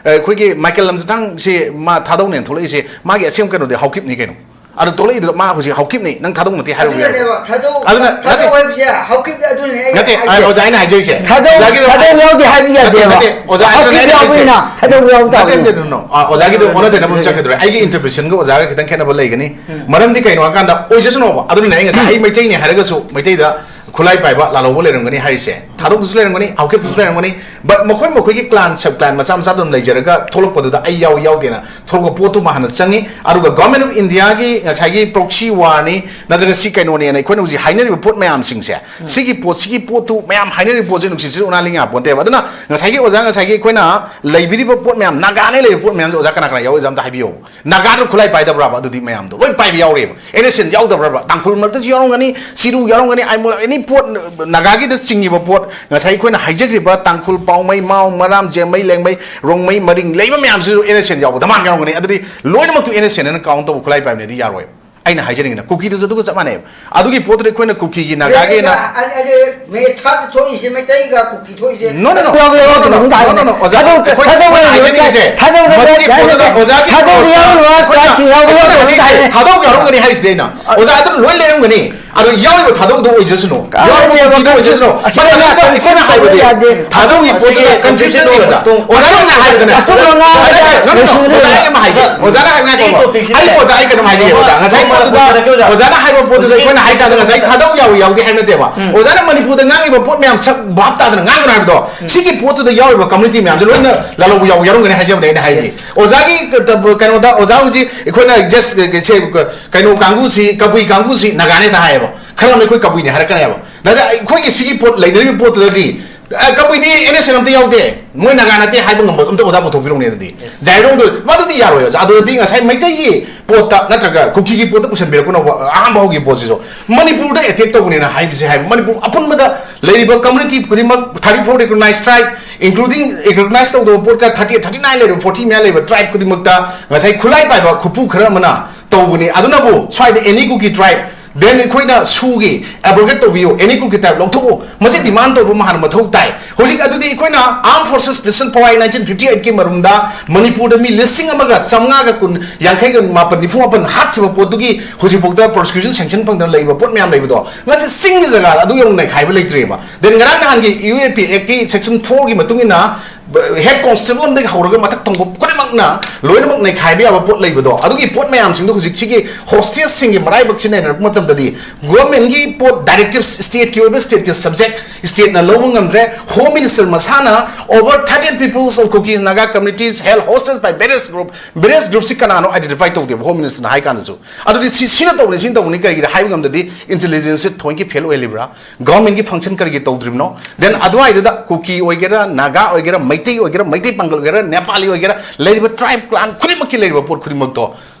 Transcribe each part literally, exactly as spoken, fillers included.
ꯑꯩꯈꯣꯏꯒꯤ ꯃꯥꯏꯀꯦꯜ ꯂꯝꯖꯊꯥꯡꯁꯤ ꯃꯥ ꯊꯥꯗꯧꯅꯦꯅ ꯊꯣꯛꯂꯛꯏꯁꯦ, ꯃꯥꯒꯤ ꯑꯁꯦꯡꯕ ꯀꯩꯅꯣꯗꯤ ꯍꯥꯎꯀꯤꯞꯅꯤ ꯀꯩꯅꯣ꯫ ꯑꯗꯣ ꯊꯣꯛꯂꯛꯏꯗꯨꯗ ꯃꯥ ꯍꯧꯖꯤꯛ ꯍꯥꯎꯀꯤꯞꯅꯤ, ꯅꯪ ꯊꯥꯗꯧ ꯅꯠꯇꯦ ꯍꯥꯏꯔꯨꯕ ꯌꯥꯏ꯫ ꯑꯗꯨꯅꯅꯦꯕ ꯊꯥꯗꯧ ꯑꯗꯨꯅ ꯊꯥꯗꯧ ꯅꯠꯇꯦ꯫ ꯍꯥꯏꯕꯁꯦ ꯍꯥꯎꯀꯤꯞ ꯑꯗꯨꯅꯅꯦ ꯑꯩ ꯅꯠꯇꯦ, ꯍꯥꯏꯁꯦ꯫ ꯑꯣꯖꯥ, ꯑꯩꯅ ꯍꯥꯏꯖꯔꯤꯁꯦ꯫ ꯊꯥꯗꯧ ꯑꯣꯖꯥꯒꯤꯗꯣ ꯊꯥꯗꯧ ꯌꯥꯎꯗꯦ ꯍꯥꯏꯕ ꯅꯠꯇꯦ, ꯌꯥꯗꯦꯕ꯫ ꯅꯠꯇꯦ, ꯑꯣꯖꯥ, ꯑꯩ ꯍꯥꯎꯀꯤꯞ ꯑꯗꯨꯅꯦ ꯍꯥꯏꯖꯔꯤꯁꯦ꯫ ꯌꯥꯎꯕꯅꯤꯅ ꯊꯥꯗꯧ ꯌꯥꯎ ꯅꯠꯇꯦ, ꯅꯠꯇꯦ, ꯇꯥꯕꯅꯤ꯫ no, no. ꯑꯥ, ꯑꯣꯖꯥꯒꯤꯗꯣ ꯑꯣꯟꯅ ꯇꯩꯅꯕ ꯑꯃ ꯆꯠꯈꯤꯗ꯭ꯔꯦ꯫ ꯑꯩꯒꯤ interpretionꯒ ꯑꯣꯖꯥꯒ ꯈꯤꯇꯪ ꯈꯦꯠꯅꯕ ꯂꯩꯒꯅꯤ꯫ ꯃꯔꯝꯗꯤ ꯀꯩꯅꯣ ꯍꯥꯏꯀꯥꯟꯗ, ꯑꯣꯏꯖꯁꯅꯣꯕ꯫ ꯑꯗꯨꯅꯅꯦ ꯑꯩ ꯉꯁꯥꯏ ꯑꯩ ꯃꯩꯇꯩꯅꯦ ꯍꯥꯏꯔꯒꯁꯨ ꯃꯩꯇꯩꯗ ꯈꯨꯠꯂꯥꯏ ꯄꯥꯏꯕ ꯂꯥꯂꯧꯕ ꯂꯩꯔꯝꯒꯅꯤ ꯍꯥꯏꯔꯤꯁꯦ꯫ ꯊꯥꯗꯧꯗꯁꯨ ꯂꯩꯔꯝꯒꯅꯤ, ꯍꯥꯎꯀꯤꯞꯇꯁꯨ ꯂꯩꯔꯝꯒꯅꯤ꯫ But ꯃꯈꯣꯏ ꯃꯈꯣꯏꯒꯤ clan, sub clan ꯃꯆꯥ ꯃꯆꯥ ꯑꯗꯨꯝ ꯂꯩꯖꯔꯒ ꯊꯣꯛꯂꯛꯄꯗꯨꯗ ꯑꯩ ꯌꯥꯎ ꯌꯥꯎꯗꯦꯅ ꯊꯣꯛꯂꯛꯄ ꯄꯣꯠꯇꯨꯃ ꯍꯥꯟꯅ ꯆꯪꯉꯤ꯫ ꯑꯗꯨꯒ Government of Indiaꯒꯤ ꯉꯁꯥꯏꯒꯤ proxy warꯅꯤ, ꯅꯠꯇ꯭ꯔꯒ ꯁꯤ ꯀꯩꯅꯣꯅꯦꯅ ꯑꯩꯈꯣꯏꯅ ꯍꯧꯖꯤꯛ ꯍꯥꯏꯅꯔꯤꯕ ꯄꯣꯠ ꯃꯌꯥꯝꯁꯤꯡꯁꯦ, ꯁꯤꯒꯤ ꯄꯣꯠ, ꯁꯤꯒꯤ ꯄꯣꯠꯇꯨ ꯃꯌꯥꯝ ꯍꯥꯏꯅꯔꯤꯕ ꯄꯣꯠꯁꯦ ꯅꯨꯡꯁꯤꯠ ꯁꯤꯠ ꯎꯅꯥ ꯂꯤꯡ ꯌꯥꯄꯣꯟꯇꯦꯕ꯫ ꯑꯗꯨꯅ ꯉꯁꯥꯏꯒꯤ ꯑꯣꯖꯥ, ꯉꯁꯥꯏꯒꯤ ꯑꯩꯈꯣꯏꯅ ꯂꯩꯕꯤꯔꯤꯕ ꯄꯣꯠ ꯃꯌꯥꯝ ꯅꯥꯒꯥꯅ ꯂꯩꯔꯤꯕ ꯄꯣꯠ ꯃꯌꯥꯝꯁꯦ ꯑꯣꯖꯥ ꯀꯅꯥ ꯀꯅꯥ ꯌꯥꯎꯔꯤꯁꯦ ꯑꯝꯇ ꯍꯥꯏꯕꯤꯌꯣ꯫ ꯅꯥꯒꯥꯗ ꯈꯨꯠꯂꯥꯏ ꯄꯥꯏꯗꯕ꯭ꯔꯥꯕ? ꯑꯗꯨꯗꯤ ꯃꯌꯥꯝꯗꯣ ꯂꯣꯏ ꯄꯥꯏꯕ ꯌꯥꯎꯔꯦꯕ꯫ NSCN ꯌꯥꯎꯗꯕ꯭ꯔꯥꯕ? ꯇꯥꯡꯈꯨꯜ ꯃꯔꯛꯇꯁꯨ ꯌꯥꯎꯔꯝꯒꯅꯤ, ꯆꯤꯔꯨ ꯌꯥꯎꯔꯝꯒꯅꯤ, ꯑꯥꯏꯃꯣꯜ, any ꯄꯣꯠ, ꯅꯥꯒꯥꯒꯤꯗ ꯆꯤꯡꯉꯤꯕ ꯄꯣꯠ, ꯉꯁꯥꯏ ꯑꯩꯈꯣꯏꯅ ꯍꯥꯏꯖꯈ꯭ꯔꯤꯕ ꯇꯥꯡꯈꯨꯜ, ꯄꯥꯎꯃꯩ, ꯃꯥꯎ, ꯃꯔꯥꯝ, ꯖꯦꯃꯩ, ꯂꯦꯡꯃꯩ, ꯔꯣꯡꯃꯩ, ꯃꯔꯤꯡ ꯂꯩꯕ ꯃꯌꯥꯝꯁꯤꯁꯨ NSCN ꯌꯥꯎꯕ ꯗꯃꯥꯟ ꯌꯥꯎꯔꯝꯒꯅꯤ꯫ ꯑꯗꯨꯗꯤ ꯂꯣꯏꯅꯃꯛꯇꯨ NSCNꯅ count ꯇꯧꯕ ꯈꯨꯠꯂꯥꯏ ꯄꯥꯏꯕꯅꯦꯗꯤ ꯌꯥꯔꯣꯏ꯫ ꯑꯩꯅ ꯍꯥꯏꯖꯅꯤꯡꯉꯤꯅ ꯀꯨꯀꯤꯗꯨꯁꯨ ꯑꯗꯨꯒ ꯆꯞ ꯃꯥꯟꯅꯩꯕ꯫ ꯑꯗꯨꯒꯤ ꯄꯣꯠꯇꯨꯗꯤ ꯑꯩꯈꯣꯏꯅ ꯀꯨꯀꯤꯒꯤ ꯅꯥꯒꯥꯒꯤꯅ ꯃꯦ ꯊꯥꯔꯠ ꯊꯣꯛꯏꯁꯦ ꯃꯩꯇꯩꯒ ꯀꯨꯀꯤ ꯊꯣꯛꯏꯁꯦ꯫ No, no, no. ꯌꯥꯎꯕ ꯌꯥꯎꯕ No, no, no, ꯀꯩꯅꯣꯝ ꯇꯥꯏꯅꯦ꯫ no, no, no, ꯑꯣꯖꯥ, ꯊꯥꯗꯧ-, ꯑꯩꯈꯣꯏꯅ, ꯊꯥꯗꯧ ꯑꯩꯈꯣꯏꯅ ꯌꯥꯎꯕ ꯍꯥꯏꯖꯅꯤꯡꯉꯤꯁꯦ, ꯊꯥꯗꯧ ꯃꯗꯨꯒꯤ ꯌꯥꯎꯕ ꯄꯣꯠꯇꯨꯗ ꯌꯥꯎꯕ ꯑꯣꯖꯥꯒꯤ ꯊꯥꯗꯧ ꯄꯣꯠꯇꯨꯗ ꯌꯥꯎꯕ ꯑꯩꯈꯣꯏꯅ, ꯌꯥꯎꯕ ꯑꯩꯈꯣꯏꯅ ꯇꯥꯏꯅꯦ꯫ ꯍꯥꯏꯖꯅꯤꯡꯉꯤꯁꯦ, ꯊꯥꯗꯧ ꯌꯥꯎꯔꯝꯒꯅꯤ ꯍꯥꯏꯔꯤꯁꯤꯗꯤ ꯑꯩꯅ꯫ ꯑꯣꯖꯥ, ꯑꯗꯨꯝ ꯂꯣꯏ ꯂꯩꯔꯝꯒꯅꯤ꯫ ꯑꯗꯣ ꯌꯥꯎꯔꯤꯕ ꯊꯥꯗꯧꯗꯣ ꯑꯣꯏꯖꯁꯅꯨ, ꯌꯥꯎꯔꯤꯕ ꯀꯥꯟꯅꯗꯦꯕ, ꯀꯨꯀꯤꯗꯣ ꯑꯣꯏꯖꯁꯅꯨ꯫ ꯑꯁꯤ ꯃꯗꯨꯗ ꯑꯩꯈꯣꯏꯅ ꯍꯥꯏꯕꯗꯤ, ꯌꯥꯗꯦ꯫ ꯊꯥꯗꯧꯒꯤ ꯄꯣꯠꯇꯨꯗ ꯑꯁꯤꯒꯤ confusion ꯂꯩꯕ ꯑꯣꯖꯥ꯫ ꯑꯣꯖꯥꯅ ꯉꯁꯥꯏ ꯍꯥꯏꯕꯗꯅꯦ, ꯑꯆꯨꯝꯕ ꯉꯥꯡꯕ ꯑꯣꯖꯥ, ꯌꯥꯗꯦ꯫ no, no, no, ꯂꯣꯏꯁꯤꯟꯒꯗꯕꯅꯤ꯫ ꯑꯣꯖꯥ, ꯑꯩ ꯑꯃ ꯍꯥꯏꯒꯦ꯫ ꯑꯣꯖꯥꯅ ꯍꯥꯏꯕ ꯉꯥꯏꯈꯣꯕ꯫ ꯁꯤꯒꯤ topicꯁꯤꯅꯦ꯫ ꯑꯩ ꯄꯣꯠꯇ ꯑꯩ ꯀꯩꯅꯣꯝ ꯍꯥꯏꯖꯒꯦ ꯑꯣꯖꯥ꯫ ꯉꯁꯥꯏ ꯄꯣꯠꯇꯨꯗ, ꯍꯣꯏ, ꯍꯣꯏ, ꯑꯣꯖꯥꯅ ꯍꯣꯏ, ꯍꯥꯏꯕ ꯄꯣꯠꯇꯨꯗ ꯍꯣꯏ, ꯑꯩꯈꯣꯏꯅ ꯍꯥꯏ ꯀꯥꯟꯗ ꯉꯁꯥꯏ ꯊꯥꯗꯧ ꯌꯥꯎꯏ ꯌꯥꯎꯗꯦ ꯍꯥꯏꯕ ꯅꯠꯇꯦꯕ꯫ ꯑꯣꯖꯥꯅ ꯃꯅꯤꯄꯨꯔꯗ ꯉꯥꯡꯉꯤꯕ ꯄꯣꯠ ꯃꯌꯥꯝ ꯁꯛ ꯚꯥꯞ ꯇꯥꯗꯅ ꯉꯥꯡꯒꯅꯨ ꯍꯥꯏꯕꯗꯣ, ꯁꯤꯒꯤ ꯄꯣꯠꯇꯨꯗ ꯌꯥꯎꯔꯤꯕ community ꯃꯌꯥꯝꯁꯦ ꯂꯣꯏꯅ ꯂꯥꯂꯧꯕ ꯌꯥꯎ-, ꯌꯥꯎꯔꯝꯒꯅꯤ ꯍꯥꯏꯖꯕꯅꯦ ꯑꯩꯅ ꯍꯥꯏꯗꯤ꯫ ꯑꯣꯖꯥꯒꯤ ꯀ-, ꯀꯩꯅꯣꯗ, ꯑꯣꯖꯥ ꯍꯧꯖꯤꯛ ꯑꯩꯈꯣꯏꯅ just ꯁꯦ ꯀꯩꯅꯣ ꯀꯥꯡꯕꯨꯁꯤ, ꯀꯕꯨꯏ ꯀꯥꯡꯕꯨꯁꯤ ꯅꯥꯒꯥꯅꯦ ꯍꯦꯛꯇ ꯍꯥꯏꯌꯦꯕ꯫ ꯈꯔ ꯑꯃꯅ ꯑꯩꯈꯣꯏ ꯀꯕꯨꯏꯅꯦ ꯍꯥꯏꯔꯛꯀꯅꯦꯕ꯫ ꯅꯠꯇꯦ, ꯑꯩꯈꯣꯏꯒꯤ ꯁꯤꯒꯤ ꯄꯣꯠ ꯂꯩꯅꯔꯤꯕ ꯄꯣꯠꯇꯨꯗꯗꯤ, ꯑ, ꯀꯕꯨꯏꯗꯤ NSCN ꯑꯝꯇ ꯌꯥꯎꯗꯦ, ꯃꯣꯏ ꯅꯥꯒꯥ ꯅꯠꯇꯦ ꯍꯥꯏꯕ ꯉꯝꯕ ꯑꯝꯇ ꯑꯣꯖꯥ ꯄꯨꯊꯣꯛꯄꯤꯔꯛꯎꯅꯦ ꯑꯗꯨꯗꯤ꯫ ꯖꯥꯏꯔꯣꯡꯗꯣ ꯃꯗꯨꯗꯤ ꯌꯥꯔꯣꯏ ꯑꯣꯖꯥ꯫ ꯑꯗꯨꯗꯗꯤ ꯉꯁꯥꯏ ꯃꯩꯇꯩꯒꯤ ꯄꯣꯠꯇ ꯅꯠꯇ꯭ꯔꯒ ꯀꯨꯀꯤꯒꯤ ꯄꯣꯠꯇ ꯄꯨꯁꯟꯕꯤꯔꯛꯀꯅꯣꯕ꯫ ꯑꯍꯥꯟꯕ ꯍꯧꯈꯤꯕ ꯄꯣꯠꯁꯤꯁꯨ ꯃꯅꯤꯄꯨꯔꯗ attack ꯇꯧꯕꯅꯦꯅ ꯍꯥꯏꯕꯁꯦ ꯍꯥꯏꯕ, ꯃꯅꯤꯄꯨꯔ ꯑꯄꯨꯟꯕꯗ ꯂꯩꯔꯤꯕ community ꯈꯨꯗꯤꯡꯃꯛ, thirty four recognized tribe, including recognized ꯇꯧꯗꯕ ꯄꯣꯠꯀ thirty eight, thirty nine ꯂꯩꯔꯤꯕ, forty ꯃꯌꯥ ꯂꯩꯔꯤꯕ tribe ꯈꯨꯗꯤꯡꯃꯛꯇ ꯉꯁꯥꯏ ꯈꯨꯠꯂꯥꯏ ꯄꯥꯏꯕ ꯈꯨꯄꯨ ꯈꯔ ꯑꯃꯅ ꯇꯧꯕꯅꯤ꯫ ꯑꯗꯨꯅꯕꯨ ꯁ꯭ꯋꯥꯏꯗ any ꯀꯨꯀꯤ tribe Then ꯑꯩꯈꯣꯏꯅ ꯁꯨꯒꯤ ꯑꯦꯕ꯭ꯔꯣꯒꯦꯠ ꯇꯧꯕꯤꯌꯨ, ꯑꯦꯅꯤ ꯒ꯭ꯔꯨꯞꯀꯤ ꯇꯥꯏꯞ ꯂꯧꯊꯣꯛꯎ, ꯃꯁꯤ ꯗꯤꯃꯥꯟ ꯇꯧꯕ ꯑꯃ ꯍꯥꯟꯅ ꯃꯊꯧ ꯇꯥꯏ꯫ ꯍꯧꯖꯤꯛ ꯑꯗꯨꯗꯤ ꯑꯩꯈꯣꯏꯅ Armed Forces Special Power Act nineteen fifty eight ꯀꯤ ꯃꯔꯨꯝꯗ ꯃꯅꯤꯄꯨꯔꯗ ꯃꯤ ꯂꯤꯁꯤꯡ ꯑꯃꯒ ꯆꯥꯝꯃꯉꯥꯒ ꯀꯨꯟ, ꯌꯥꯡꯈꯩꯒ ꯃꯥꯄꯟ, ꯅꯤꯐꯨ ꯃꯥꯄꯟ ꯍꯥꯠꯈꯤꯕ ꯄꯣꯠꯇꯨꯒꯤ ꯍꯧꯖꯤꯛꯐꯥꯎꯗ prosecution sanction ꯐꯪꯗꯅ ꯂꯩꯕ ꯄꯣꯠ ꯃꯌꯥꯝ ꯂꯩꯕꯗꯣ, ꯉꯁꯤ ꯆꯤꯡꯒꯤ ꯖꯒꯥꯗ ꯑꯗꯨ ꯌꯧꯅ ꯅꯩꯈꯥꯏꯕ ꯂꯩꯇ꯭ꯔꯤꯕ꯫ Then ꯉꯔꯥꯡ ꯅꯍꯥꯟꯒꯤ U A P Act ꯀꯤ section four ꯒꯤ ꯃꯇꯨꯡ ꯏꯟꯅ head constable ꯑꯃꯗꯒꯤ ꯍꯧꯔꯒ ꯃꯊꯛ ꯊꯣꯡꯕ ꯈꯨꯗꯤꯡꯃꯛꯅ ꯂꯣꯏꯅꯃꯛ ꯅꯩꯈꯥꯏꯕ ꯌꯥꯕ ꯄꯣꯠ ꯂꯩꯕꯗꯣ, ꯑꯗꯨꯒꯤ ꯄꯣꯠ ꯃꯌꯥꯝꯁꯤꯡꯗꯣ ꯍꯧꯖꯤꯛꯁꯤꯒꯤ hostage ꯁꯤꯡꯒꯤ ꯃꯔꯥꯏꯕꯛꯁꯤ ꯅꯩꯅꯔꯛꯄ ꯃꯇꯝꯗꯗꯤ, government ꯀꯤ ꯄꯣꯠ, directives state ꯀꯤ ꯑꯣꯏꯕ, state ꯀꯤ subject state ꯅ ꯂꯧꯕ ꯉꯝꯗ꯭ꯔꯦ꯫ Home Minister ꯃꯁꯥꯅ over thirty peoples of Kuki Naga communities held hostage by various group, various group ꯁꯤ ꯀꯅꯥꯅꯣ identify ꯇꯧꯗꯦꯕ Home Minister ꯅ ꯍꯥꯏ ꯀꯥꯟꯗꯁꯨ꯫ ꯑꯗꯨꯗꯤ ꯁꯤ, ꯁꯤꯅ ꯇꯧꯕꯅꯤ, ꯁꯤꯅ ꯇꯧꯕꯅꯤ ꯀꯔꯤꯒꯤꯅ ꯍꯥꯏꯕ ꯉꯝꯗꯗꯤ intelligence ꯁꯤ ꯊꯑꯣꯏꯀꯤ fail ꯑꯣꯏꯍꯜꯂꯤꯕ꯭ꯔꯥ? Government ꯀꯤ function ꯀꯔꯤꯒꯤ ꯇꯧꯗ꯭ꯔꯤꯕꯅꯣ? Then ꯑꯗꯨꯋꯥꯏꯗꯨꯗ ꯀꯨꯀꯤ ꯑꯣꯏꯒꯦꯔꯥ, ꯅꯥꯒꯥ ꯑꯣꯏꯒꯦꯔꯥ, ꯃꯩꯇꯩ ꯑꯣꯏꯒꯦꯔꯥ, ꯃꯩꯇꯩ ꯄꯥꯡꯒꯜ ꯑꯣꯏꯒꯦꯔꯥ, ꯅꯦꯄꯥꯂꯤ ꯑꯣꯏꯒꯦꯔꯥ, ꯂꯩꯔꯤꯕ tribe clan ꯈꯨꯗꯤꯡꯃꯛꯀꯤ ꯂꯩꯔꯤꯕ ꯄꯣꯠ ꯈꯨꯗꯤꯡꯃꯛꯇꯣ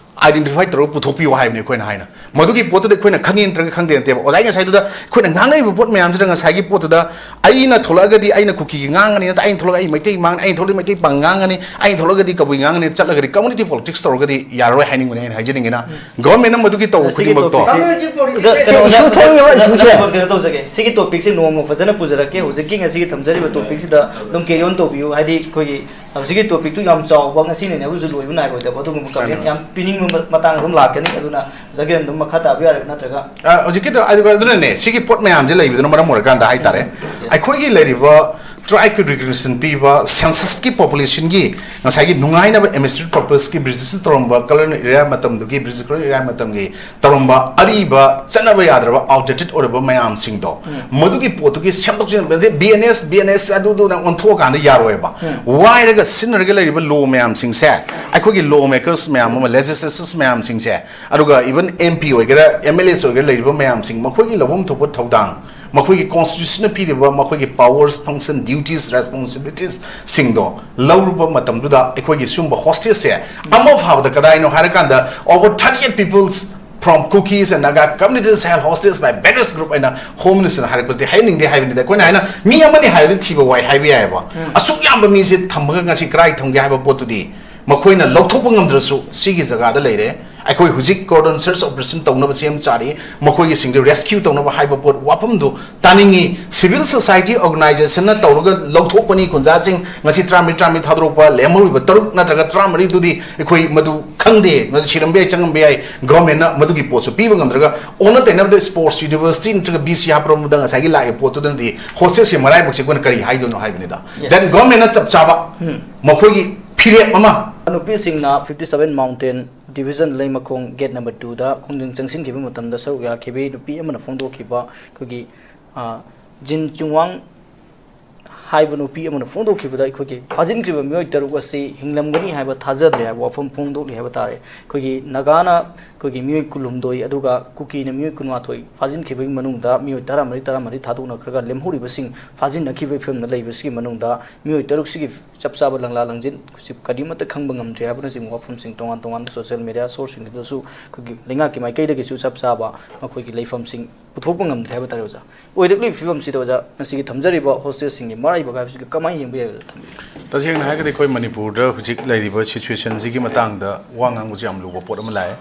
identify ꯇꯧꯔꯒ ꯄꯨꯊꯣꯛꯄꯤꯌꯨ ꯍꯥꯏꯕꯅꯤ ꯑꯩꯈꯣꯏꯅ ꯍꯥꯏꯅ꯫ ꯃꯗꯨꯒꯤ ꯄꯣꯠꯇꯨꯗ ꯑꯩꯈꯣꯏꯅ ꯈꯪꯉꯤ ꯅꯠꯇ꯭ꯔꯒ ꯈꯪꯗꯦ ꯅꯠꯇꯦꯕ꯫ ꯑꯣꯖꯥꯒꯤ ꯉꯁꯥꯏꯗꯨꯗ ꯑꯩꯈꯣꯏꯅ ꯉꯥꯡꯅꯔꯤꯕ ꯄꯣꯠ ꯃꯌꯥꯝꯁꯤꯗ ꯉꯁꯥꯏꯒꯤ ꯄꯣꯠꯇꯨꯗ ꯑꯩꯅ ꯊꯣꯛꯂꯛꯑꯒꯗꯤ ꯑꯩꯅ ꯀꯨꯀꯤꯒꯤ ꯉꯥꯡꯒꯅꯤ, ꯅꯠꯇ꯭ꯔ ꯑꯩꯅ ꯊꯣꯛꯂꯛꯑꯒ ꯑꯩ ꯃꯩꯇꯩ ꯉꯥꯡꯒꯅꯤ, ꯑꯩꯅ ꯊꯣꯛꯂꯛꯑꯒ ꯃꯩꯇꯩ ꯄꯥꯡ ꯉꯥꯡꯒꯅꯤ, ꯑꯩꯅ ꯊꯣꯛꯂꯛꯑꯒꯗꯤ ꯀꯕꯨꯏ ꯉꯥꯡꯒꯅꯤ, ꯆꯠꯂꯒꯗꯤ community politics ꯇꯧꯔꯒꯗꯤ ꯌꯥꯔꯔꯣꯏ ꯍꯥꯏꯅꯤꯡꯕꯅꯦ ꯑꯩꯅ ꯍꯥꯏꯖꯅꯤꯡꯉꯤꯅ꯫ Government ꯅ ꯃꯗꯨꯒꯤ ꯇꯧꯕ ꯁꯤꯒꯤ ꯈꯨꯗꯤꯡꯃꯛꯇꯣ꯫ Topic ꯁꯤ ꯀꯩꯅꯣ, issue ꯊꯣꯛꯏꯕ issue ꯁꯦ꯫ ꯀꯩꯅꯣ ꯇꯧꯖꯒꯦ꯫ ꯁꯤꯒꯤ topic ꯁꯤ ꯅꯣꯡꯃ ꯐꯖꯅ ꯄꯨꯖꯔꯛꯀꯦ꯫ ꯍꯧꯖꯤꯛꯀꯤ ꯉꯁꯤꯒꯤ ꯊꯝꯖꯔꯤꯕ topic ꯁꯤꯗ ꯑꯗꯨꯝ carry on ꯇꯧꯕꯤꯌꯨ꯫ ꯍꯥꯏꯗꯤ ꯑꯩꯈꯣꯏꯒꯤ ꯍꯧꯖꯤꯛꯀꯤ topic ꯇꯨ ꯌꯥꯝ ꯆꯥꯎꯕ, ꯉꯁꯤꯅꯅꯦ ꯑꯩꯈꯣꯏꯁꯨ ꯂꯣꯏꯕ ꯅꯥꯏꯔꯣꯏꯗꯕ ꯑꯗꯨꯒꯨꯝꯕ comment ꯌꯥꯝ ꯄꯤꯅꯤꯡꯕ ꯃ-, ꯃꯇꯥꯡ ꯑꯗꯨꯝ ꯂꯥꯛꯀꯅꯤ꯫ ꯑꯗꯨꯅ ꯑꯣꯖꯥꯒꯤ ꯑꯗꯨꯝ ꯃꯈꯥ ꯇꯥꯕ ꯌꯥꯔꯦ ꯅꯠꯇ꯭ꯔꯒ? ꯑ, ꯍꯧꯖꯤꯛꯀꯤꯗꯣ, ꯑꯗꯨꯒ ꯑꯗꯨꯅꯅꯦ, ꯁꯤꯒꯤ ꯄꯣꯠ ꯃꯌꯥꯝꯁꯦ ꯂꯩꯕꯗꯨꯅ ꯃꯔꯝ ꯑꯣꯏꯔꯀꯥꯟꯗ ꯍꯥꯏꯇꯥꯔꯦ, ꯑꯩꯈꯣꯏꯒꯤ ꯂꯩꯔꯤꯕ tribe ꯀꯤ recognition ꯄꯤꯕ, census ꯀꯤ population ꯒꯤ ꯉꯁꯥꯏꯒꯤ ꯅꯨꯡꯉꯥꯏꯅꯕ administrative purpose ꯀꯤ British ꯅ ꯇꯧꯔꯝꯕ colonial era ꯃꯇꯝꯗꯨꯒꯤ, British colonial era ꯃꯇꯝꯒꯤ ꯇꯧꯔꯝꯕ ꯑꯔꯤꯕ ꯆꯠꯅꯕ ꯌꯥꯗ꯭ꯔꯕ outdated ꯑꯣꯏꯔꯕ ꯃꯌꯥꯝꯁꯤꯡꯗꯣ, ꯃꯗꯨꯒꯤ ꯄꯣꯠꯇꯨꯒꯤ ꯁꯦꯝꯗꯣꯛ ꯁꯦꯝꯖꯤꯟ, ꯑꯗꯩ B N S, B N S ꯑꯗꯨꯗꯨꯅ ꯑꯣꯟꯊꯣꯛꯑꯀꯥꯟꯗ ꯌꯥꯔꯣꯏꯕ꯫ ꯋꯥꯏꯔꯒ ꯁꯤꯖꯤꯟꯅꯔꯒ ꯂꯩꯔꯤꯕ law ꯃꯌꯥꯝꯁꯤꯡꯁꯦ, ꯑꯩꯈꯣꯏꯒꯤ law makers ꯃꯌꯥꯝ ꯑꯃ, legislators ꯃꯌꯥꯝꯁꯤꯡꯁꯦ, ꯑꯗꯨꯒ even M P ꯑꯣꯏꯒꯦꯔꯥ, M L As ꯑꯣꯏꯒꯦꯔꯥ, ꯂꯩꯔꯤꯕ ꯃꯌꯥꯝꯁꯤꯡ, ꯃꯈꯣꯏꯒꯤ ꯂꯧꯐꯝ ꯊꯣꯛꯄ ꯊꯧꯗꯥꯡ, ꯃꯈꯣꯏꯒꯤ constitution ꯅ ꯄꯤꯔꯤꯕ ꯃꯈꯣꯏꯒꯤ powers, function, duties, responsibilities ꯁꯤꯡꯗꯣ ꯂꯧꯔꯨꯕ ꯃꯇꯝꯗꯨꯗ ꯑꯩꯈꯣꯏꯒꯤ ꯁꯤꯒꯨꯝꯕ hostage ꯁꯦ ꯑꯃ ꯐꯥꯕꯗ ꯀꯗꯥꯏꯅꯣ ꯍꯥꯏꯔꯀꯥꯟꯗ, over thirty eight peoples from Kukis and Naga communities held hostage by various group ꯍꯥꯏꯅ Home Minister ꯅ ꯍꯥꯏꯔꯛꯄꯁꯤꯗꯤ ꯍꯥꯏꯍꯟꯅꯤꯡꯗꯦ ꯍꯥꯏꯕꯅꯤꯗ꯫ ꯑꯩꯈꯣꯏꯅ ꯍꯥꯏꯅ ꯃꯤ ꯑꯃꯅꯤ ꯍꯥꯏꯔꯗꯤ ꯊꯤꯕ ꯋꯥꯏ ꯍꯥꯏꯕ ꯌꯥꯏꯑꯕ꯫ ꯑꯁꯨꯛ ꯌꯥꯝꯕ ꯃꯤꯁꯦ ꯊꯝꯃꯒ ꯉꯁꯤ ꯀꯗꯥꯏ ꯊꯝꯒꯦ ꯍꯥꯏꯕ ꯄꯣꯠꯇꯨꯗꯤ ꯃꯈꯣꯏꯅ ꯂꯧꯊꯣꯛꯄ ꯉꯝꯗ꯭ꯔꯁꯨ ꯁꯤꯒꯤ ꯖꯒꯥꯗ ꯂꯩꯔꯦ꯫ ꯑꯩꯈꯣꯏ ꯍꯧꯖꯤꯛ cordon search operation ꯇꯧꯅꯕ ꯁꯦꯝ ꯁꯥꯔꯤ, ꯃꯈꯣꯏꯒꯤꯁꯤꯡꯗꯨ rescue ꯇꯧꯅꯕ ꯍꯥꯏꯕ ꯄꯣꯠ ꯋꯥꯐꯝꯗꯨ ꯇꯥꯅꯤꯡꯉꯤ꯫ Civil society organization ꯅ ꯇꯧꯔꯒ ꯂꯧꯊꯣꯛꯄꯅꯤ ꯈꯨꯟꯖꯥꯁꯤꯡ, ꯉꯁꯤ ꯇꯔꯥꯃꯔꯤ ꯇꯔꯥꯃꯔꯤ ꯊꯥꯗꯣꯔꯛꯄ ꯂꯦꯝꯍꯧꯔꯤꯕ ꯇꯔꯨꯛ ꯅꯠꯇ꯭ꯔꯒ ꯇꯔꯥꯃꯔꯤꯗꯨꯗꯤ ꯑꯩꯈꯣꯏ ꯃꯗꯨ ꯈꯪꯗꯦ, ꯃꯗꯨ ꯁꯤꯔꯝꯕ ꯌꯥꯏ, ꯆꯪꯉꯝꯕ ꯌꯥꯏ꯫ Government ꯅ ꯃꯗꯨꯒꯤ ꯄꯣꯠꯁꯨ ꯄꯤꯕ ꯉꯝꯗ꯭ꯔꯒ, ꯑꯣꯟꯅ ꯇꯩꯅꯕꯗ sports university ꯅꯠꯇ꯭ꯔꯒ B C ꯍꯥꯞꯄꯔꯣꯝꯗ ꯉꯁꯥꯏꯒꯤ ꯂꯥꯛꯏꯕ ꯄꯣꯠꯇꯨꯗꯅꯗꯤ hostess ꯀꯤ ꯃꯔꯥꯏꯕꯛꯁꯦ ꯑꯩꯈꯣꯏꯅ ꯀꯔꯤ ꯍꯥꯏꯗꯣꯏꯅꯣ ꯍꯥꯏꯕꯅꯤꯗ꯫ Yes. Then government ꯅ ꯆꯞ ꯆꯥꯕ ꯃꯈꯣꯏꯒꯤ ꯐꯤꯔꯦꯞ ꯑꯃ ꯅꯨꯄꯤꯁꯤꯡꯅ fifty seven Mountain Division ꯂꯩꯃꯈꯣꯡ gate number two ꯗ ꯈꯣꯡꯖꯪ ꯆꯪꯁꯤꯟꯈꯤꯕ ꯃꯇꯝꯗ ꯁꯔꯨꯛ ꯌꯥꯈꯤꯕꯤ ꯅꯨꯄꯤ ꯑꯃꯅ ꯐꯣꯡꯗꯣꯛꯈꯤꯕ ꯑꯩꯈꯣꯏꯒꯤ, ꯑ, ꯖꯤꯟ ꯆꯨꯡꯋꯥꯡ ꯍꯥꯏꯕ ꯅꯨꯄꯤ ꯑꯃꯅ ꯐꯣꯡꯗꯣꯛꯈꯤꯕꯗ ꯑꯩꯈꯣꯏꯒꯤ ꯐꯥꯖꯤꯟꯈ꯭ꯔꯤꯕ ꯃꯤꯑꯣꯏ ꯇꯔꯨꯛ ꯑꯁꯤ ꯍꯤꯡꯂꯝꯒꯅꯤ ꯍꯥꯏꯕ ꯊꯥꯖꯗ꯭ꯔꯦ ꯍꯥꯏꯕ ꯋꯥꯐꯝ ꯐꯣꯡꯗꯣꯛꯂꯤ ꯍꯥꯏꯕ ꯇꯥꯔꯦ꯫ ꯑꯩꯈꯣꯏꯒꯤ ꯅꯥꯒꯥꯅ ꯑꯩꯈꯣꯏꯒꯤ ꯃꯤꯑꯣꯏ ꯀꯨꯟꯍꯨꯝꯗꯣꯏ ꯑꯗꯨꯒ ꯀꯨꯀꯤꯅ ꯃꯤꯑꯣꯏ ꯀꯨꯟꯃꯥꯊꯣꯏ ꯐꯥꯖꯤꯟꯈꯤꯕꯒꯤ ꯃꯅꯨꯡꯗ ꯃꯤꯑꯣꯏ ꯇꯔꯥꯃꯔꯤ, ꯇꯔꯥꯃꯔꯤ ꯊꯥꯗꯣꯛꯅꯈ꯭ꯔꯒ ꯂꯦꯝꯍꯧꯔꯤꯕꯁꯤꯡ ꯐꯥꯖꯤꯟꯅꯈꯤꯕꯒꯤ ꯐꯤꯕꯝꯗ ꯂꯩꯕꯁꯤꯒꯤ ꯃꯅꯨꯡꯗ ꯃꯤꯑꯣꯏ ꯇꯔꯨꯛꯁꯤꯒꯤ ꯆꯞ ꯆꯥꯕ ꯂꯪꯂꯥ ꯂꯪꯖꯤꯟ ꯍꯧꯖꯤꯛ ꯀꯔꯤꯃꯠꯇ ꯈꯪꯕ ꯉꯝꯗ꯭ꯔꯤ ꯍꯥꯏꯕꯅꯆꯤꯡꯕ ꯋꯥꯐꯝꯁꯤꯡ ꯇꯣꯉꯥꯟ ꯇꯣꯉꯥꯟꯕ social media source ꯁꯤꯡꯗꯁꯨ ꯑꯩꯈꯣꯏꯒꯤ ꯂꯩꯉꯥꯛꯀꯤ ꯃꯥꯏꯀꯩꯗꯒꯤꯁꯨ ꯆꯞ ꯆꯥꯕ ꯃꯈꯣꯏꯒꯤ ꯂꯩꯐꯝꯁꯤꯡ ꯄꯨꯊꯣꯛꯄ ꯉꯝꯗ꯭ꯔꯦ ꯍꯥꯏꯕ ꯇꯥꯔꯦ ꯑꯣꯖꯥ꯫ ꯑꯣꯏꯔꯛꯂꯤꯕ ꯐꯤꯕꯝꯁꯤꯗ ꯑꯣꯖꯥ, ꯉꯁꯤꯒꯤ ꯊꯝꯖꯔꯤꯕ hostess ꯁꯤꯡꯒꯤ ꯃꯔꯥꯏꯕꯛ ꯍꯥꯏꯕꯁꯤꯒ ꯀꯃꯥꯏꯅ ꯌꯦꯡꯕ ꯌꯥꯏ ꯑꯣꯖꯥ? ꯊꯝꯕꯤꯌꯨ꯫ ꯇꯁꯦꯡꯅ ꯍꯥꯏꯔꯒꯗꯤ ꯑꯩꯈꯣꯏ ꯃꯅꯤꯄꯨꯔꯗ ꯍꯧꯖꯤꯛ ꯂꯩꯔꯤꯕ situation ꯁꯤꯒꯤ ꯃꯇꯥꯡꯗ ꯋꯥ ꯉꯥꯡꯕꯁꯤ ꯌꯥꯝ ꯂꯨꯕ ꯄꯣꯠ ꯑꯃ ꯂꯥꯛꯑꯦ꯫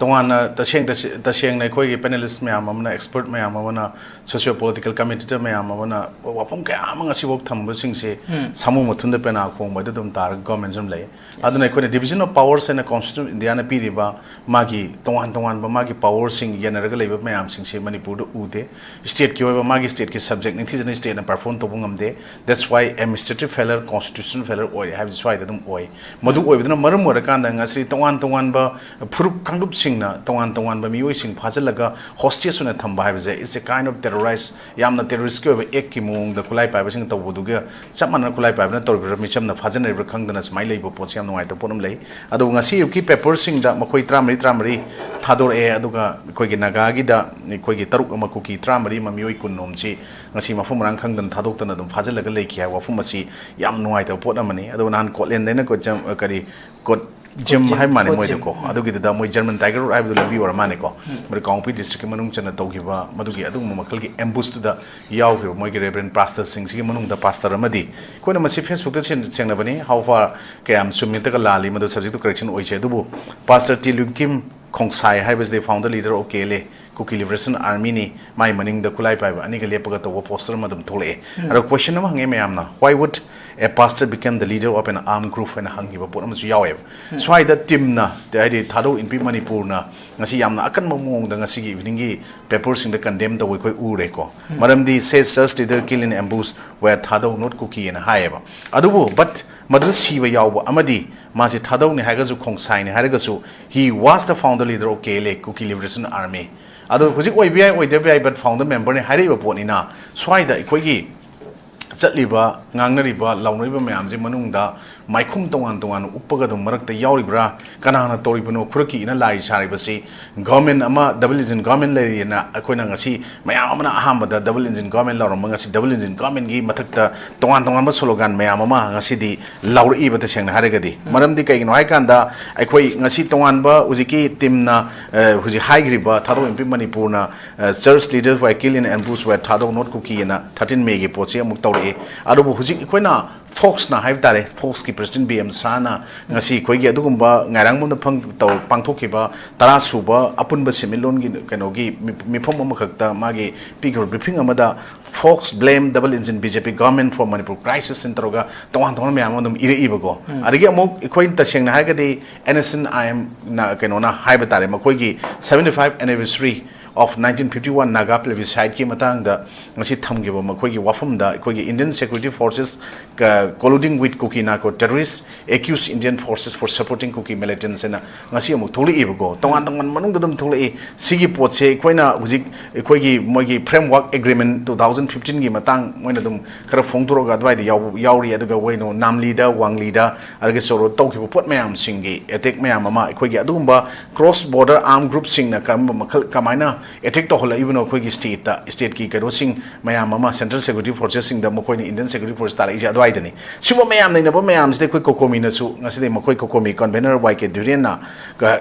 ꯇꯣꯉꯥꯟꯅ ꯇꯁꯦꯡ-, ꯇꯁꯦ-, ꯇꯁꯦꯡꯅ ꯑꯩꯈꯣꯏꯒꯤ panelist ꯃꯌꯥꯝ ꯑꯃꯅ, expert ꯃꯌꯥꯝ ꯑꯃꯅ, socio political commentator ꯃꯌꯥꯝ ꯑꯃꯅ ꯋꯥꯐꯝ ꯀꯌꯥ ꯑꯃ ꯉꯁꯤꯐꯥꯎ ꯊꯝꯕꯁꯤꯡꯁꯦ ꯎꯝ꯫ ꯁꯥꯃꯨ ꯃꯊꯨꯟꯗ ꯄꯦꯅꯥ ꯈꯣꯡꯕ ꯍꯥꯏꯗꯨ ꯑꯗꯨꯝ ꯇꯥꯔꯒ government ꯁꯨ ꯑꯗꯨꯝ ꯂꯩ꯫ ꯑꯗꯨꯅ ꯑꯩꯈꯣꯏꯅ division of powers ꯍꯥꯏꯅ constitution of India ꯅ ꯄꯤꯔꯤꯕ ꯃꯥꯒꯤ ꯇꯣꯉꯥꯟ ꯇꯣꯉꯥꯟꯕ ꯃꯥꯒꯤ power ꯁꯤꯡ ꯌꯦꯟꯅꯔꯒ ꯂꯩꯕ ꯃꯌꯥꯝꯁꯤꯡꯁꯦ ꯃꯅꯤꯄꯨꯔꯗ ꯎꯗꯦ꯫ State ꯀꯤ ꯑꯣꯏꯕ ꯃꯥꯒꯤ state ꯀꯤ subject ꯅꯤꯡꯊꯤꯖꯅ state ꯅ perform ꯇꯧꯕ ꯉꯝꯗꯦ꯫ That's why administrative failure, constitutional failure ꯑꯣꯏꯔꯦ ꯍꯥꯏꯕꯁꯤ ꯁ꯭ꯋꯥꯏꯗ ꯑꯗꯨꯝ ꯑꯣꯏ꯫ ꯃꯗꯨ ꯑꯣꯏꯕꯗꯨꯅ ꯃꯔꯝ ꯑꯣꯏꯔꯀꯥꯟꯗ ꯉꯁꯤ ꯇꯣꯉꯥꯟ ꯇꯣꯉꯥꯟꯕ ꯐꯨꯔꯨꯞ ꯀꯥꯡꯂꯨꯞꯁꯤꯡꯅ ꯇꯣꯉꯥꯟ ꯇꯣꯉꯥꯟꯕ ꯃꯤꯑꯣꯏꯁꯤꯡ ꯐꯥꯖꯤꯜꯂꯒ hostage ꯑꯣꯏꯅ ꯊꯝꯕ ꯍꯥꯏꯕꯁꯦ, it's a kind of terrorize, ꯌꯥꯝꯅ terrorist ꯀꯤ ꯑꯣꯏꯕ act ꯀꯤ ꯃꯑꯣꯡꯗ ꯈꯨꯠꯂꯥꯏ ꯄꯥꯏꯕꯁꯤꯡꯅ ꯇꯧꯕꯗꯨꯒ ꯆꯞ ꯃꯥꯟꯅꯅ ꯈꯨꯠꯂꯥꯏ ꯄꯥꯏꯕꯅ ꯇꯧꯔꯤꯕ꯭ꯔꯥ, ꯃꯤꯆꯝꯅ ꯐꯥꯖꯤꯟꯅꯔꯤꯕ꯭ꯔꯥ ꯈꯪꯗꯅ ꯁꯨꯃꯥꯏꯅ ꯂꯩꯕ ꯄꯣꯠꯁꯤ ꯌꯥꯝ ꯅꯨꯡꯉꯥꯏꯇꯕ ꯄꯣꯠ ꯑꯃ ꯂꯩ꯫ ꯑꯗꯨꯕꯨ ꯉꯁꯤ ꯑꯌꯨꯛꯀꯤ paper ꯁꯤꯡꯗ ꯃꯈꯣꯏ ꯇꯔꯥꯃꯔꯤ, ꯇꯔꯥꯃꯔꯤ ꯊꯥꯗꯣꯔꯛꯑꯦ, ꯑꯗꯨꯒ ꯑꯩꯈꯣꯏꯒꯤ ꯅꯥꯒꯥꯒꯤꯗ ꯑꯩꯈꯣꯏꯒꯤ ꯇꯔꯨꯛ ꯑꯃ, ꯀꯨꯀꯤ ꯇꯔꯥꯃꯔꯤ ꯑꯃ, ꯃꯤꯑꯣꯏ ꯀꯨꯟ ꯂꯣꯝꯁꯤ ꯉꯁꯤ ꯃꯐꯝ ꯃꯔꯥꯡ ꯈꯪꯗꯅ ꯊꯥꯗꯣꯛꯇꯅ ꯑꯗꯨꯝ ꯐꯥꯖꯤꯜꯂꯒ ꯂꯩꯈꯤ ꯍꯥꯏꯕ ꯋꯥꯐꯝ ꯑꯁꯤ ꯌꯥꯝ ꯅꯨꯡꯉꯥꯏꯇꯕ ꯄꯣꯠ ꯑꯃꯅꯤ꯫ ꯑꯗꯨꯒ ꯅꯍꯥꯟ ꯀꯣꯠꯂꯦꯟꯗ ꯑꯩꯅ ꯀꯣꯠ-, ꯀꯔꯤ, ꯀꯣꯠ-, ꯖꯤꯝ ꯍꯥꯏꯕ ꯃꯥꯅꯦ ꯃꯣꯏꯗꯀꯣ꯫ ꯑꯗꯨꯒꯤꯗꯨꯗ ꯃꯣꯏ ꯖꯔꯃꯟ ꯇꯥꯏꯒꯔ ꯔꯣꯗ ꯍꯥꯏꯕꯗꯨ ꯂꯝꯕꯤ ꯑꯣꯏꯔ ꯃꯥꯅꯦꯀꯣ꯫ ꯃꯣꯏ ꯀꯥꯡꯄꯣꯛꯄꯤ ꯗꯤꯁꯇ꯭ꯔꯤꯛꯀꯤ ꯃꯅꯨꯡ ꯆꯟꯅ ꯇꯧꯈꯤꯕ ꯃꯗꯨꯒꯤ ꯑꯗꯨꯒꯨꯝꯕ ꯃꯈꯜꯒꯤ ꯑꯦꯝꯕꯨꯁꯇꯨꯗ ꯌꯥꯎꯈ꯭ꯔꯤꯕ ꯃꯣꯏꯒꯤ ꯔꯦꯚꯔꯦꯟ ꯄꯥꯁꯇꯔꯁꯤꯡꯁꯤꯒꯤ ꯃꯅꯨꯡꯗ ꯄꯥꯁꯇꯔ ꯑꯃꯗꯤ, ꯑꯩꯈꯣꯏꯅ ꯃꯁꯤ ꯐꯦꯁꯕꯨꯛꯇ ꯁꯦꯡ-, ꯁꯦꯡꯅꯕꯅꯤ, how far ꯀꯌꯥꯝ ꯆꯨꯝꯃꯤ ꯅꯠꯇ꯭ꯔꯒ ꯂꯥꯜꯂꯤ ꯃꯗꯨ subject to correction ꯑꯣꯏꯁꯦ꯫ ꯑꯗꯨꯕꯨ ꯄꯥꯁꯇꯔ ꯇꯤ ꯂꯨꯏꯀꯤꯝ ꯈꯣꯡꯁꯥꯏ ꯍꯥꯏꯕꯁꯤꯗꯤ founder leader of K L A, Kuki Liberation Army ꯅꯤ, ꯃꯥꯏ ꯃꯅꯤꯡꯗ ꯈꯨꯠꯂꯥꯏ ꯄꯥꯏꯕ ꯑꯅꯤꯒ ꯂꯦꯞꯄꯒ ꯇꯧꯕ ꯄꯣꯁꯇꯔ ꯑꯃ ꯑꯗꯨꯝ ꯊꯣꯛꯂꯛꯑꯦ꯫ ꯑꯗꯣ ꯀꯣꯏꯁꯟ ꯑꯃ ꯍꯪꯉꯦ ꯃꯌꯥꯝꯅ, "Why would a pastor become the leader of an armed group?" ꯍꯥꯏꯅ ꯍꯪꯈꯤꯕ ꯄꯣꯠ ꯑꯃꯁꯨ ꯌꯥꯎꯋꯦꯕ꯫ ꯁ꯭ꯋꯥꯏꯗ ꯇꯤꯝꯅ, ꯍꯥꯏꯗꯤ ꯊꯥꯗꯧ ꯏꯟꯄꯤ ꯃꯅꯤꯄꯨꯔꯅ ꯉꯁꯤ ꯌꯥꯝꯅ ꯑꯀꯟꯕ ꯃꯑꯣꯡꯗ ꯉꯁꯤꯒꯤ ꯏꯚꯤꯅꯤꯡꯒꯤ ꯄꯦꯄꯔꯁꯤꯡꯗ ꯀꯟꯗꯦꯝ ꯇꯧꯕ ꯑꯩꯈꯣꯏ ꯎꯔꯦꯀꯣ꯫ ꯃꯔꯝꯗꯤ "says church leader killed in ambush were Thadou, not Kuki" ꯍꯥꯏꯅ ꯍꯥꯏꯌꯦꯕ꯫ ꯑꯗꯨꯕꯨ but ꯃꯗꯨꯗ ꯁꯤꯕ ꯌꯥꯎꯕ ꯑꯃꯗꯤ ꯃꯥꯁꯤ ꯊꯥꯗꯧꯅꯤ ꯍꯥꯏꯔꯒꯁꯨ, ꯈꯣꯡꯁꯥꯏꯅꯤ ꯍꯥꯏꯔꯒꯁꯨ, he was the founder leader of K L A, Kuki Liberation Army꯫ ꯑꯗꯣ ꯍꯧꯖꯤꯛ ꯑꯣꯏꯕ ꯌꯥꯏ, ꯑꯣꯏꯗꯕ ꯌꯥꯏ, but founder member ꯅꯤ ꯍꯥꯏꯔꯛꯏꯕ ꯄꯣꯠꯅꯤꯅ, ꯁ꯭ꯋꯥꯏꯗ ꯑꯩꯈꯣꯏꯒꯤ ꯆꯠꯂꯤꯕ, ꯉꯥꯡꯅꯔꯤꯕ, ꯂꯥꯎꯅꯔꯤꯕ ꯃꯌꯥꯝꯁꯤ ꯃꯅꯨꯡꯗ ꯃꯥꯏꯈꯨꯝ ꯇꯣꯉꯥꯟ ꯇꯣꯉꯥꯟꯅ ꯎꯞꯄꯒ ꯑꯗꯨꯝ ꯃꯔꯛꯇ ꯌꯥꯎꯔꯤꯕ꯭ꯔꯥ? ꯀꯅꯥꯅ ꯇꯧꯔꯤꯕꯅꯣ? ꯈꯨꯔꯛꯀꯤ ꯏꯅ ꯂꯥꯏ ꯁꯥꯔꯤꯕꯁꯤ, ꯒꯚꯔꯟꯃꯦꯟ ꯑꯃ, double engine government ꯂꯩꯔꯤꯑꯅ ꯑꯩꯈꯣꯏꯅ ꯉꯁꯤ ꯃꯌꯥꯝ ꯑꯃꯅ ꯑꯍꯥꯟꯕꯗ double engine government ꯂꯥꯎꯔꯝꯕ, ꯉꯁꯤ double engine government ꯀꯤ ꯃꯊꯛꯇ ꯇꯣꯉꯥꯟ ꯇꯣꯉꯥꯟꯕ slogan ꯃꯌꯥꯝ ꯑꯃ ꯉꯁꯤꯗꯤ ꯂꯥꯎꯔꯛꯏꯕ, ꯇꯁꯦꯡꯅ ꯍꯥꯏꯔꯒꯗꯤ꯫ ꯃꯔꯝꯗꯤ ꯀꯩꯒꯤꯅꯣ ꯍꯥꯏꯀꯥꯟꯗ, ꯑꯩꯈꯣꯏ ꯉꯁꯤ ꯇꯣꯉꯥꯟꯕ ꯍꯧꯖꯤꯛꯀꯤ ꯇꯤꯝꯅ, ꯑ, ꯍꯧꯖꯤꯛ ꯍꯥꯏꯈ꯭ꯔꯤꯕ ꯊꯥꯗꯧ ꯏꯟꯄꯤ ꯃꯅꯤꯄꯨꯔꯅ, ꯑ, "Church leaders were killed in ambush were Thadou, not Kuki" ꯍꯥꯏꯅ thirteen May ꯒꯤ ꯄꯣꯠꯁꯤ ꯑꯃꯨꯛ ꯇꯧꯔꯛꯑꯦ꯫ ꯑꯗꯨꯕꯨ ꯍꯧꯖꯤꯛ ꯑꯩꯈꯣꯏꯅ ꯐꯣꯛꯁꯅ ꯍꯥꯏꯕ ꯇꯥꯔꯦ, ꯐꯣꯛꯁꯀꯤ president ꯕꯤ ꯑꯦꯝ ꯁꯥꯍꯅ ꯉꯁꯤ ꯑꯩꯈꯣꯏꯒꯤ ꯑꯗꯨꯒꯨꯝꯕ ꯉꯥꯏꯔꯥꯡꯕꯝꯗ ꯐꯪ-, ꯇꯧ-, ꯄꯥꯡꯊꯣꯛꯈꯤꯕ ꯇꯔꯥ ꯁꯨꯕ ꯑꯄꯨꯟꯕ ꯁꯦꯟꯃꯤꯠꯂꯣꯟꯒꯤ ꯀꯩꯅꯣꯒꯤ ꯃꯤ-, ꯃꯤꯐꯝ ꯑꯃꯈꯛꯇ ꯃꯥꯒꯤ ꯄꯤꯈꯤꯕ briefing ꯑꯃꯗ "Fox blame double engine B J P government for Manipur crisis" ꯍꯥꯏꯅ ꯇꯧꯔꯒ ꯇꯣꯉꯥꯟ ꯇꯣꯉꯥꯟꯕ ꯃꯌꯥꯝ ꯑꯃ ꯑꯗꯨꯝ ꯏꯔꯛꯏꯕꯀꯣ꯫ ꯑꯗꯒꯤ ꯑꯃꯨꯛ ꯑꯩꯈꯣꯏ ꯇꯁꯦꯡꯅ ꯍꯥꯏꯔꯒꯗꯤ N S N I M ꯅ, ꯀꯩꯅꯣꯅ ꯍꯥꯏꯕ ꯇꯥꯔꯦ, ꯃꯈꯣꯏꯒꯤ seventy five anniversary of nineteen fifty one Naga plebiscite ꯀꯤ ꯃꯇꯥꯡꯗ ꯉꯁꯤ ꯊꯝꯈꯤꯕ ꯃꯈꯣꯏꯒꯤ ꯋꯥꯐꯝꯗ, ꯑꯩꯈꯣꯏꯒꯤ "Indian security forces, ꯀ-, colluding with Kuki narco terrorists, accuse Indian forces for supporting Kuki militants" ꯍꯥꯏꯅ ꯉꯁꯤ ꯑꯃꯨꯛ ꯊꯣꯛꯂꯛꯏꯕꯀꯣ꯫ ꯇꯣꯉꯥꯟ ꯇꯣꯉꯥꯟꯕ ꯃꯅꯨꯡꯗ ꯑꯗꯨꯝ ꯊꯣꯛꯂꯛꯏ꯫ ꯁꯤꯒꯤ ꯄꯣꯠꯁꯦ ꯑꯩꯈꯣꯏꯅ ꯍꯧꯖꯤꯛ ꯑꯩꯈꯣꯏꯒꯤ ꯃꯣꯏꯒꯤ framework agreement two thousand fifteen ꯒꯤ ꯃꯇꯥꯡ ꯃꯣꯏꯅ ꯑꯗꯨꯝ ꯈꯔ ꯐꯣꯡꯗꯣꯔꯛꯑꯒ ꯑꯗꯨꯋꯥꯏꯗ ꯌꯥꯎꯕ, ꯌꯥꯎꯔꯤ꯫ ꯑꯗꯨꯒ ꯀꯩꯅꯣ ꯅꯥꯝꯂꯤꯗ, ꯋꯥꯡꯂꯤꯗ, ꯑꯗꯒꯤ ꯆꯣꯔꯣ ꯇꯧꯈꯤꯕ ꯄꯣꯠ ꯃꯌꯥꯝꯁꯤꯡꯒꯤ attack ꯃꯌꯥꯝ ꯑꯃ, ꯑꯩꯈꯣꯏꯒꯤ ꯑꯗꯨꯒꯨꯝꯕ cross border armed group ꯁꯤꯡꯅ ꯀꯔꯝꯕ ꯃꯈꯜ, ꯀꯃꯥꯏꯅ ꯑꯦꯇꯦꯛ ꯇꯧꯍꯜꯂꯛꯏꯕꯅꯣ ꯑꯩꯈꯣꯏꯒꯤ ꯁ꯭ꯇꯦꯠꯇ, ꯁ꯭ꯇꯦꯠꯀꯤ ꯀꯩꯅꯣꯁꯤꯡ ꯃꯌꯥꯝ ꯑꯃ, ꯁꯦꯟꯇ꯭ꯔꯦꯜ ꯁꯦꯀ꯭ꯌꯨꯔꯤꯇꯤ ꯐꯣꯔꯁꯦꯁꯁꯤꯡꯗ ꯃꯈꯣꯏꯅ ꯏꯟꯗꯤꯌꯟ ꯁꯦꯀ꯭ꯌꯨꯔꯤꯇꯤ ꯐꯣꯔꯁ ꯇꯥꯔꯛꯏꯁꯦ ꯑꯗꯨꯋꯥꯏꯗꯅꯤ꯫ ꯁꯤꯒꯨꯝꯕ ꯃꯌꯥꯝ ꯅꯩꯅꯕ ꯃꯌꯥꯝꯁꯤꯗ ꯑꯩꯈꯣꯏ ꯀꯣꯀꯣꯃꯤꯅꯁꯨ ꯉꯁꯤꯗꯤ ꯃꯈꯣꯏ ꯀꯣꯀꯣꯃꯤ convener Y K ꯙꯨꯔꯦꯟꯅ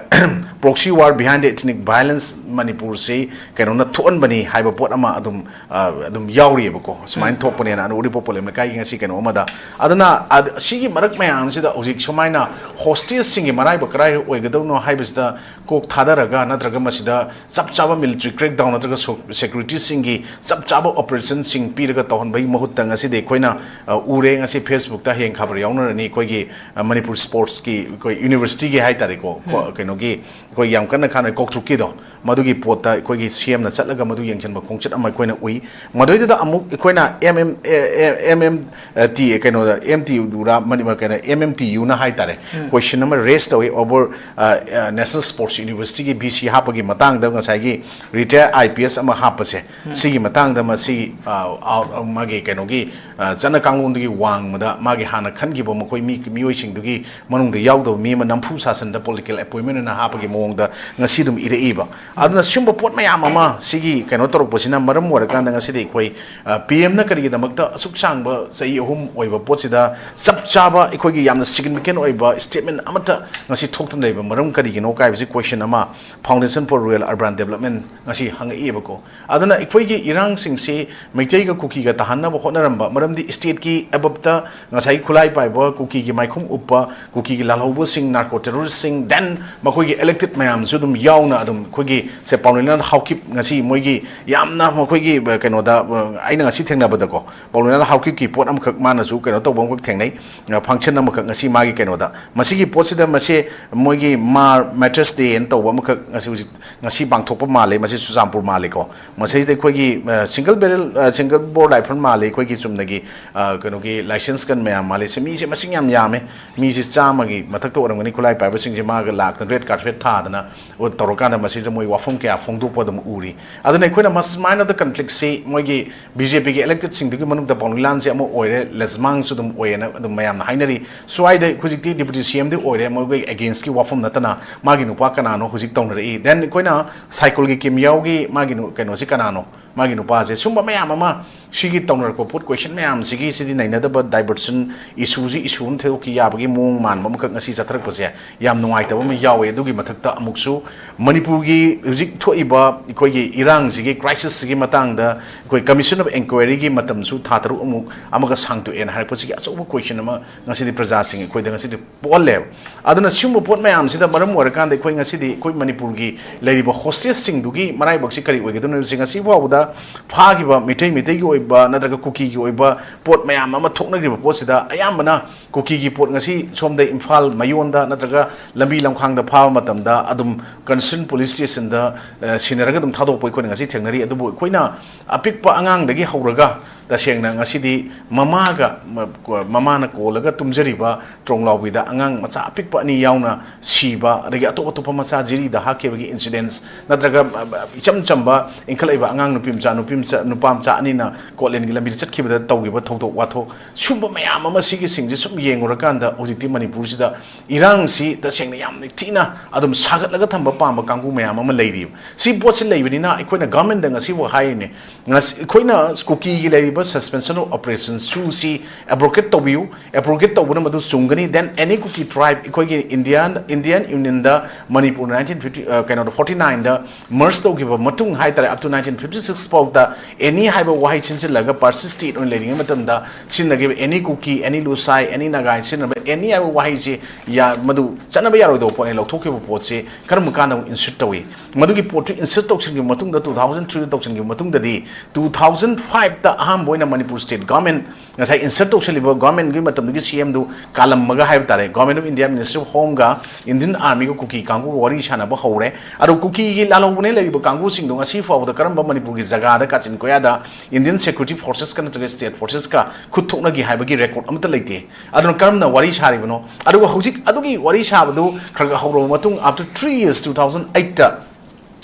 proxy war behind the ethnic violence ꯃꯅꯤꯄꯨꯔꯁꯤ ꯀꯩꯅꯣꯅ ꯊꯣꯛꯍꯟꯕꯅꯤ ꯍꯥꯏꯕ ꯄꯣꯠ ꯑꯃ ꯑꯗꯨꯝ ꯑ, ꯑꯗꯨꯝ ꯌꯥꯎꯔꯤꯑꯕꯀꯣ꯫ ꯁꯨꯃꯥꯏꯅ ꯊꯣꯛꯄꯅꯦꯅ ꯑꯅ ꯎꯔꯤꯄꯣꯛ ꯄꯣꯂꯦꯝ ꯂꯩꯀꯥꯏꯒꯤ ꯉꯁꯤ ꯀꯩꯅꯣ ꯑꯃꯗ꯫ ꯑꯗꯨꯅ ꯑꯗ, ꯁꯤꯒꯤ ꯃꯔꯛ ꯃꯌꯥꯝꯁꯤꯗ ꯍꯧꯖꯤꯛ ꯁꯨꯃꯥꯏꯅ ꯍꯣꯁꯇꯦꯖꯁꯤꯡꯒꯤ ꯃꯔꯥꯏꯕꯛ ꯀꯗꯥꯏ ꯑꯣꯏꯒꯗꯧꯅꯣ ꯍꯥꯏꯕꯁꯤꯗ ꯀꯣꯛ ꯊꯥꯗꯔꯒ, ꯅꯠꯇ꯭ꯔꯒ ꯃꯁꯤꯗ ꯆꯞ ꯆꯥꯕ ꯃꯤꯂꯤꯇꯔꯤ ꯀ꯭ꯔꯦꯛ ꯗꯥꯎꯟ ꯅꯠꯇ꯭ꯔꯒ ꯁꯣ-, ꯁꯦꯀ꯭ꯌꯨꯔꯤꯇꯤꯁꯤꯡꯒꯤ ꯆꯞ ꯆꯥꯕ ꯑꯣꯄꯔꯦꯁꯟꯁꯤꯡ ꯄꯤꯔꯒ ꯇꯧꯍꯟꯕꯒꯤ ꯃꯍꯨꯠꯇ ꯉꯁꯤꯗꯤ ꯑꯩꯈꯣꯏꯅ, ꯑ, ꯎꯔꯦ, ꯉꯁꯤ ꯐꯦꯁꯕꯨꯛꯇ ꯍꯌꯦꯡ ꯈꯕꯔ ꯌꯥꯎꯅꯔꯅꯤ, ꯑꯩꯈꯣꯏꯒꯤ, ꯑ, ꯃꯅꯤꯄꯨꯔ ꯁ꯭ꯄꯣꯔꯠꯁꯀꯤ ꯑꯩꯈꯣꯏ ꯌꯨꯅꯤꯚꯔꯁꯤꯇꯤꯒꯤ ꯍꯥꯏ ꯇꯥꯔꯦꯀꯣ, ꯀꯣ-, ꯀꯩꯅꯣꯒꯤ ꯑꯩꯈꯣꯏ ꯌꯥꯝ ꯀꯟꯅ ꯈꯥꯟꯅ ꯀꯣꯛꯇ꯭ꯔꯨꯛꯀꯤꯗꯣ, ꯃꯗꯨꯒꯤ ꯄꯣꯠꯇ ꯑꯩꯈꯣꯏꯒꯤ ꯁꯤ ꯑꯦꯝꯅ ꯆꯠꯂꯒ ꯃꯗꯨ ꯌꯦꯡꯁꯤꯟꯕ ꯈꯣꯡꯆꯠ ꯑꯃ ꯑꯩꯈꯣꯏꯅ ꯎꯏ꯫ ꯃꯗꯨꯏꯗꯨꯗ ꯑꯃꯨꯛ ꯑꯩꯈꯣꯏꯅ ꯑꯦꯝ ꯑꯦꯝ, ꯑꯦ, ꯑꯦ, ꯑꯦꯝ ꯑꯦꯝ, ꯑ, ꯇꯤ, ꯀꯩꯅꯣꯗ, ꯑꯦꯝ ꯇꯤ ꯌꯨꯔꯥ, ꯃꯅꯤ-, ꯀꯩꯅꯣ, ꯑꯦꯝ ꯑꯦꯝ ꯇꯤ ꯌꯨꯅ ꯍꯥꯏ ꯇꯥꯔꯦ, ꯀꯣꯏꯁꯟ ꯑꯃ ꯔꯦꯁ ꯇꯧꯏ ꯑꯣꯚꯔ, ꯑ, ꯑ, ꯅꯦꯁꯅꯦꯜ ꯁ꯭ꯄꯣꯔꯠꯁ ꯌꯨꯅꯤꯚꯔꯁꯤꯇꯤꯒꯤ ꯚꯤ ꯁꯤ ꯍꯥꯞꯄꯒꯤ ꯃꯇꯥꯡꯗ꯫ ꯉꯁꯥꯏꯒꯤ ꯔꯤꯇꯥꯌꯔ ꯑꯥꯏ ꯄꯤ ꯑꯦꯁ ꯑꯃ ꯍꯥꯞꯄꯁꯦ, ꯁꯤꯒꯤ ꯃꯇꯥꯡꯗ ꯃꯁꯤ, ꯑ, ꯑ, ꯃꯥꯒꯤ ꯀꯩꯅꯣꯒꯤ, ꯑ, ꯆꯠꯅ ꯀꯥꯡꯂꯣꯟꯗꯒꯤ ꯋꯥꯡꯃꯗ ꯃꯥꯒꯤ ꯍꯥꯟꯅ ꯈꯟꯈꯤꯕ ꯃꯈꯣꯏ ꯃꯤ, ꯃꯤꯑꯣꯏꯁꯤꯡꯗꯨꯒꯤ ꯃꯅꯨꯡꯗ ꯌꯥꯎꯗꯕ ꯃꯤ ꯑꯃ ꯅꯝꯐꯨ ꯁꯥꯁꯟꯗ ꯄꯣꯂꯤꯇꯤꯀꯦꯜ ꯑꯦꯄꯣꯏꯟꯃꯦꯟ ꯑꯣꯏꯅ ꯍꯥꯞꯄꯒꯤ ꯃꯑꯣꯡꯗ ꯉꯁꯤ ꯑꯗꯨꯝ ꯏꯔꯛꯏꯕ꯫ ꯑꯗꯨꯅ ꯁꯤꯒꯨꯝꯕ ꯄꯣꯠ ꯃꯌꯥꯝ ꯑꯃ ꯁꯤꯒꯤ ꯀꯩꯅꯣ ꯇꯧꯔꯛꯄꯁꯤꯅ ꯃꯔꯝ ꯑꯣꯏꯔꯀꯥꯟꯗ ꯉꯁꯤꯗꯤ ꯑꯩꯈꯣꯏ, ꯑ, ꯄꯤ ꯑꯦꯝꯅ ꯀꯔꯤꯒꯤꯗꯃꯛꯇ ꯑꯁꯨꯛ ꯁꯥꯡꯕ ꯆꯍꯤ ꯑꯍꯨꯝ ꯑꯣꯏꯕ ꯄꯣꯠꯁꯤꯗ ꯆꯞ ꯆꯥꯕ ꯑꯩꯈꯣꯏꯒꯤ ꯌꯥꯝꯅ ꯁꯤꯒꯅꯤꯐꯤꯀꯦꯟ ꯑꯣꯏꯕ ꯁ꯭ꯇꯦꯠꯃꯦꯟ ꯑꯃꯠꯇ ꯉꯁꯤ ꯊꯣꯛꯇꯅ ꯂꯩꯕ ꯃꯔꯝ ꯀꯔꯤꯒꯤꯅꯣ ꯀꯥꯏꯕꯁꯤ ꯀꯣꯏꯁꯟ ꯑꯃ Foundation for Rural Urban Development ꯉꯁꯤ ꯍꯪꯉꯛꯏꯕꯀꯣ꯫ ꯑꯗꯨꯅ ꯑꯩꯈꯣꯏꯒꯤ ꯏꯔꯥꯡꯁꯤꯡꯁꯤ ꯃꯩꯇꯩꯒ ꯀꯨꯀꯤꯒ ꯇꯥꯍꯟꯅꯕ ꯍꯣꯠꯅꯔꯝꯕ, ꯃꯔꯝꯗꯤ ꯁ꯭ꯇꯦꯠꯀꯤ ꯑꯦꯕꯞꯇ ꯉꯁꯥꯏꯒꯤ ꯈꯨꯠꯂꯥꯏ ꯄꯥꯏꯕ, ꯀꯨꯀꯤꯒꯤ ꯃꯥꯏꯈꯨꯝ ꯎꯞꯄ, ꯀꯨꯀꯤꯒꯤ ꯂꯥꯜꯍꯧꯕꯁꯤꯡ, ꯅꯥꯔꯀꯣ ꯇꯦꯔꯣꯔꯤꯁꯁꯤꯡ, then ꯃꯈꯣꯏꯒꯤ ꯏꯂꯦꯛꯇꯦꯗ ꯃꯌꯥꯝꯁꯨ ꯑꯗꯨꯝ ꯌꯥꯎꯅ ꯑꯗꯨꯝ ꯑꯩꯈꯣꯏꯒꯤ ꯁꯦ ꯄꯥꯎꯅꯤꯂꯥꯜ ꯍꯥꯎꯀꯤꯞ ꯉꯁꯤ ꯃꯣꯏꯒꯤ ꯌꯥꯝꯅ ꯃꯈꯣꯏꯒꯤ, ꯑ, ꯀꯩꯅꯣꯗ, ꯑ, ꯑꯩꯅ ꯉꯁꯤ ꯊꯦꯡꯅꯕꯗꯀꯣ, ꯄꯥꯎꯅꯤꯂꯥꯜ ꯍꯥꯎꯀꯤꯞꯀꯤ ꯄꯣꯠ ꯑꯃꯈꯛ ꯃꯥꯅꯁꯨ ꯀꯩꯅꯣ ꯇꯧꯕ ꯑꯃꯈꯛ ꯊꯦꯡꯅꯩ, ꯑ, ꯐꯪꯁꯟ ꯑꯃꯈꯛ ꯉꯁꯤ ꯃꯥꯒꯤ ꯀꯩꯅꯣꯗ꯫ ꯃꯁꯤꯒꯤ ꯄꯣꯠꯁꯤꯗ ꯃꯁꯤ ꯃꯣꯏꯒꯤ ꯃꯥꯔ ꯃꯦꯇꯔꯁ ꯗꯦ ꯍꯥꯏꯅ ꯇꯧꯕ ꯑꯃꯈꯛ ꯉꯁꯤ ꯍꯧꯖꯤꯛ ꯉꯁꯤ ꯄꯥꯡꯊꯣꯛꯄ ꯃꯥꯜꯂꯦ, ꯃꯁꯤ ꯆꯨꯔꯆꯥꯟꯄꯨꯔ ꯃꯥꯜꯂꯦꯀꯣ꯫ ꯃꯁꯤꯗ ꯑꯩꯈꯣꯏꯒꯤ, ꯑ, ꯁꯤꯡꯒꯜ ꯕꯦꯔꯦꯜ, ꯑ, ꯁꯤꯡꯒꯜ ꯕꯣꯔ ꯔꯥꯏꯐꯜ ꯃꯥꯜꯂꯦ, ꯑꯩꯈꯣꯏꯒꯤ ꯆꯨꯝꯅꯒꯤ ꯑ, ꯀꯩꯅꯣꯒꯤ licence gun ꯃꯌꯥꯝ ꯃꯥꯜꯂꯦ꯫ ꯁꯤ ꯃꯤꯁꯦ ꯃꯁꯤꯡ ꯌꯥꯝ ꯌꯥꯝꯃꯦ꯫ ꯃꯤꯁꯦ ꯆꯥꯝꯃꯒꯤ ꯃꯊꯛꯇ ꯑꯣꯏꯔꯝꯒꯅꯤ꯫ ꯈꯨꯠꯂꯥꯏ ꯄꯥꯏꯕꯁꯤꯡꯁꯦ ꯃꯥꯒ ꯂꯥꯛꯇꯅ red carpet ꯊꯥꯗꯅ ꯇꯧꯔꯀꯥꯟꯗ ꯃꯁꯤꯗ ꯃꯣꯏ ꯋꯥꯐꯝ ꯀꯌꯥ ꯐꯣꯡꯗꯣꯛꯄ ꯑꯗꯨꯝ ꯎꯔꯤ꯫ ꯑꯗꯨꯅ ꯑꯩꯈꯣꯏꯅ mastermind of the conflict ꯁꯤ ꯃꯣꯏꯒꯤ BJP ꯒꯤ elected ꯁꯤꯡꯗꯨꯒꯤ ꯃꯅꯨꯡꯗ ꯄꯥꯎꯅꯤꯂꯥꯟꯁꯦ ꯑꯃ ꯑꯣꯏꯔꯦ, ꯂꯖꯃꯥꯡꯁꯨ ꯑꯗꯨꯝ ꯑꯣꯏꯌꯦꯅ ꯑꯗꯨꯝ ꯃꯌꯥꯝꯅ ꯍꯥꯏꯅꯔꯤ꯫ ꯁ꯭ꯋꯥꯏꯗ ꯍꯧꯖꯤꯛꯇꯤ deputy CM ꯗꯤ ꯑꯣꯏꯔꯦ, ꯃꯣꯏꯒꯤ against ꯀꯤ ꯋꯥꯐꯝ ꯅꯠꯇꯅ ꯃꯥꯒꯤ ꯅꯨꯄꯥ ꯀꯅꯥꯅꯣ ꯍꯧꯖꯤꯛ ꯇꯧꯅꯔꯛꯏ꯫ Then ꯑꯩꯈꯣꯏꯅ ꯁꯥꯏꯀꯨꯜꯒꯤ ꯀꯤꯝꯌꯥꯎꯒꯤ ꯃꯥꯒꯤ ꯅꯨ-, ꯀꯩꯅꯣꯁꯤ ꯀꯅꯥꯅꯣ? ꯃꯥꯒꯤ ꯅꯨꯄꯥꯁꯦ꯫ ꯁꯨꯝꯕ ꯃꯌꯥꯝ ꯑꯃ ꯁꯤꯒꯤ ꯇꯧꯅꯔꯛꯄ ꯄꯣꯠ, question ꯃꯌꯥꯝꯁꯤꯒꯤ ꯁꯤꯗꯤ ꯅꯩꯅꯗꯕ diversion issue ꯁꯤ issue ꯑꯃ ꯊꯣꯛꯈꯤ ꯌꯥꯕꯒꯤ ꯃꯑꯣꯡ ꯃꯥꯟꯕ ꯑꯃꯈꯛ ꯉꯁꯤ ꯆꯠꯊꯔꯛꯄꯁꯦ ꯌꯥꯝ ꯅꯨꯡꯉꯥꯏꯇꯕ ꯑꯃ ꯌꯥꯎꯋꯦ꯫ ꯑꯗꯨꯒꯤ ꯃꯊꯛꯇ ꯑꯃꯨꯛꯁꯨ ꯃꯅꯤꯄꯨꯔꯒꯤ ꯍꯧꯖꯤꯛ ꯊꯣꯛꯏꯕ ꯑꯩꯈꯣꯏꯒꯤ ꯏꯔꯥꯡꯁꯤꯒꯤ crisis ꯁꯤꯒꯤ ꯃꯇꯥꯡꯗ ꯑꯩꯈꯣꯏ commission of inquiry ꯒꯤ ꯃꯇꯝꯁꯨ ꯊꯥ ꯇꯔꯨꯛ ꯑꯃꯨꯛ ꯑꯃꯒ ꯁꯥꯡꯇꯣꯛꯑꯦꯅ ꯍꯥꯏꯔꯛꯄꯁꯤꯒꯤ ꯑꯆꯧꯕ question ꯑꯃ ꯉꯁꯤꯗꯤ ꯄ꯭ꯔꯖꯥꯁꯤꯡ ꯑꯩꯈꯣꯏꯗ ꯉꯁꯤꯗꯤ ꯄꯣꯛꯍꯜꯂꯦꯕ꯫ ꯑꯗꯨꯅ ꯁꯤꯒꯨꯝꯕ ꯄꯣꯠ ꯃꯌꯥꯝꯁꯤꯗ ꯃꯔꯝ ꯑꯣꯏꯔꯀꯥꯟꯗ ꯑꯩꯈꯣꯏ ꯉꯁꯤꯗꯤ ꯑꯩꯈꯣꯏ ꯃꯅꯤꯄꯨꯔꯒꯤ ꯂꯩꯔꯤꯕ hostage ꯁꯤꯡꯗꯨꯒꯤ ꯃꯔꯥꯏꯕꯛꯁꯤ ꯀꯔꯤ ꯑꯣꯏꯒꯗꯣꯏꯅꯣ ꯍꯥꯏꯕꯁꯤ ꯉꯁꯤ ꯐꯥꯎꯕꯗ ꯐꯥꯈꯤꯕ ꯃꯤꯇꯩ, ꯃꯤꯇꯩꯒꯤ ꯑꯣꯏꯕ ꯅꯠꯇ꯭ꯔꯒ ꯀꯨꯀꯤꯒꯤ ꯑꯣꯏꯕ ꯄꯣꯠ ꯃꯌꯥꯝ ꯑꯃ ꯊꯣꯛꯅꯈ꯭ꯔꯤꯕ ꯄꯣꯠꯁꯤꯗ ꯑꯌꯥꯝꯕꯅ ꯀꯨꯀꯤꯒꯤ ꯄꯣꯠ ꯉꯁꯤ ꯁꯣꯝꯗ ꯏꯝꯐꯥꯜ ꯃꯌꯣꯟꯗ ꯅꯠꯇ꯭ꯔꯒ ꯂꯝꯕꯤ ꯂꯝꯈꯥꯡꯗ ꯐꯥꯕ ꯃꯇꯝꯗ ꯑꯗꯨꯝ concern police station ꯗ, ꯑ, ꯁꯤꯟꯅꯔꯒ ꯑꯗꯨꯝ ꯊꯥꯗꯣꯛꯄ ꯑꯩꯈꯣꯏꯅ ꯉꯁꯤ ꯊꯦꯡꯅꯔꯤ꯫ ꯑꯗꯨꯕꯨ ꯑꯩꯈꯣꯏꯅ ꯑꯄꯤꯛꯄ ꯑꯉꯥꯡꯗꯒꯤ ꯍꯧꯔꯒ ꯇꯁꯦꯡꯅ ꯉꯁꯤꯗꯤ ꯃꯃꯥꯒ, ꯃ-, ꯃꯃꯥꯅ ꯀꯣꯜꯂꯒ ꯇꯨꯝꯖꯔꯤꯕ ꯇ꯭ꯔꯣꯡꯂꯥꯎꯕꯤꯗ ꯑꯉꯥꯡ ꯃꯆꯥ ꯑꯄꯤꯛꯄ ꯑꯅꯤ ꯌꯥꯎꯅ ꯁꯤꯕ, ꯑꯗꯒꯤ ꯑꯇꯣꯞ ꯑꯇꯣꯞꯄ ꯃꯆꯥ ꯖꯤꯔꯤꯗ ꯍꯥꯠꯈꯤꯕꯒꯤ incidents, ꯅꯠꯇ꯭ꯔꯒ, ꯑ, ꯑ, ꯏꯆꯝ ꯆꯝꯕ ꯏꯟꯈꯠꯂꯛꯏꯕ ꯑꯉꯥꯡ ꯅꯨꯄꯤ ꯃꯆꯥ, ꯅꯨꯄꯤ ꯃꯆꯥ, ꯅꯨꯄꯥ ꯃꯆꯥ ꯑꯅꯤꯅ ꯀꯣꯠꯂꯦꯟꯒꯤ ꯂꯝꯕꯤꯗ ꯆꯠꯈꯤꯕꯗ ꯇꯧꯈꯤꯕ ꯊꯧꯗꯣꯛ ꯋꯥꯊꯣꯛ, ꯁꯨꯝꯕ ꯃꯌꯥꯝ ꯑꯃ ꯁꯤꯒꯤꯁꯤꯡꯁꯦ ꯁꯨꯝ ꯌꯦꯡꯉꯨꯔꯀꯥꯟꯗ ꯍꯧꯖꯤꯛꯇꯤ ꯃꯅꯤꯄꯨꯔꯁꯤꯗ ꯏꯔꯥꯡꯁꯤ ꯇꯁꯦꯡꯅ ꯌꯥꯝꯅ ꯊꯤꯅ ꯑꯗꯨꯝ ꯁꯥꯒꯠꯂꯒ ꯊꯝꯕ ꯄꯥꯝꯕ ꯀꯥꯡꯕꯨ ꯃꯌꯥꯝ ꯑꯃ ꯂꯩꯔꯤꯕ꯫ ꯁꯤ ꯄꯣꯠꯁꯤ ꯂꯩꯕꯅꯤꯅ ꯑꯩꯈꯣꯏꯅ government ꯗ ꯉꯁꯤꯐꯥꯎ ꯍꯥꯏꯔꯤꯅꯦ, ꯉꯁꯤ ꯑꯩꯈꯣꯏꯅ ꯀꯨꯀꯤꯒꯤ ꯂꯩꯔꯤꯕ suspension of operations ꯁꯨ ꯁꯤ abrogate ꯇꯧꯕꯤꯌꯨ, abrogate ꯇꯧꯕꯅ ꯃꯗꯨ ꯆꯨꯝꯒꯅꯤ꯫ Then any Kuki tribe, ꯑꯩꯈꯣꯏꯒꯤ Indian, Indian Union ꯗ ꯃꯅꯤꯄꯨꯔ nineteen fifty, ꯑ, ꯀꯩꯅꯣꯗ forty nine ꯗ merge ꯇꯧꯈꯤꯕ ꯃꯇꯨꯡ ꯍꯥꯏꯇꯥꯔꯦ, up to nineteen fifty six ꯐꯥꯎꯗ any ꯍꯥꯏꯕ ꯋꯥꯍꯩ ꯁꯤꯖꯤꯜꯂꯒ persist state ꯑꯣꯏꯅ ꯂꯩꯔꯤꯉꯩ ꯃꯇꯝꯗ ꯁꯤꯖꯤꯟꯅꯈꯤꯕ any Kuki, any Lusai, any Naga ꯍꯥꯏꯅ ꯁꯤꯖꯤꯟꯅꯕ any ꯍꯥꯏꯕ ꯋꯥꯍꯩꯁꯤ ꯌꯥ-, ꯃꯗꯨ ꯆꯠꯅꯕ ꯌꯥꯔꯣꯏꯗꯧꯕ ꯄꯣꯠꯅꯤ꯫ ꯂꯧꯊꯣꯛꯈꯤꯕ ꯄꯣꯠꯁꯤ ꯀꯔꯝꯕ ꯀꯥꯟꯗ ꯑꯃꯨꯛ insert ꯇꯧꯏ? ꯃꯗꯨꯒꯤ ꯄꯣꯠꯇꯨ insert ꯇꯧꯁꯤꯟꯈꯤꯕ ꯃꯇꯨꯡꯗ, two thousand three ꯗ ꯇꯧꯁꯤꯟꯈꯤꯕ ꯃꯇꯨꯡꯗꯗꯤ, two thousand five ꯇ ꯑꯍꯥꯟꯕ ꯑꯩꯈꯣꯏꯅ ꯃꯅꯤꯄꯨꯔ ꯁ꯭ꯇꯦꯠ ꯒꯣꯔꯃꯦꯟ, ꯉꯁꯥꯏ ꯏꯟꯁꯔꯠ ꯇꯧꯁꯜꯂꯤꯕ ꯒꯣꯔꯃꯦꯟꯒꯤ ꯃꯇꯝꯗꯨꯒꯤ ꯁꯤ ꯑꯦꯝꯗꯨ ꯀꯥꯜꯂꯝꯃꯒ ꯍꯥꯏꯕ ꯇꯥꯔꯦ, government of India, ministry of ꯍꯣꯝꯒ ꯏꯟꯗꯤꯌꯟ ꯑꯥꯔꯃꯤꯒ ꯀꯨꯀꯤ ꯀꯥꯡꯕꯨꯒ ꯋꯥꯔꯤ ꯁꯥꯟꯅꯕ ꯍꯧꯔꯦ꯫ ꯑꯗꯣ ꯀꯨꯀꯤꯒꯤ ꯂꯥꯜꯍꯧꯕꯅꯦ ꯂꯩꯔꯤꯕ ꯀꯥꯡꯕꯨꯁꯤꯡꯗꯣ ꯉꯁꯤ ꯐꯥꯎꯕꯗ ꯀꯔꯝꯕ ꯃꯅꯤꯄꯨꯔꯒꯤ ꯖꯒꯥꯗ, ꯀꯥꯆꯤꯟ ꯀꯣꯌꯥꯗ ꯏꯟꯗꯤꯌꯟ ꯁꯦꯀ꯭ꯌꯨꯔꯤꯇꯤ ꯐꯣꯔꯁꯦꯁꯀ ꯅꯠꯇ꯭ꯔꯒ ꯁ꯭ꯇꯦꯠ ꯐꯣꯔꯁꯦꯁꯀ ꯈꯨꯠ ꯊꯣꯛꯅꯈꯤ ꯍꯥꯏꯕꯒꯤ ꯔꯦꯀꯣꯔꯗ ꯑꯃꯠꯇ ꯂꯩꯇꯦ꯫ ꯑꯗꯨꯅ ꯀꯔꯝꯅ ꯋꯥꯔꯤ ꯁꯥꯔꯤꯕꯅꯣ? ꯑꯗꯨꯒ ꯍꯧꯖꯤꯛ ꯑꯗꯨꯒꯤ ꯋꯥꯔꯤ ꯁꯥꯕꯗꯨ ꯈꯔ ꯈꯔ ꯍꯧꯔꯕ ꯃꯇꯨꯡ, after three years, two thousand eight ꯇ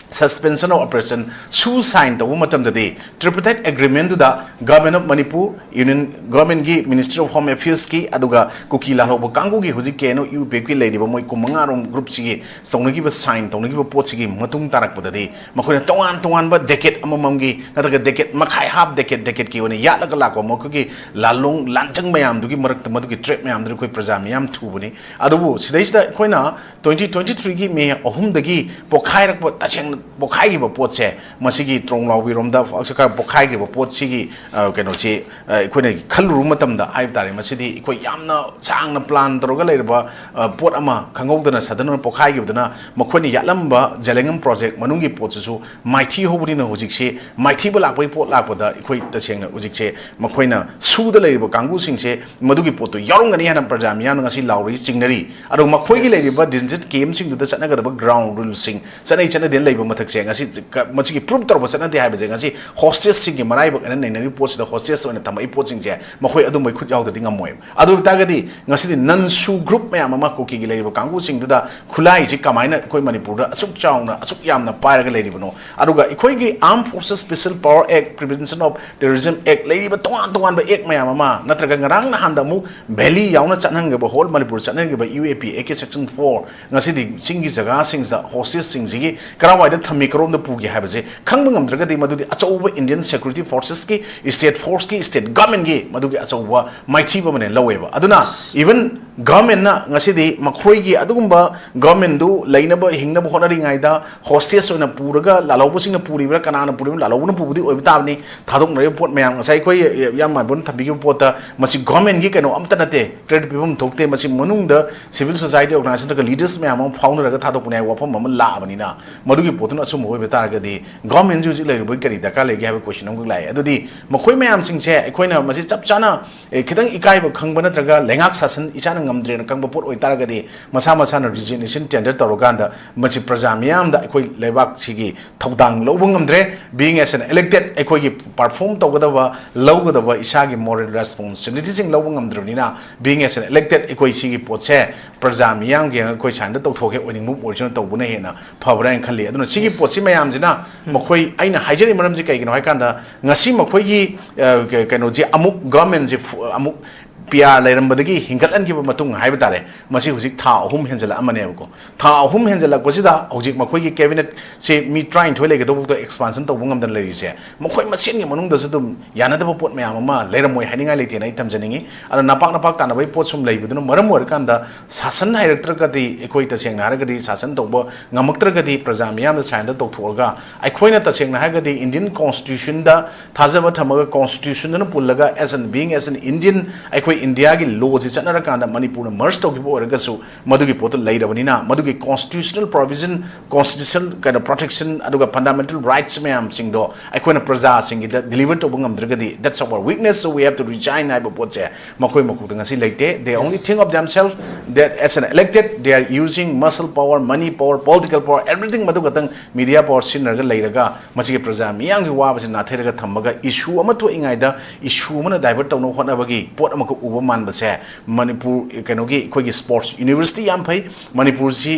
suspension of operation ꯁꯨ ꯁꯥꯏꯟ ꯇꯧꯕ ꯃꯇꯝꯗꯗꯤ, tripartite ꯑꯦꯒ꯭ꯔꯤꯃꯦꯟꯗꯨꯗ ꯒꯣꯔꯃꯦꯟ ꯑꯣꯐ ꯃꯅꯤꯄꯨꯔ, ꯌꯨꯅꯤꯌꯟ ꯒꯣꯔꯃꯦꯟꯒꯤ ꯃꯤꯅꯤꯁꯇ꯭ꯔꯤ ꯑꯣꯐ ꯍꯣꯝ ꯑꯦꯐꯤꯌꯔꯁꯀꯤ, ꯑꯗꯨꯒ ꯀꯨꯀꯤ ꯂꯥꯜꯍꯧꯕ ꯀꯥꯡꯕꯨꯒꯤ ꯍꯧꯖꯤꯛ ꯀꯦ ꯑꯦꯟ ꯑꯣ ꯌꯨ ꯄꯤ ꯑꯦꯐꯀꯤ ꯂꯩꯔꯤꯕ ꯃꯣꯏ ꯀꯨꯟꯃꯉꯥꯔꯣꯝ ꯒ꯭ꯔꯨꯞꯁꯤꯒꯤ ꯇꯧꯅꯈꯤꯕ, ꯁꯥꯏꯟ ꯇꯧꯅꯈꯤꯕ ꯄꯣꯠꯁꯤꯒꯤ ꯃꯇꯨꯡ ꯇꯥꯔꯛꯄꯗꯗꯤ, ꯃꯈꯣꯏꯅ ꯇꯣꯉꯥꯟ ꯇꯣꯉꯥꯟꯕ ꯗꯦꯀꯦꯠ ꯑꯃꯃꯝꯒꯤ ꯅꯠꯇ꯭ꯔꯒ ꯗꯦꯀꯦꯠ ꯃꯈꯥꯏ, ꯍꯥꯐ ꯗꯦꯀꯦꯠ, ꯗꯦꯀꯦꯠꯀꯤ ꯑꯣꯏꯅ ꯌꯥꯠꯂꯒ ꯂꯥꯛꯄ ꯃꯈꯣꯏꯒꯤ ꯂꯥꯜꯂꯣꯡ ꯂꯥꯟꯖꯪ ꯃꯌꯥꯝꯗꯨꯒꯤ ꯃꯔꯛꯇ ꯃꯗꯨꯒꯤ ꯇ꯭ꯔꯦꯞ ꯃꯌꯥꯝꯗꯨꯗ ꯑꯩꯈꯣꯏ ꯄ꯭ꯔꯖꯥ ꯃꯤꯌꯥꯝ ꯊꯨꯕꯅꯤ꯫ ꯑꯗꯨꯕꯨ ꯁꯤꯗꯩꯁꯤꯗ ꯑꯩꯈꯣꯏꯅ twenty twenty three ꯒꯤ ꯃꯦ ꯑꯍꯨꯝꯗꯒꯤ ꯄꯣꯛꯈꯥꯏꯔꯛꯄ, ꯇꯁꯦꯡꯅ ꯄꯣꯛꯈꯥꯏꯈꯤꯕ ꯄꯣꯠꯁꯦ, ꯃꯁꯤꯒꯤ ꯇ꯭ꯔꯣꯡꯂꯥꯎꯕꯤꯔꯣꯝꯗ ꯈꯔ ꯄꯣꯛꯈꯥꯏꯈꯤꯕ ꯄꯣꯠꯁꯤꯒꯤ, ꯑ, ꯀꯩꯅꯣꯁꯤ, ꯑ, ꯑꯩꯈꯣꯏꯅ ꯈꯜꯂꯨꯕ ꯃꯇꯝꯗ ꯍꯥꯏꯕ ꯇꯥꯔꯦ, ꯃꯁꯤꯗꯤ ꯑꯩꯈꯣꯏ ꯌꯥꯝꯅ ꯁꯥꯡꯅ ꯄ꯭ꯂꯥꯟ ꯇꯧꯔꯒ ꯂꯩꯔꯕ, ꯑ, ꯄꯣꯠ ꯑꯃ ꯈꯪꯍꯧꯗꯅ sudden ꯑꯣꯏꯅ ꯄꯣꯛꯈꯥꯏꯈꯤꯕꯗꯨꯅ, ꯃꯈꯣꯏꯅ ꯌꯥꯠꯂꯝꯕ ꯖꯦꯂꯦꯡꯉꯝ ꯄ꯭ꯔꯣꯖꯦꯛ ꯃꯅꯨꯡꯒꯤ ꯄꯣꯠꯁꯤꯁꯨ ꯃꯥꯏꯊꯤ ꯍꯧꯕꯅꯤꯅ, ꯍꯧꯖꯤꯛꯁꯦ ꯃꯥꯏꯊꯤꯕ ꯂꯥꯛꯄꯒꯤ ꯄꯣꯠ ꯂꯥꯛꯄꯗ ꯑꯩꯈꯣꯏ ꯇꯁꯦꯡꯅ ꯍꯧꯖꯤꯛꯁꯦ ꯃꯈꯣꯏꯅ ꯁꯨꯗ ꯂꯩꯔꯤꯕ ꯀꯥꯡꯕꯨꯁꯤꯡꯁꯦ ꯃꯗꯨꯒꯤ ꯄꯣꯠꯇꯨ ꯌꯥꯎꯔꯝꯒꯅꯤ ꯍꯥꯏꯅ ꯄ꯭ꯔꯖꯥ ꯃꯤꯌꯥꯝꯅ ꯉꯁꯤ ꯂꯥꯎꯔꯤ, ꯆꯤꯡꯅꯔꯤ꯫ ꯑꯗꯨꯒ ꯃꯈꯣꯏꯒꯤ ꯂꯩꯔꯤꯕ ꯗꯤꯖꯤꯠ ꯀꯦꯝꯁꯤꯡꯗꯨꯗ ꯆꯠꯅꯒꯗꯕ ꯒ꯭ꯔꯥꯎꯟ ꯔꯨꯜꯁꯤꯡ, ꯆꯠꯅꯩ ꯆꯠꯅꯗꯦ ꯂꯩꯕ ꯃꯊꯛꯁꯦ, ꯉꯁꯤ ꯀ-, ꯃꯁꯤꯒꯤ ꯄ꯭ꯔꯨꯞ ꯇꯧꯔꯕ ꯆꯠꯅꯗꯦ ꯍꯥꯏꯕꯁꯦ ꯉꯁꯤ ꯍꯣꯁꯇꯦꯖꯁꯤꯡꯒꯤ ꯃꯔꯥꯏꯕꯛ ꯑꯅ ꯅꯩꯅꯔꯤꯕ ꯄꯣꯠꯁꯤꯗ, ꯍꯣꯁꯇꯦꯖꯇ ꯑꯣꯏꯅ ꯊꯝꯃꯛꯏ ꯄꯣꯠꯁꯤꯡꯁꯦ ꯃꯈꯣꯏ ꯑꯗꯨꯝꯕꯩ ꯈꯨꯠ ꯌꯥꯎꯗ꯭ꯔꯗꯤ ꯉꯝꯃꯣꯏꯕ꯫ ꯑꯗꯨ ꯑꯣꯏ ꯇꯥꯔꯒꯗꯤ ꯉꯁꯤꯗꯤ ꯅꯟꯁꯨ ꯒ꯭ꯔꯨꯞ ꯃꯌꯥꯝ ꯑꯃ ꯀꯨꯀꯤꯒꯤ ꯂꯩꯔꯤꯕ ꯀꯥꯡꯕꯨꯁꯤꯡꯗꯨꯗ ꯈꯨꯠꯂꯥꯏꯁꯤ ꯀꯃꯥꯏꯅ ꯑꯩꯈꯣꯏ ꯃꯅꯤꯄꯨꯔꯗ ꯑꯁꯨꯛ ꯆꯥꯎꯅ, ꯑꯁꯨꯛ ꯌꯥꯝꯅ ꯄꯥꯏꯔꯒ ꯂꯩꯔꯤꯕꯅꯣ? ꯑꯗꯨꯒ ꯑꯩꯈꯣꯏꯒꯤ Armed Forces Special Power Act, Prevention of Terrorism Act, ꯂꯩꯔꯤꯕ ꯇꯣꯉꯥꯟ ꯇꯣꯉꯥꯟꯕ ꯑꯦꯛ ꯃꯌꯥꯝ ꯑꯃ, ꯅꯠꯇ꯭ꯔꯒ ꯉꯔꯥꯡ ꯅꯍꯥꯟꯗ ꯑꯃꯨꯛ ꯚꯦꯂꯤ ꯌꯥꯎꯅ ꯆꯠꯍꯟꯈ꯭ꯔꯕ, ꯍꯣꯜ ꯃꯅꯤꯄꯨꯔ ꯆꯠꯍꯟꯈ꯭ꯔꯕ U A P A K section four, ꯉꯁꯤꯗꯤ ꯆꯤꯡꯒꯤ ꯖꯒꯥꯁꯤꯡꯁꯤꯗ ꯍꯣꯁꯇꯦꯖꯁꯤꯡꯁꯤꯒꯤ ꯀꯔꯥꯏꯋꯥꯏꯗ ꯊꯝꯃꯤ, ꯀꯔꯣꯝꯗ ꯄꯨꯒꯦ ꯍꯥꯏꯕꯁꯦ ꯈꯪꯕ ꯉꯝꯗ꯭ꯔꯒꯗꯤ, ꯃꯗꯨꯗꯤ ꯑꯆꯧꯕ ꯏꯟꯗꯤꯌꯟ ꯁꯦꯀ꯭ꯌꯨꯔꯤꯇꯤ ꯐꯣꯔꯁꯦꯁꯀꯤ, ꯁ꯭ꯇꯦꯠ ꯐꯣꯔꯁꯀꯤ, ꯁ꯭ꯇꯦꯠ ꯒꯚꯔꯟꯃꯦꯟꯒꯤ ꯃꯗꯨꯒꯤ ꯑꯆꯧꯕ ꯃꯥꯏꯊꯤꯕ ꯑꯃꯅꯦ ꯂꯧꯋꯦꯕ꯫ ꯑꯗꯨꯅ even ꯒꯚꯔꯟꯃꯦꯟꯅ ꯉꯁꯤꯗꯤ ꯃꯈꯣꯏꯒꯤ ꯑꯗꯨꯒꯨꯝꯕ ꯒꯚꯔꯟꯃꯦꯟꯗꯨ ꯂꯩꯅꯕ, ꯍꯤꯡꯅꯕ ꯍꯣꯠꯅꯔꯤꯉꯩꯗ ꯍꯣꯁꯇꯦꯖ ꯑꯣꯏꯅ ꯄꯨꯔꯒ, ꯂꯥꯜꯍꯧꯕꯁꯤꯡꯅ ꯄꯨꯔꯤꯕ꯭ꯔꯥ, ꯀꯅꯥꯅ ꯄꯨꯔꯤꯕꯅꯣ? ꯂꯥꯜꯍꯧꯕꯅ ꯄꯨꯕꯗꯤ ꯑꯣꯏꯕ ꯇꯥꯕꯅꯤ꯫ ꯊꯥꯗꯣꯛꯅꯔꯤꯕ ꯄꯣꯠ ꯃꯌꯥꯝ, ꯉꯁꯥꯏ ꯑꯩꯈꯣꯏ ꯏꯌꯥꯝꯕ ꯃꯥꯏꯕꯣꯟ ꯊꯝꯕꯤꯈꯤꯕ ꯄꯣꯠꯇ, ꯃꯁꯤ ꯒꯚꯔꯟꯃꯦꯟꯒꯤ ꯀꯩꯅꯣ ꯑꯝꯇ ꯅꯠꯇꯦ, credit ꯄꯤꯐꯝ ꯊꯣꯛꯇꯦ꯫ ꯃꯁꯤ ꯃꯅꯨꯡꯗ civil society organization ꯅꯠꯇ꯭ꯔꯒ leaders ꯃꯌꯥꯝ ꯑꯃ ꯐꯥꯎꯅꯔꯒ ꯊꯥꯗꯣꯛꯄꯅꯤ ꯍꯥꯏꯕ ꯋꯥꯐꯝ ꯑꯃ ꯂꯥꯛꯑꯕꯅꯤꯅ, ꯃꯗꯨꯒꯤ ꯄꯣꯠꯇꯨꯅ ꯑꯆꯨꯝꯕ ꯑꯣꯏꯕ ꯇꯥꯔꯒꯗꯤ ꯒꯚꯔꯟꯃꯦꯟꯁꯤ ꯍꯧꯖꯤꯛ ꯂꯩꯔꯤꯕꯒꯤ ꯀꯔꯤ ꯗꯔꯀꯥꯔ ꯂꯩꯒꯦ ꯍꯥꯏꯕ ꯀꯣꯏꯁꯟ ꯑꯃꯈꯛ ꯂꯥꯛꯑꯦ꯫ ꯑꯗꯨꯗꯤ ꯃꯈꯣꯏ ꯃꯌꯥꯝꯁꯤꯡꯁꯦ ꯑꯩꯈꯣꯏꯅ ꯃꯁꯤ ꯆꯞ ꯆꯥꯅ, ꯑꯦ, ꯈꯤꯇꯪ ꯏꯀꯥꯏꯕ ꯈꯪꯕ ꯅꯠꯇ꯭ꯔꯒ ꯂꯩꯉꯥꯛ ꯁꯥꯁꯟ ꯏꯁꯥꯅ ꯉꯝꯗ꯭ꯔꯦꯅ ꯈꯪꯕ ꯄꯣꯠ ꯑꯣꯏꯇꯥꯔꯒꯗꯤ, ꯃꯁꯥ ꯃꯁꯥꯅ resignation tender ꯇꯧꯔꯀꯥꯟꯗ ꯃꯁꯤ ꯄ꯭ꯔꯖꯥ ꯃꯤꯌꯥꯝꯗ ꯑꯩꯈꯣꯏ ꯂꯩꯕꯥꯛꯁꯤꯒꯤ ꯊꯧꯗꯥꯡ ꯂꯧꯕ ꯉꯝꯗ꯭ꯔꯦ꯫ Being as an elected, ꯑꯩꯈꯣꯏꯒꯤ perform ꯇꯧꯒꯗꯕ, ꯂꯧꯒꯗꯕ ꯏꯁꯥꯒꯤ moral responsibilityꯁꯤꯡ ꯂꯧꯕ ꯉꯝꯗ꯭ꯔꯕꯅꯤꯅ, being as an elected, ꯑꯩꯈꯣꯏ ꯁꯤꯒꯤ ꯄꯣꯠꯁꯦ ꯄ꯭ꯔꯖꯥ ꯃꯤꯌꯥꯝꯒꯤ ꯑꯩꯈꯣꯏ ꯁꯥꯏꯟꯗ ꯇꯧꯊꯣꯛꯀꯦ, ꯑꯣꯏꯅꯤꯡꯕ ꯑꯣꯏꯁꯅꯨ, ꯇꯧꯕꯅ ꯍꯦꯟꯅ ꯐꯕ꯭ꯔꯥ ꯍꯥꯏꯅ ꯈꯜꯂꯤ꯫ ꯑꯗꯨꯅ ꯁꯤꯒꯤ ꯄꯣꯠꯁꯤ ꯃꯌꯥꯝꯁꯤꯅ, ꯃꯈꯣꯏ, ꯑꯩꯅ ꯍꯥꯏꯖꯔꯤ ꯃꯔꯝꯁꯤ ꯀꯩꯒꯤꯅꯣ ꯍꯥꯏꯀꯥꯟꯗ, ꯉꯁꯤ ꯃꯈꯣꯏꯒꯤ, ꯑ, ꯀ-, ꯀꯩꯅꯣꯁꯤ ꯑꯃꯨꯛ ꯒꯚꯔꯟꯃꯦꯟꯁꯤ ꯐꯨ-, ꯑꯃꯨꯛ ꯄꯤ ꯑꯥꯔ ꯂꯩꯔꯝꯕꯗꯒꯤ ꯍꯤꯡꯒꯠꯍꯟꯈꯤꯕ ꯃꯇꯨꯡ ꯍꯥꯏꯕ ꯇꯥꯔꯦ, ꯃꯁꯤ ꯍꯧꯖꯤꯛ ꯊꯥ ꯑꯍꯨꯝ ꯍꯦꯟꯖꯜꯂꯛꯑꯃꯅꯦꯕꯀꯣ꯫ ꯊꯥ ꯑꯍꯨꯝ ꯍꯦꯟꯖꯜꯂꯛꯄꯁꯤꯗ ꯍꯧꯖꯤꯛ ꯃꯈꯣꯏꯒꯤ cabinet ꯁꯦ ꯃꯤ ꯇꯔꯥꯅꯤꯊꯣꯏ ꯂꯩꯒꯗꯧꯕꯗꯣ expansion ꯇꯧꯕ ꯉꯝꯗꯅ ꯂꯩꯔꯤꯁꯦ, ꯃꯈꯣꯏ ꯃꯁꯦꯟꯒꯤ ꯃꯅꯨꯡꯗꯁꯨ ꯑꯗꯨꯝ ꯌꯥꯅꯗꯕ ꯄꯣꯠ ꯃꯌꯥꯝ ꯑꯃ ꯂꯩꯔꯝꯃꯣꯏ ꯍꯥꯏꯅꯤꯡꯉꯥꯏ ꯂꯩꯇꯦꯅ ꯑꯩ ꯊꯝꯖꯅꯤꯡꯉꯤ꯫ ꯑꯗꯣ ꯅꯄꯥꯛ ꯅꯄꯥꯛ ꯇꯥꯅꯕꯒꯤ ꯄꯣꯠ ꯁꯨꯝ ꯂꯩꯕꯗꯨꯅ ꯃꯔꯝ ꯑꯣꯏꯔꯀꯥꯟꯗ ꯁꯥꯁꯟ ꯍꯩꯔꯛꯇ꯭ꯔꯒꯗꯤ, ꯑꯩꯈꯣꯏ ꯇꯁꯦꯡꯅ ꯍꯥꯏꯔꯒꯗꯤ ꯁꯥꯁꯟ ꯇꯧꯕ ꯉꯝꯃꯛꯇ꯭ꯔꯒꯗꯤ, ꯄ꯭ꯔꯖꯥ ꯃꯤꯌꯥꯝꯗ ꯁꯥꯏꯟꯗ ꯇꯧꯊꯣꯛꯑꯒ, ꯑꯩꯈꯣꯏꯅ ꯇꯁꯦꯡꯅ ꯍꯥꯏꯔꯒꯗꯤ Indian constitutionꯗ ꯊꯥꯖꯕ ꯊꯝꯃꯒ, constitutionꯗꯨꯅ ꯄꯨꯜꯂꯒ, as an being, as an Indian, ꯑꯩꯈꯣꯏ ꯏꯟꯗꯤꯌꯥꯒꯤ lawꯁꯤ ꯆꯠꯅꯔꯀꯥꯟꯗ ꯃꯅꯤꯄꯨꯔꯅ merge ꯇꯧꯈꯤꯕ ꯑꯣꯏꯔꯒꯁꯨ, ꯃꯗꯨꯒꯤ ꯄꯣꯠꯇꯨ ꯂꯩꯔꯕꯅꯤꯅ, ꯃꯗꯨꯒꯤ constitutional provision, constitutional ꯀꯩꯅꯣ protection, ꯑꯗꯨꯒ fundamental rights ꯃꯌꯥꯝꯁꯤꯡꯗꯣ ꯑꯩꯈꯣꯏꯅ ꯄ꯭ꯔꯖꯥꯁꯤꯡꯒꯤꯗ deliver ꯇꯧꯕ ꯉꯝꯗ꯭ꯔꯒꯗꯤ, that's our weakness, so we have to resign ꯍꯥꯏꯕ ꯄꯣꯠꯁꯦ ꯃꯈꯣꯏ ꯃꯀꯣꯛꯇ ꯉꯁꯤ ꯂꯩꯇꯦ꯫ They only think of themselves, that as an elected, they are using muscle power, money power, political power, everything, ꯃꯗꯨ ꯈꯛꯇꯪ media power ꯁꯤꯖꯤꯟꯅꯔꯒ ꯂꯩꯔꯒ, ꯃꯁꯤꯒꯤ ꯄ꯭ꯔꯖꯥ ꯃꯤꯌꯥꯝꯒꯤ ꯋꯥꯕꯁꯤ ꯅꯥꯊꯩꯔꯒ ꯊꯝꯃꯒ, issue ꯑꯃ ꯊꯣꯛꯏꯉꯩꯗ issue ꯑꯃꯅ divert ꯇꯧꯅꯕ ꯍꯣꯠꯅꯕꯒꯤ ꯄꯣꯠ ꯑꯃꯈꯛ ꯎꯕ ꯃꯥꯟꯕꯁꯦ, ꯃꯅꯤꯄꯨꯔ ꯀꯩꯅꯣꯒꯤ, ꯑꯩꯈꯣꯏꯒꯤ sports university ꯌꯥꯝ ꯐꯩ꯫ ꯃꯅꯤꯄꯨꯔꯁꯤ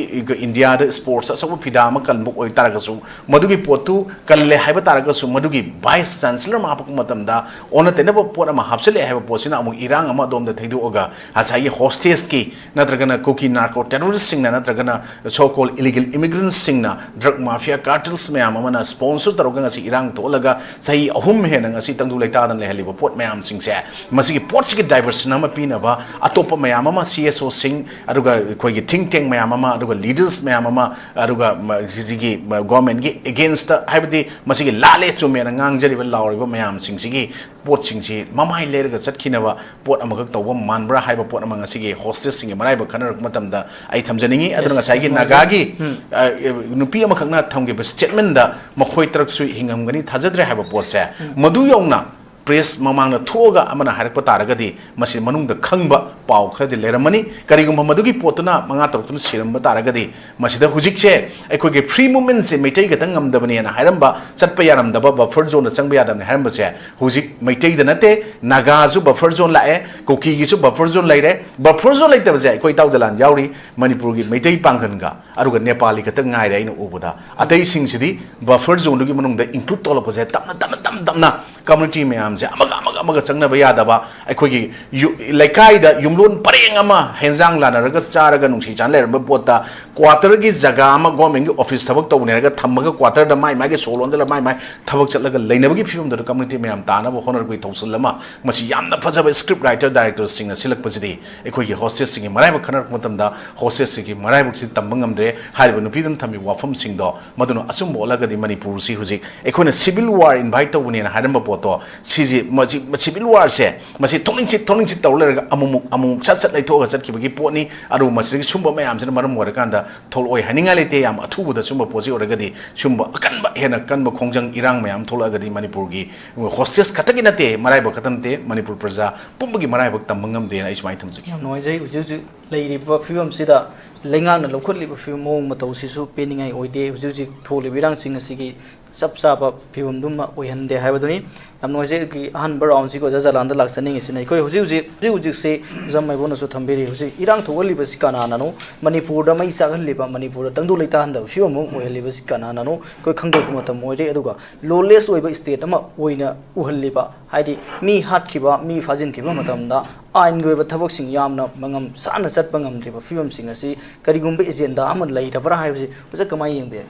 ꯏꯟꯗꯤꯌꯥꯗ sports ꯑꯆꯧꯕ ꯐꯤꯗꯥ ꯑꯃ ꯀꯟꯕ ꯑꯣꯏꯇꯥꯔꯒꯁꯨ, ꯃꯗꯨꯒꯤ ꯄꯣꯠꯇꯨ ꯀꯜꯂꯦ ꯍꯥꯏꯕ ꯇꯥꯔꯒꯁꯨ, ꯃꯗꯨꯒꯤ vice chancellor ꯑꯃ ꯍꯥꯞꯄꯛꯄ ꯃꯇꯝꯗ, ꯑꯣꯟꯅ ꯇꯩꯅꯕ ꯄꯣꯠ ꯑꯃ ꯍꯥꯞꯆꯤꯜꯂꯛꯑꯦ ꯍꯥꯏꯕ ꯄꯣꯠꯁꯤꯅ ꯑꯃꯨꯛ ꯏꯔꯥꯡ ꯑꯃ ꯑꯗꯣꯝꯗ ꯊꯩꯗꯣꯛꯑꯒ, ꯉꯁꯥꯏꯒꯤ hostageꯀꯤ ꯅꯠꯇ꯭ꯔꯒꯅ ꯀꯨꯀꯤ narco terroristꯁꯤꯡꯅ ꯅꯠꯇ꯭ꯔꯒꯅ so called illegal immigrantꯁꯤꯡꯅ, drug mafia cartels ꯃꯌꯥꯝ ꯑꯃꯅ sponsor ꯇꯧꯔꯒ ꯉꯁꯤ ꯏꯔꯥꯡ ꯊꯣꯛꯍꯜꯂꯒ ꯆꯍꯤ ꯑꯍꯨꯝ ꯍꯦꯟꯅ ꯉꯁꯤ ꯇꯪꯗꯨ ꯂꯩꯇꯥꯗꯅ ꯂꯩꯍꯜꯂꯤꯕ ꯄꯣꯠ ꯃꯌꯥꯝꯁꯤꯡꯁꯦ, ꯃꯁꯤꯒꯤ ꯄꯣꯠꯁꯤꯒꯤ divert ꯁꯟ ꯑꯃ ꯄꯤꯅꯕ, ꯑꯇꯣꯞꯄ ꯃꯌꯥꯝ ꯑꯃ, ꯁꯤ ꯑꯦꯁ ꯑꯣꯁꯤꯡ, ꯑꯗꯨꯒ ꯑꯩꯈꯣꯏꯒꯤ ꯊꯤꯡ ꯇꯦꯡ ꯃꯌꯥꯝ ꯑꯃ, ꯑꯗꯨꯒ ꯂꯤꯗꯔꯁ ꯃꯌꯥꯝ ꯑꯃ, ꯑꯗꯨꯒ ꯃ-, ꯁꯤꯒꯤ ꯃ-, ꯒꯣꯔꯃꯦꯟꯒꯤ ꯑꯦꯒꯦꯟꯁꯇ, ꯍꯥꯏꯕꯗꯤ ꯃꯁꯤꯒꯤ ꯂꯥꯜꯂꯦ ꯆꯨꯝꯃꯦꯅ ꯉꯥꯡꯖꯔꯤꯕ, ꯂꯥꯎꯔꯤꯕ ꯃꯌꯥꯝꯁꯤꯡꯁꯤꯒꯤ ꯄꯣꯠꯁꯤꯡꯁꯤ ꯃꯃꯥꯏ ꯂꯩꯔꯒ ꯆꯠꯈꯤꯅꯕ ꯄꯣꯠ ꯑꯃꯈꯛ ꯇꯧꯕ ꯃꯥꯟꯕ꯭ꯔꯥ ꯍꯥꯏꯕ ꯄꯣꯠ ꯑꯃ ꯉꯁꯤꯒꯤ ꯍꯣꯁꯇꯦꯖꯁꯤꯡꯒꯤ ꯃꯔꯥꯏꯕꯛ ꯈꯟꯅꯔꯛꯄ ꯃꯇꯝꯗ ꯑꯩ ꯊꯝꯖꯅꯤꯡꯉꯤ꯫ ꯑꯗꯨꯅ Yes, ꯉꯁꯥꯏꯒꯤ ꯅꯨꯡꯉꯥꯏꯖꯩ꯫ ꯅꯥꯒꯥꯒꯤ, ꯎꯝ꯫ ꯑ, ꯅꯨꯄꯤ ꯑꯃꯈꯛꯅ ꯊꯝꯈꯤꯕ ꯁ꯭ꯇꯦꯠꯃꯦꯟꯗ ꯃꯈꯣꯏ ꯇꯔꯛꯁꯨ ꯍꯤꯡꯉꯝꯒꯅꯤ ꯊꯥꯖꯗ꯭ꯔꯦ ꯍꯥꯏꯕ ꯄꯣꯠꯁꯦ, ꯎꯝ꯫ ꯃꯗꯨ ꯌꯧꯅ ꯄ꯭ꯔꯦꯁ ꯃꯃꯥꯡꯗ ꯊꯣꯛꯑꯒ ꯑꯃꯅ ꯍꯥꯏꯔꯛꯄ ꯇꯥꯔꯒꯗꯤ, ꯃꯁꯤ ꯃꯅꯨꯡꯗ ꯈꯪꯕ ꯄꯥꯎ ꯈꯔꯗꯤ ꯂꯩꯔꯝꯃꯅꯤ꯫ ꯀꯔꯤꯒꯨꯝꯕ ꯃꯗꯨꯒꯤ ꯄꯣꯠꯇꯨꯅ ꯃꯉꯥ ꯇꯔꯨꯛꯇꯨꯅ ꯁꯤꯔꯝꯕ ꯇꯥꯔꯒꯗꯤ, ꯃꯁꯤꯗ ꯍꯧꯖꯤꯛꯁꯦ ꯑꯩꯈꯣꯏꯒꯤ ꯐ꯭ꯔꯤ ꯃꯨꯚꯃꯦꯟꯠꯁꯦ ꯃꯩꯇꯩ ꯈꯛꯇꯪ ꯉꯝꯗꯕꯅꯦꯅ ꯍꯥꯏꯔꯝꯕ, ꯆꯠꯄ ꯌꯥꯔꯝꯗꯕ, ꯕꯐꯔ ꯖꯣꯟꯗ ꯆꯪꯕ ꯌꯥꯗꯕꯅꯦ ꯍꯥꯏꯔꯝꯕꯁꯦ, ꯍꯧꯖꯤꯛ ꯃꯩꯇꯩꯗ ꯅꯠꯇꯦ, ꯅꯥꯒꯥꯁꯨ ꯕꯐꯔ ꯖꯣꯟ ꯂꯥꯛꯑꯦ, ꯀꯨꯀꯤꯒꯤꯁꯨ ꯕꯐꯔ ꯖꯣꯟ ꯂꯩꯔꯦ꯫ ꯕꯐꯔ ꯖꯣꯟ ꯂꯩꯇꯕꯁꯦ ꯑꯩꯈꯣꯏ ꯏꯇꯥꯎ ꯖꯂꯥꯟ ꯌꯥꯎꯔꯤ, ꯃꯅꯤꯄꯨꯔꯒꯤ ꯃꯩꯇꯩ ꯄꯥꯡꯒꯟꯒ ꯑꯗꯨꯒ ꯅꯦꯄꯥꯂꯤ ꯈꯛꯇ ꯉꯥꯏꯔꯦ ꯑꯩꯅ ꯎꯕꯗ꯫ ꯑꯇꯩꯁꯤꯡꯁꯤꯗꯤ ꯕꯐꯔ ꯖꯣꯟꯗꯨꯒꯤ ꯃꯅꯨꯡꯗ ꯏꯟꯀ꯭ꯂꯨꯗ ꯇꯧꯔꯛꯄꯁꯦ ꯇꯞꯅ, ꯇꯞꯅ, ꯇꯞꯅ, ꯇꯞꯅ ꯀꯝꯃ꯭ꯌꯨꯅꯤꯇꯤ ꯃꯌꯥꯝꯁꯦ ꯑꯃꯒ, ꯑꯃꯒ, ꯑꯃꯒ ꯆꯪꯅꯕ ꯌꯥꯗꯕ, ꯑꯩꯈꯣꯏꯒꯤ ꯌꯨ-, ꯂꯩꯀꯥꯏꯗ ꯌꯨꯝꯂꯣꯟ ꯄꯔꯦꯡ ꯑꯃ ꯍꯦꯟꯖꯥꯡ ꯂꯥꯟꯅꯔꯒ ꯆꯥꯔꯒ ꯅꯨꯡꯁꯤ ꯆꯥꯟꯅ ꯂꯩꯔꯝꯕ ꯄꯣꯠꯇ, ꯀ꯭ꯋꯥꯇꯔꯒꯤ ꯖꯒꯥ ꯑꯃ ꯒꯣꯔꯃꯦꯟꯒꯤ ꯑꯣꯐꯤꯁ ꯊꯕꯛ ꯇꯧꯕꯅꯦ ꯍꯥꯏꯔꯒ ꯊꯝꯃꯒ, ꯀ꯭ꯋꯥꯇꯔꯗ ꯃꯥꯏ ꯃꯥꯏꯒꯤ ꯁꯣ ꯂꯣꯟꯖꯜꯂ ꯃꯥꯏ ꯃꯥꯏ ꯊꯕꯛ ꯆꯠꯂꯒ ꯂꯩꯅꯕꯒꯤ ꯐꯤꯕꯝꯗꯨꯗ ꯀꯝꯃ꯭ꯌꯨꯅꯤꯇꯤ ꯃꯌꯥꯝ ꯇꯥꯅꯕ ꯍꯣꯠꯅꯔꯛꯄꯒꯤ ꯊꯧꯁꯤꯜ ꯑꯃ, ꯃꯁꯤ ꯌꯥꯝꯅ ꯐꯖꯕ ꯁ꯭ꯀ꯭ꯔꯤꯞ ꯔꯥꯏꯇꯔ, ꯗꯥꯏꯔꯦꯛꯇꯔꯁꯤꯡꯅ ꯁꯤꯜꯂꯛꯄꯁꯤꯗꯤ ꯑꯩꯈꯣꯏꯒꯤ ꯍꯣꯁꯇꯦꯖꯁꯤꯡꯒꯤ ꯃꯔꯥꯏꯕꯛ ꯈꯟꯅꯔꯛꯄ ꯃꯇꯝꯗ ꯍꯣꯁꯇꯦꯖꯁꯤꯒꯤ ꯃꯔꯥꯏꯕꯛꯁꯤ ꯇꯝꯕ ꯉꯝꯗ꯭ꯔꯦ꯫ ꯍꯥꯏꯔꯤꯕ ꯅꯨꯄꯤꯗꯨꯅ ꯊꯝꯃꯤꯕ ꯋꯥꯐꯝꯁꯤꯡꯗꯣ, ꯃꯗꯨꯅ ꯑꯆꯨꯝꯕ ꯑꯣꯜꯂꯒꯗꯤ ꯃꯅꯤꯄꯨꯔꯁꯤ ꯍꯧꯖꯤꯛ ꯑꯩꯈꯣꯏꯅ ꯁꯤꯚꯤꯜ ꯋꯥꯔ ꯏꯟꯚꯥꯏꯠ ꯇꯧꯕꯅꯦꯅ ꯍꯥꯏꯔꯝꯕ ꯄꯣꯠꯇꯣ, ꯁꯤꯁꯤ, ꯃꯁꯤ, ꯁꯤꯚꯤꯜ ꯋꯥꯔꯁꯦ, ꯃꯁꯤ ꯊꯣꯛꯅꯤꯡꯆꯤꯠ ꯊꯣꯛꯅꯤꯡꯆꯤꯠ ꯇꯧꯔ ꯂꯩꯔꯒ ꯑꯃꯨꯛꯃꯨꯛ, ꯑꯃꯨꯛꯃꯨꯛ ꯁꯠ ꯁꯠ ꯂꯩꯊꯣꯛꯑꯒ ꯆꯠꯈꯤꯕꯒꯤ ꯄꯣꯠꯅꯤ꯫ ꯑꯗꯨꯕꯨ ꯃꯁꯤꯗꯒꯤ ꯁꯨꯝꯕ ꯃꯌꯥꯝꯁꯤꯅ ꯃꯔꯝ ꯑꯣꯏꯔꯀꯥꯟꯗ ꯊꯣꯛꯂꯛꯑꯣꯏ ꯍꯥꯏꯅꯤꯡꯉꯥꯏ ꯂꯩꯇꯦ꯫ ꯌꯥꯝ ꯑꯊꯨꯕꯗ ꯁꯨꯝꯕ ꯄꯣꯠꯁꯤ ꯑꯣꯏꯔꯒꯗꯤ ꯁꯨꯝꯕ ꯑꯀꯟꯕ, ꯍꯦꯟꯅ ꯀꯟꯕ ꯈꯣꯡꯖꯪ ꯏꯔꯥꯡ ꯃꯌꯥꯝ ꯊꯣꯛꯂꯛꯑꯒꯗꯤ ꯃꯅꯤꯄꯨꯔꯒꯤ ꯍꯣꯁꯇꯦꯖ ꯈꯛꯇꯒꯤ ꯅꯠꯇꯦ, ꯃꯔꯥꯏꯕꯛ ꯈꯛꯇ ꯅꯠꯇꯦ, ꯃꯅꯤꯄꯨꯔ ꯄ꯭ꯔꯖꯥ ꯄꯨꯝꯕꯒꯤ ꯃꯔꯥꯏꯕꯛ ꯇꯝꯕ ꯉꯝꯗꯦꯅ ꯑꯩ ꯁꯨꯃꯥꯏꯅ ꯊꯝꯖꯒꯦ꯫ ꯌꯥꯝ ꯅꯨꯡꯉꯥꯏꯖꯩ꯫ ꯍꯧꯖꯤꯛ ꯍꯧꯖꯤꯛ ꯂꯩꯔꯤꯕ ꯐꯤꯕꯝꯁꯤꯗ ꯂꯩꯉꯥꯛꯅ ꯂꯧꯈꯠꯂꯤꯕ ꯐꯤꯕꯝ, ꯃꯑꯣꯡ ꯃꯇꯧꯁꯤꯁꯨ ꯄꯦꯟꯅꯤꯡꯉꯥꯏ ꯑꯣꯏꯗꯦ꯫ ꯍꯧꯖꯤꯛ ꯍꯧꯖꯤꯛ ꯊꯣꯛꯂꯤꯕ ꯏꯔꯥꯡꯁꯤꯡ ꯑꯁꯤꯒꯤ ꯆꯞ ꯆꯥꯕ ꯐꯤꯕꯝꯗꯨꯃ ꯑꯣꯏꯍꯟꯗꯦ ꯍꯥꯏꯕꯗꯨꯅꯤ꯫ ꯌꯥꯝ ꯅꯨꯡꯉꯥꯏꯖꯩ꯫ ꯑꯩꯒꯤ ꯑꯍꯥꯟꯕ ꯔꯥꯎꯟꯁꯤꯒ ꯑꯣꯖꯥ ꯖꯂꯥꯟꯗ ꯂꯥꯛꯆꯅꯤꯡꯉꯤꯁꯤꯅ, ꯑꯩꯈꯣꯏ ꯍꯧꯖꯤꯛ ꯍꯧꯖꯤꯛ, ꯍꯧꯖꯤꯛ ꯍꯧꯖꯤꯛꯁꯤ ꯑꯣꯖꯥ ꯃꯥꯏꯕꯣꯟꯅꯁꯨ ꯊꯝꯕꯤꯔꯤ, ꯍꯧꯖꯤꯛ ꯏꯔꯥꯡ ꯊꯣꯛꯍꯜꯂꯤꯕꯁꯤ ꯀꯅꯥꯅꯅꯣ? ꯃꯅꯤꯄꯨꯔꯗ ꯃꯩ ꯆꯥꯛꯍꯜꯂꯤꯕ, ꯃꯅꯤꯄꯨꯔꯗ ꯇꯪꯗꯨ ꯂꯩꯇꯥꯍꯟꯗꯕ ꯐꯤꯕꯝ ꯑꯃ ꯑꯣꯏꯍꯜꯂꯤꯕꯁꯤ ꯀꯅꯥꯅꯅꯣ? ꯑꯩꯈꯣꯏ ꯈꯪꯗꯣꯛꯄ ꯃꯇꯝ ꯑꯣꯏꯔꯦ꯫ ꯑꯗꯨꯒ ꯂꯣꯂꯦꯁ ꯑꯣꯏꯕ ꯁ꯭ꯇꯦꯠ ꯑꯃ ꯑꯣꯏꯅ ꯎꯍꯜꯂꯤꯕ, ꯍꯥꯏꯗꯤ ꯃꯤ ꯍꯥꯠꯈꯤꯕ, ꯃꯤ ꯐꯥꯖꯤꯟꯈꯤꯕ ꯃꯇꯝꯗ ꯑꯥꯏꯟꯒꯤ ꯑꯣꯏꯕ ꯊꯕꯛꯁꯤꯡ ꯌꯥꯝꯅ ꯃꯉꯝ ꯆꯥꯅ ꯆꯠꯄ ꯉꯝꯗ꯭ꯔꯤꯕ ꯐꯤꯕꯝꯁꯤꯡ ꯑꯁꯤ ꯀꯔꯤꯒꯨꯝꯕ ꯑꯦꯖꯦꯟꯗꯥ ꯑꯃ ꯂꯩꯔꯕ꯭ꯔꯥ ꯍꯥꯏꯕꯁꯤ ꯑꯣꯖꯥ ꯀꯃꯥꯏꯅ ꯌꯦꯡꯕ ꯌꯥꯏ?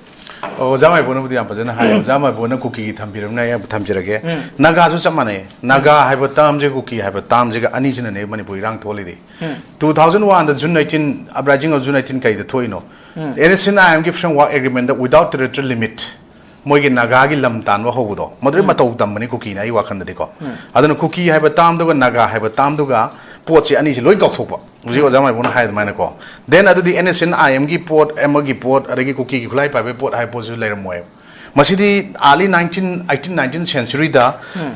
ꯑꯣ, ꯑꯣꯖꯥ ꯃꯥꯏꯕꯣꯟꯅꯕꯨꯗꯤ ꯌꯥꯝ ꯐꯖꯅ ꯍꯥꯏ꯫ ꯑꯣꯖꯥ ꯃꯥꯏꯕꯣꯟꯅ ꯀꯨꯀꯤꯒꯤ ꯊꯝꯕꯤꯔꯕꯅꯤꯅ ꯑꯩ ꯑꯃꯨꯛ ꯊꯝꯖꯔꯒꯦ꯫ ꯅꯥꯒꯥꯁꯨ ꯆꯞ ꯃꯥꯟꯅꯩ꯫ ꯅꯥꯒꯥ ꯍꯥꯏꯕ ꯇꯥꯝꯁꯦ, ꯀꯨꯀꯤ ꯍꯥꯏꯕ ꯇꯥꯝꯁꯤꯒ ꯑꯅꯤꯁꯤꯅꯅꯦ ꯃꯅꯤꯄꯨꯔ ꯏꯔꯥꯡ ꯊꯣꯛꯍꯜꯂꯤꯗꯤ꯫ ꯇꯨ ꯊꯥꯎꯖꯟ ꯋꯥꯟꯗ June nineteen, uprising of June nineteen ꯀꯩꯗ ꯊꯣꯛꯏꯅꯣ? ꯑꯦꯟ ꯑꯦꯁ ꯑꯦꯟ ꯑꯥꯏ ꯑꯦꯝꯒꯤ framework agreementꯗ without territorial limit ꯃꯣꯏꯒꯤ ꯅꯥꯒꯥꯒꯤ ꯂꯝ ꯇꯥꯟꯕ ꯍꯧꯕꯗꯣ, ꯃꯗꯨꯗꯩ ꯃꯇꯧ ꯇꯝꯕꯅꯤ ꯀꯨꯀꯤꯅ, ꯑꯩ ꯋꯥꯈꯜꯗꯗꯤꯀꯣ꯫ ꯑꯗꯨꯅ ꯀꯨꯀꯤ ꯍꯥꯏꯕ ꯇꯥꯝꯗꯨꯒ ꯅꯥꯒꯥ ꯍꯥꯏꯕ ꯇꯥꯝꯗꯨꯒ ꯄꯣꯠꯁꯦ ꯑꯅꯤꯁꯦ ꯂꯣꯏ ꯀꯥꯎꯊꯣꯛꯄ꯫ ꯍꯧꯖꯤꯛ ꯑꯣꯖꯥ ꯃꯥꯏꯕꯣꯟꯅ ꯍꯥꯏ ꯑꯗꯨꯃꯥꯏꯅꯀꯣ꯫ Then ꯑꯗꯨꯗꯤ ꯑꯦꯟ ꯑꯦꯁ ꯑꯦꯟ ꯑꯥꯏ ꯑꯦꯝꯒꯤ ꯄꯣꯠ, ꯑꯃꯒꯤ ꯄꯣꯠ, ꯑꯗꯒꯤ ꯀꯨꯀꯤꯒꯤ ꯈꯨꯠꯂꯥꯏ ꯄꯥꯏꯕꯒꯤ ꯄꯣꯠ ꯍꯥꯏꯕ ꯄꯣꯠꯁꯨ ꯂꯩꯔꯝꯃꯣꯏꯕ꯫ ꯃꯁꯤꯗꯤ early nineteen, eighteen, nineteenth centuryꯗ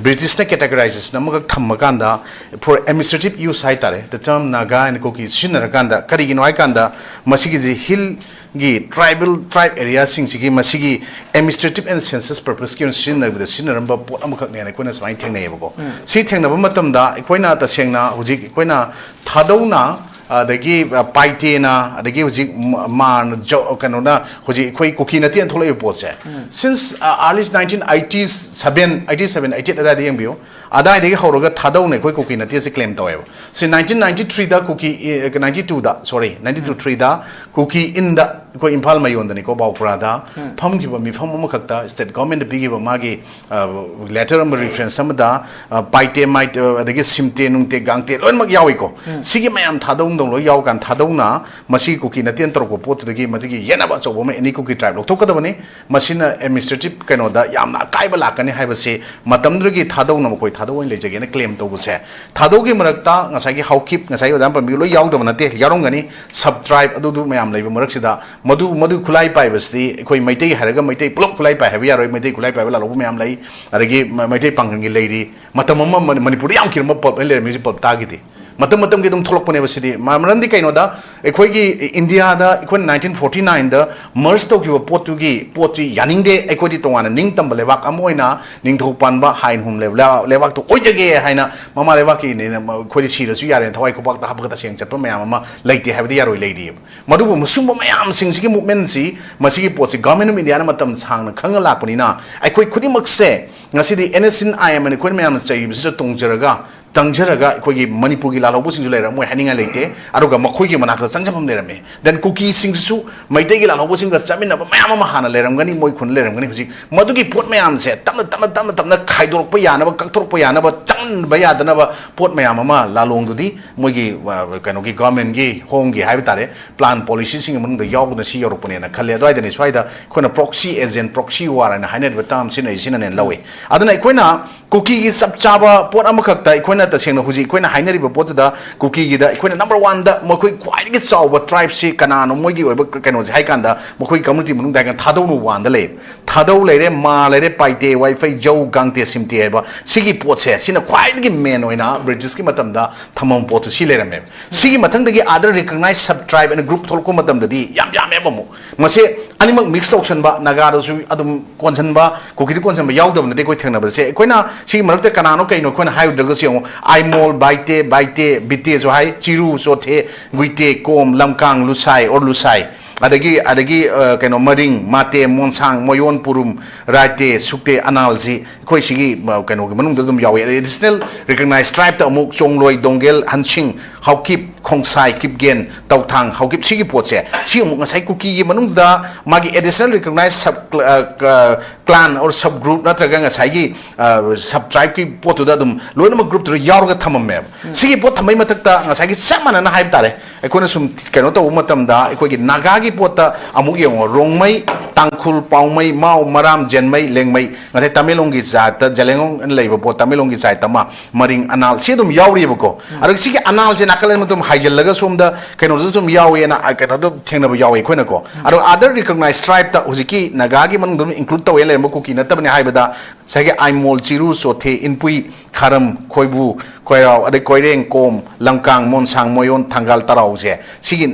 ꯕ꯭ꯔꯤꯇꯤꯁꯅ categorization ꯑꯃꯈꯛ ꯊꯝꯃꯀꯥꯟꯗ, for administrative use ꯍꯥꯏꯇꯥꯔꯦ, the term Naga and Kuki ꯁꯤꯖꯤꯟꯅꯔꯀꯥꯟꯗ, ꯀꯔꯤꯒꯤꯅꯣ ꯍꯥꯏꯀꯥꯟꯗ ꯃꯁꯤꯒꯤꯁꯤ hillꯒꯤ tribal, tribe areaꯁꯤꯡꯁꯤꯒꯤ ꯃꯁꯤꯒꯤ administrative and census purposeꯀꯤ ꯑꯣꯏꯅ ꯁꯤꯖꯤꯟꯅꯕꯗ ꯁꯤꯖꯤꯟꯅꯔꯝꯕ ꯄꯣꯠ ꯑꯃꯈꯛꯅꯦꯅ ꯑꯩꯈꯣꯏꯅ ꯁꯨꯃꯥꯏꯅ ꯊꯦꯡꯅꯩꯌꯦꯕꯀꯣ꯫ ꯁꯤ ꯊꯦꯡꯅꯕ ꯃꯇꯝꯗ ꯑꯩꯈꯣꯏꯅ ꯇꯁꯦꯡꯅ ꯍꯧꯖꯤꯛ ꯑꯩꯈꯣꯏꯅ ꯊꯥꯗꯧꯅ, ꯑꯗꯒꯤ, ꯑ, ꯄꯥꯏꯇꯦꯅ, ꯑꯗꯒꯤ ꯍꯧꯖꯤꯛ ꯃ-, ꯃꯥꯔꯅ, ꯖꯣ-, ꯀꯩꯅꯣꯅ ꯍꯧꯖꯤꯛ ꯑꯩꯈꯣꯏ ꯀꯨꯀꯤ ꯅꯠꯇꯦꯅ ꯊꯣꯛꯂꯛꯏꯕ ꯄꯣꯠꯁꯦ, since, ꯑ, early nineteen eighty seven, eighty seven, eighty eight ꯑꯗꯥꯏꯗ ꯌꯦꯡꯕꯤꯌꯨ꯫ ꯑꯗꯥꯏꯗꯒꯤ ꯍꯧꯔꯒ ꯊꯥꯗꯧꯅ ꯑꯩꯈꯣꯏ ꯀꯨꯀꯤ ꯅꯠꯇꯦꯁꯦ claim ꯇꯧꯋꯦꯕ꯫ ꯁꯤ nineteen ninety threeꯗ ꯀꯨꯀꯤ, ꯑ, ninety twoꯗ, sorry, ninety two threeꯗ ꯀꯨꯀꯤ ꯏꯟꯗ ꯑꯩꯈꯣꯏ ꯏꯝꯐꯥꯜ ꯃꯌꯣꯟꯗꯅꯤꯀꯣ, ꯕꯥꯎꯄꯨꯔꯥꯗ ꯐꯝꯈꯤꯕ ꯃꯤꯐꯝ ꯑꯃꯈꯛꯇ state governmentꯅ ꯄꯤꯈꯤꯕ ꯃꯥꯒꯤ, ꯑ, letter ꯑꯃ, reference ꯑꯃꯗ, ꯑ, ꯄꯥꯏꯇꯦ, ꯃꯥꯏꯇꯦ, ꯑꯗꯒꯤ ꯁꯤꯝꯇꯦ, ꯅꯨꯡꯇꯦ, ꯒꯥꯡꯇꯦ ꯂꯣꯏꯅꯃꯛ ꯌꯥꯎꯏꯀꯣ꯫ ꯁꯤꯒꯤ ꯃꯌꯥꯝ ꯊꯥꯗꯧꯅ ꯂꯣꯏ ꯌꯥꯎꯔꯀꯥꯟꯗ ꯊꯥꯗꯧꯅ ꯃꯁꯤ ꯀꯨꯀꯤ ꯅꯠꯇꯦꯅ ꯇꯧꯔꯛꯄ ꯄꯣꯠꯇꯨꯗꯒꯤ ꯃꯗꯨꯒꯤ ꯌꯦꯠꯅꯕ ꯑꯆꯧꯕ ꯑꯃ any Kuki tribe ꯂꯧꯊꯣꯛꯀꯗꯕꯅꯤ꯫ ꯃꯁꯤꯅ administrative ꯀꯩꯅꯣꯗ ꯌꯥꯝꯅ ꯑꯀꯥꯏꯕ ꯂꯥꯛꯀꯅꯤ ꯍꯥꯏꯕꯁꯤ ꯃꯇꯝꯗꯨꯗꯒꯤ ꯊꯥꯗꯧꯅ ꯃꯈꯣꯏ ꯊꯥꯗꯧ ꯑꯣꯏꯅ ꯂꯩꯖꯒꯦꯅ claim ꯇꯧꯕꯁꯦ꯫ ꯊꯥꯗꯧꯒꯤ ꯃꯔꯛꯇ ꯉꯁꯥꯏꯒꯤ ꯍꯥꯎꯀꯤꯞ, ꯉꯁꯥꯏꯒꯤ ꯑꯣꯖꯥ ꯄꯟꯕꯤꯕ ꯂꯣꯏ ꯌꯥꯎꯗꯕ ꯅꯠꯇꯦ, ꯌꯥꯎꯔꯝꯒꯅꯤ꯫ Sub tribe ꯑꯗꯨꯗꯨ ꯃꯌꯥꯝ ꯂꯩꯕ ꯃꯔꯛꯁꯤꯗ ꯃꯗꯨ, ꯃꯗꯨ ꯈꯨꯠꯂꯥꯏ ꯄꯥꯏꯕꯁꯤꯗꯤ ꯑꯩꯈꯣꯏ ꯃꯩꯇꯩ ꯍꯥꯏꯔꯒ ꯃꯩꯇꯩ ꯄꯨꯂꯞ ꯈꯨꯠꯂꯥꯏ ꯄꯥꯏ ꯍꯥꯏꯕ ꯌꯥꯔꯣꯏ꯫ ꯃꯩꯇꯩ ꯈꯨꯠꯂꯥꯏ ꯄꯥꯏꯕ ꯂꯥꯜꯍꯧꯕ ꯃꯌꯥꯝ ꯂꯩ, ꯑꯗꯒꯤ ꯃ-, ꯃꯩꯇꯩ ꯄꯥꯡꯒꯜꯒꯤ ꯂꯩꯔꯤ꯫ ꯃꯇꯝ ꯑꯃ ꯃꯅꯤ-, ꯃꯅꯤꯄꯨꯔꯗ ꯌꯥꯝ ꯀꯤꯔꯝꯕ ꯄꯜꯞ ꯑꯃ ꯂꯩꯔꯝꯃꯤ, ꯍꯧꯖꯤꯛ ꯄꯜꯞ ꯇꯥꯈꯤꯗꯦ꯫ ꯃꯇꯝ ꯃꯇꯝꯒꯤ ꯑꯗꯨꯝ ꯊꯣꯛꯂꯛꯄꯅꯦꯕ ꯁꯤꯗꯤ꯫ ꯃ-, ꯃꯔꯝꯗꯤ ꯀꯩꯅꯣꯗ, ꯑꯩꯈꯣꯏꯒꯤ ꯏꯟꯗꯤꯌꯥꯗ ꯑꯩꯈꯣꯏꯅ nineteen forty nineꯗ merge ꯇꯧꯈꯤꯕ ꯄꯣꯠꯇꯨꯒꯤ, ꯄꯣꯠꯇꯨ ꯌꯥꯅꯤꯡꯗꯦ, ꯑꯩꯈꯣꯏꯗꯤ ꯇꯣꯉꯥꯟꯅ ꯅꯤꯡꯇꯝꯕ ꯂꯩꯕꯥꯛ ꯑꯃ ꯑꯣꯏꯅ ꯅꯤꯡꯊꯧ ꯄꯥꯟꯕ ꯍꯥꯏꯟ ꯍꯨꯝ ꯂꯩꯕ ꯂꯩꯕꯥꯛ-, ꯂꯩꯕꯥꯛꯇꯨ ꯑꯣꯏꯖꯒꯦ ꯍꯥꯏꯅ ꯃꯃꯥ ꯂꯩꯕꯥꯛꯀꯤꯅꯦꯅ ꯃ-, ꯑꯩꯈꯣꯏꯗꯤ ꯁꯤꯔꯁꯨ ꯌꯥꯔꯦꯅ ꯊꯋꯥꯏ ꯈꯨꯕꯥꯛꯇ ꯍꯥꯞꯄꯒ ꯇꯁꯦꯡꯅ ꯆꯠꯄ ꯃꯌꯥꯝ ꯑꯃ ꯂꯩꯇꯦ ꯍꯥꯏꯕꯗꯤ ꯌꯥꯔꯣꯏ, ꯂꯩꯔꯤꯑꯕ꯫ ꯃꯗꯨꯕꯨ ꯃꯁꯨꯝꯕ ꯃꯌꯥꯝꯁꯤꯡꯁꯤꯒꯤ movementꯁꯤ, ꯃꯁꯤꯒꯤ ꯄꯣꯠꯁꯤ Government of Indiaꯅ ꯃꯇꯝ ꯁꯥꯡꯅ ꯈꯪꯉ ꯂꯥꯛꯄꯅꯤꯅ, ꯑꯩꯈꯣꯏ ꯈꯨꯗꯤꯡꯃꯛꯁꯦ ꯉꯁꯤꯗꯤ NSCN-IM ꯑꯩꯈꯣꯏꯅ ꯃꯌꯥꯝꯅ ꯆꯩꯔꯤꯕꯁꯤꯗ ꯇꯣꯡꯖꯔꯒ ꯆꯪꯖꯔꯒ ꯑꯩꯈꯣꯏꯒꯤ ꯃꯅꯤꯄꯨꯔꯒꯤ ꯂꯥꯜꯍꯧꯕꯁꯤꯡꯁꯨ ꯂꯩꯔꯝꯃꯣꯏ ꯍꯥꯏꯅꯤꯡꯉꯥꯏ ꯂꯩꯇꯦ꯫ ꯑꯗꯨꯒ ꯃꯈꯣꯏꯒꯤ ꯃꯅꯥꯛꯇ ꯆꯪꯖꯐꯝ ꯂꯩꯔꯝꯃꯤ꯫ Then ꯀꯨꯀꯤꯁꯤꯡꯁꯤꯁꯨ ꯃꯩꯇꯩꯒꯤ ꯂꯥꯜꯍꯧꯕꯁꯤꯡꯒ ꯆꯠꯃꯤꯟꯅꯕ ꯃꯌꯥꯝ ꯑꯃ ꯍꯥꯟꯅ ꯂꯩꯔꯝꯒꯅꯤ, ꯃꯣꯏ ꯈꯨꯟ ꯂꯩꯔꯝꯒꯅꯤ꯫ ꯍꯧꯖꯤꯛ ꯃꯗꯨꯒꯤ ꯄꯣꯠ ꯃꯌꯥꯝꯁꯦ ꯇꯞꯅ ꯇꯞꯅ ꯇꯞꯅ ꯇꯞꯅ ꯈꯥꯏꯗꯣꯔꯛꯄ ꯌꯥꯅꯕ, ꯀꯛꯊꯣꯔꯛꯄ ꯌꯥꯅꯕ, ꯆꯪꯍꯟꯕ ꯌꯥꯗꯅꯕ ꯄꯣꯠ ꯃꯌꯥꯝ ꯑꯃ ꯂꯥꯂꯣꯡꯗꯨꯗꯤ ꯃꯣꯏꯒꯤ, ꯑ, ꯀꯩꯅꯣꯒꯤ government ꯀꯤ, home ꯀꯤ ꯍꯥꯏꯕ ꯇꯥꯔꯦ, plan policy ꯁꯤꯡꯒꯤ ꯃꯅꯨꯡꯗ ꯌꯥꯎꯗꯅ ꯁꯤ ꯌꯧꯔꯛꯄꯅꯦꯅ ꯈꯜꯂꯦ꯫ ꯑꯗꯨꯋꯥꯏꯗꯅꯤ ꯁ꯭ꯋꯥꯏꯗ ꯑꯩꯈꯣꯏꯅ proxy agent, proxy war ꯍꯥꯏꯅ ꯍꯥꯏꯅꯔꯤꯕ term ꯁꯤꯅ ꯑꯩ ꯁꯤꯅꯅꯦꯅ ꯂꯧꯏ꯫ ꯑꯗꯨꯅ ꯑꯩꯈꯣꯏꯅ ꯀꯨꯀꯤꯒꯤ ꯆꯞ ꯆꯥꯕ ꯄꯣꯠ ꯑꯃꯈꯛꯇ ꯑꯩꯈꯣꯏꯅ ꯇꯁꯦꯡꯅ ꯍꯧꯖꯤꯛ ꯑꯩꯈꯣꯏꯅ ꯍꯥꯏꯅꯔꯤꯕ ꯄꯣꯠꯇꯨꯗ ꯀꯨꯀꯤꯒꯤꯗ ꯑꯩꯈꯣꯏꯅ number one ꯗ ꯃꯈꯣꯏ ꯈ꯭ꯋꯥꯏꯗꯒꯤ ꯆꯥꯎꯕ tribe ꯁꯤ ꯀꯅꯥꯅꯣ, ꯃꯣꯏꯒꯤ ꯑꯣꯏꯕ ꯀꯩꯅꯣꯁꯦ ꯍꯥꯏ ꯀꯥꯟꯗ ꯃꯈꯣꯏ community ꯃꯅꯨꯡꯗ ꯍꯥꯏ ꯀꯥꯟꯗ ꯊꯥꯗꯧꯅ one ꯗ ꯂꯩ꯫ ꯊꯥꯗꯧ ꯂꯩꯔꯦ, ꯃꯥ ꯂꯩꯔꯦ, ꯄꯥꯏꯇꯦ, ꯋꯥꯏꯐꯩ, ꯖꯧ, ꯒꯥꯡꯇꯦ, ꯁꯤꯝꯇꯦ ꯍꯥꯏꯕ ꯁꯤꯒꯤ ꯄꯣꯠꯁꯦ, ꯁꯤꯅ ꯈ꯭ꯋꯥꯏꯗꯒꯤ main ꯑꯣꯏꯅ British ꯀꯤ ꯃꯇꯝꯗ ꯊꯝꯃꯝꯕ ꯄꯣꯠꯇꯨ ꯁꯤ ꯂꯩꯔꯝꯃꯦꯕ꯫ ꯁꯤꯒꯤ ꯃꯊꯪꯗꯒꯤ other recognised sub tribe and group ꯊꯣꯛꯂꯛꯄ ꯃꯇꯝꯗꯗꯤ ꯌꯥꯝ ꯌꯥꯝꯃꯦꯕ ꯑꯃꯨꯛ꯫ ꯃꯁꯦ ꯑꯅꯤꯃꯛ mix ꯇꯧꯁꯟꯕ, ꯅꯥꯒꯥꯗꯁꯨ ꯑꯗꯨꯝ ꯀꯣꯟꯁꯤꯟꯕ, ꯀꯨꯀꯤꯗ ꯀꯣꯟꯁꯤꯟꯕ ꯌꯥꯎꯗꯕ ꯅꯠꯇꯦ ꯑꯩꯈꯣꯏ ꯊꯦꯡꯅꯕꯁꯦ꯫ ꯑꯩꯈꯣꯏꯅ ꯁꯤꯒꯤ ꯃꯔꯛꯇ ꯀꯅꯥꯅꯣ ꯀꯩꯅꯣ ꯑꯩꯈꯣꯏꯅ ꯍꯥꯏꯔꯨꯗ꯭ꯔꯒꯁꯨ ꯌꯦꯡꯉꯨ, ꯑꯥꯏꯃꯣꯜ, ꯕꯥꯏꯇꯦ, ꯕꯥꯏꯇꯦ, ꯕꯤꯇꯦꯁꯨ ꯍꯥꯏ, ꯆꯤꯔꯨ, ꯆꯣꯊꯦ, ꯒꯨꯏꯇꯦ, ꯀꯣꯝ, ꯂꯝꯀꯥꯡ, ꯂꯨꯁꯥꯏ, or ꯂꯨꯁꯥꯏ, ꯑꯗꯒꯤ, ꯑꯗꯒꯤ, ꯑ, ꯀꯩꯅꯣ, ꯃꯔꯤꯡ, ꯃꯥꯇꯦ, ꯃꯣꯟꯁꯥꯡ, ꯃꯣꯌꯣꯟ, ꯄꯨꯔꯨꯝ, ꯔꯥꯏꯇꯦ, ꯁꯨꯛꯇꯦ, ꯑꯅꯥꯜꯁꯤ ꯑꯩꯈꯣꯏ ꯁꯤꯒꯤ, ꯑ, ꯀꯩꯅꯣꯒꯤ ꯃꯅꯨꯡꯗ ꯑꯗꯨꯝ ꯌꯥꯎꯏ꯫ ꯑꯗꯩ additional recognised tribe ꯇ ꯑꯃꯨꯛ ꯆꯣꯡꯂꯣꯏ, ꯗꯣꯡꯒꯦꯜ, ꯍꯟꯁꯤꯡ, ꯍꯥꯎꯀꯤꯞ, ꯈꯣꯡꯁꯥꯏ, ꯀꯤꯞꯒꯦꯟ, ꯇꯧꯊꯥꯡ, ꯍꯥꯎꯀꯤꯞ, ꯁꯤꯒꯤ ꯄꯣꯠꯁꯦ, ꯁꯤ ꯑꯃꯨꯛ ꯉꯁꯥꯏ ꯀꯨꯀꯤꯒꯤ ꯃꯅꯨꯡꯗ ꯃꯥꯒꯤ additional recognised sub, ꯑ, ꯑ, clan or sub group ꯅꯠꯇ꯭ꯔꯒ ꯉꯁꯥꯏꯒꯤ, ꯑ, sub tribe ꯀꯤ ꯄꯣꯠꯇꯨꯗ ꯑꯗꯨꯝ ꯂꯣꯏꯅꯃꯛ group ꯇꯨꯗ ꯌꯥꯎꯔꯒ ꯊꯝꯃꯝꯃꯦꯕ꯫ ꯁꯤꯒꯤ ꯄꯣꯠ ꯊꯝꯕꯩ ꯃꯊꯛꯇ ꯉꯁꯥꯏꯒꯤ ꯆꯞ ꯃꯥꯟꯅꯅ ꯍꯥꯏꯕ ꯇꯥꯔꯦ, ꯑꯩꯈꯣꯏꯅ ꯁꯨꯝ ꯀꯩꯅꯣ ꯇꯧꯕ ꯃꯇꯝꯗ ꯑꯩꯈꯣꯏꯒꯤ ꯅꯥꯒꯥꯒꯤ ꯄꯣꯠꯇ ꯑꯃꯨꯛ ꯌꯦꯡꯉꯣ, ꯔꯣꯡꯃꯩ, ꯇꯥꯡꯈꯨꯜ, ꯄꯥꯎꯃꯩ, ꯃꯥꯎ, ꯃꯔꯥꯝ, ꯖꯦꯟꯃꯩ, ꯂꯦꯡꯃꯩ, ꯉꯁꯥꯏ ꯇꯃꯦꯡꯂꯣꯡꯒꯤ ꯖꯥꯠꯇ, ꯖꯂꯦꯡꯂꯣꯡ ꯂꯩꯕ ꯄꯣꯠ, ꯇꯃꯦꯡꯂꯣꯡꯒꯤ ꯖꯥꯠ ꯑꯃ, ꯃꯔꯤꯡ, ꯑꯅꯥꯜ, ꯁꯤ ꯑꯗꯨꯝ ꯌꯥꯎꯔꯤꯕꯀꯣ꯫ ꯑꯗꯨꯒ ꯁꯤꯒꯤ ꯑꯅꯥꯜꯁꯦ ꯅꯥꯀꯜ ꯑꯃ ꯑꯗꯨꯝ ꯍꯥꯏꯖꯤꯜꯂꯒ ꯁꯣꯝꯗ ꯀꯩꯅꯣꯗꯁꯨ ꯑꯗꯨꯝ ꯌꯥꯎꯋꯦꯅ, ꯑ, ꯀꯩꯅꯣꯗ ꯊꯦꯡꯅꯕ ꯌꯥꯎꯋꯦ ꯑꯩꯈꯣꯏꯅꯀꯣ꯫ ꯑꯗꯣ other recognised tribe ꯇ ꯍꯧꯖꯤꯛꯀꯤ ꯅꯥꯒꯥꯒꯤ ꯃꯅꯨꯡꯗ ꯑꯗꯨꯝ include ꯇꯧꯋꯦ ꯂꯩꯔꯝꯕ ꯀꯨꯀꯤ ꯅꯠꯇꯕꯅꯤ ꯍꯥꯏꯕꯗ ꯉꯁꯥꯏꯒꯤ ꯑꯥꯏꯃꯣꯜ, ꯆꯤꯔꯨ, ꯆꯣꯊꯦ, ꯏꯟꯄꯨꯏ, ꯈꯥꯔꯝ, ꯈꯣꯏꯕꯨ, ꯈꯣꯏꯔꯥꯎ, ꯑꯗꯩ ꯀꯣꯏꯔꯦꯡ, ꯀꯣꯝ, ꯂꯝꯀꯥꯡ, ꯃꯣꯟꯁꯥꯡ, ꯃꯣꯌꯣꯟ, ꯊꯪꯒꯥꯜ, ꯇꯔꯥꯎꯁꯦ ꯁꯤꯒꯤ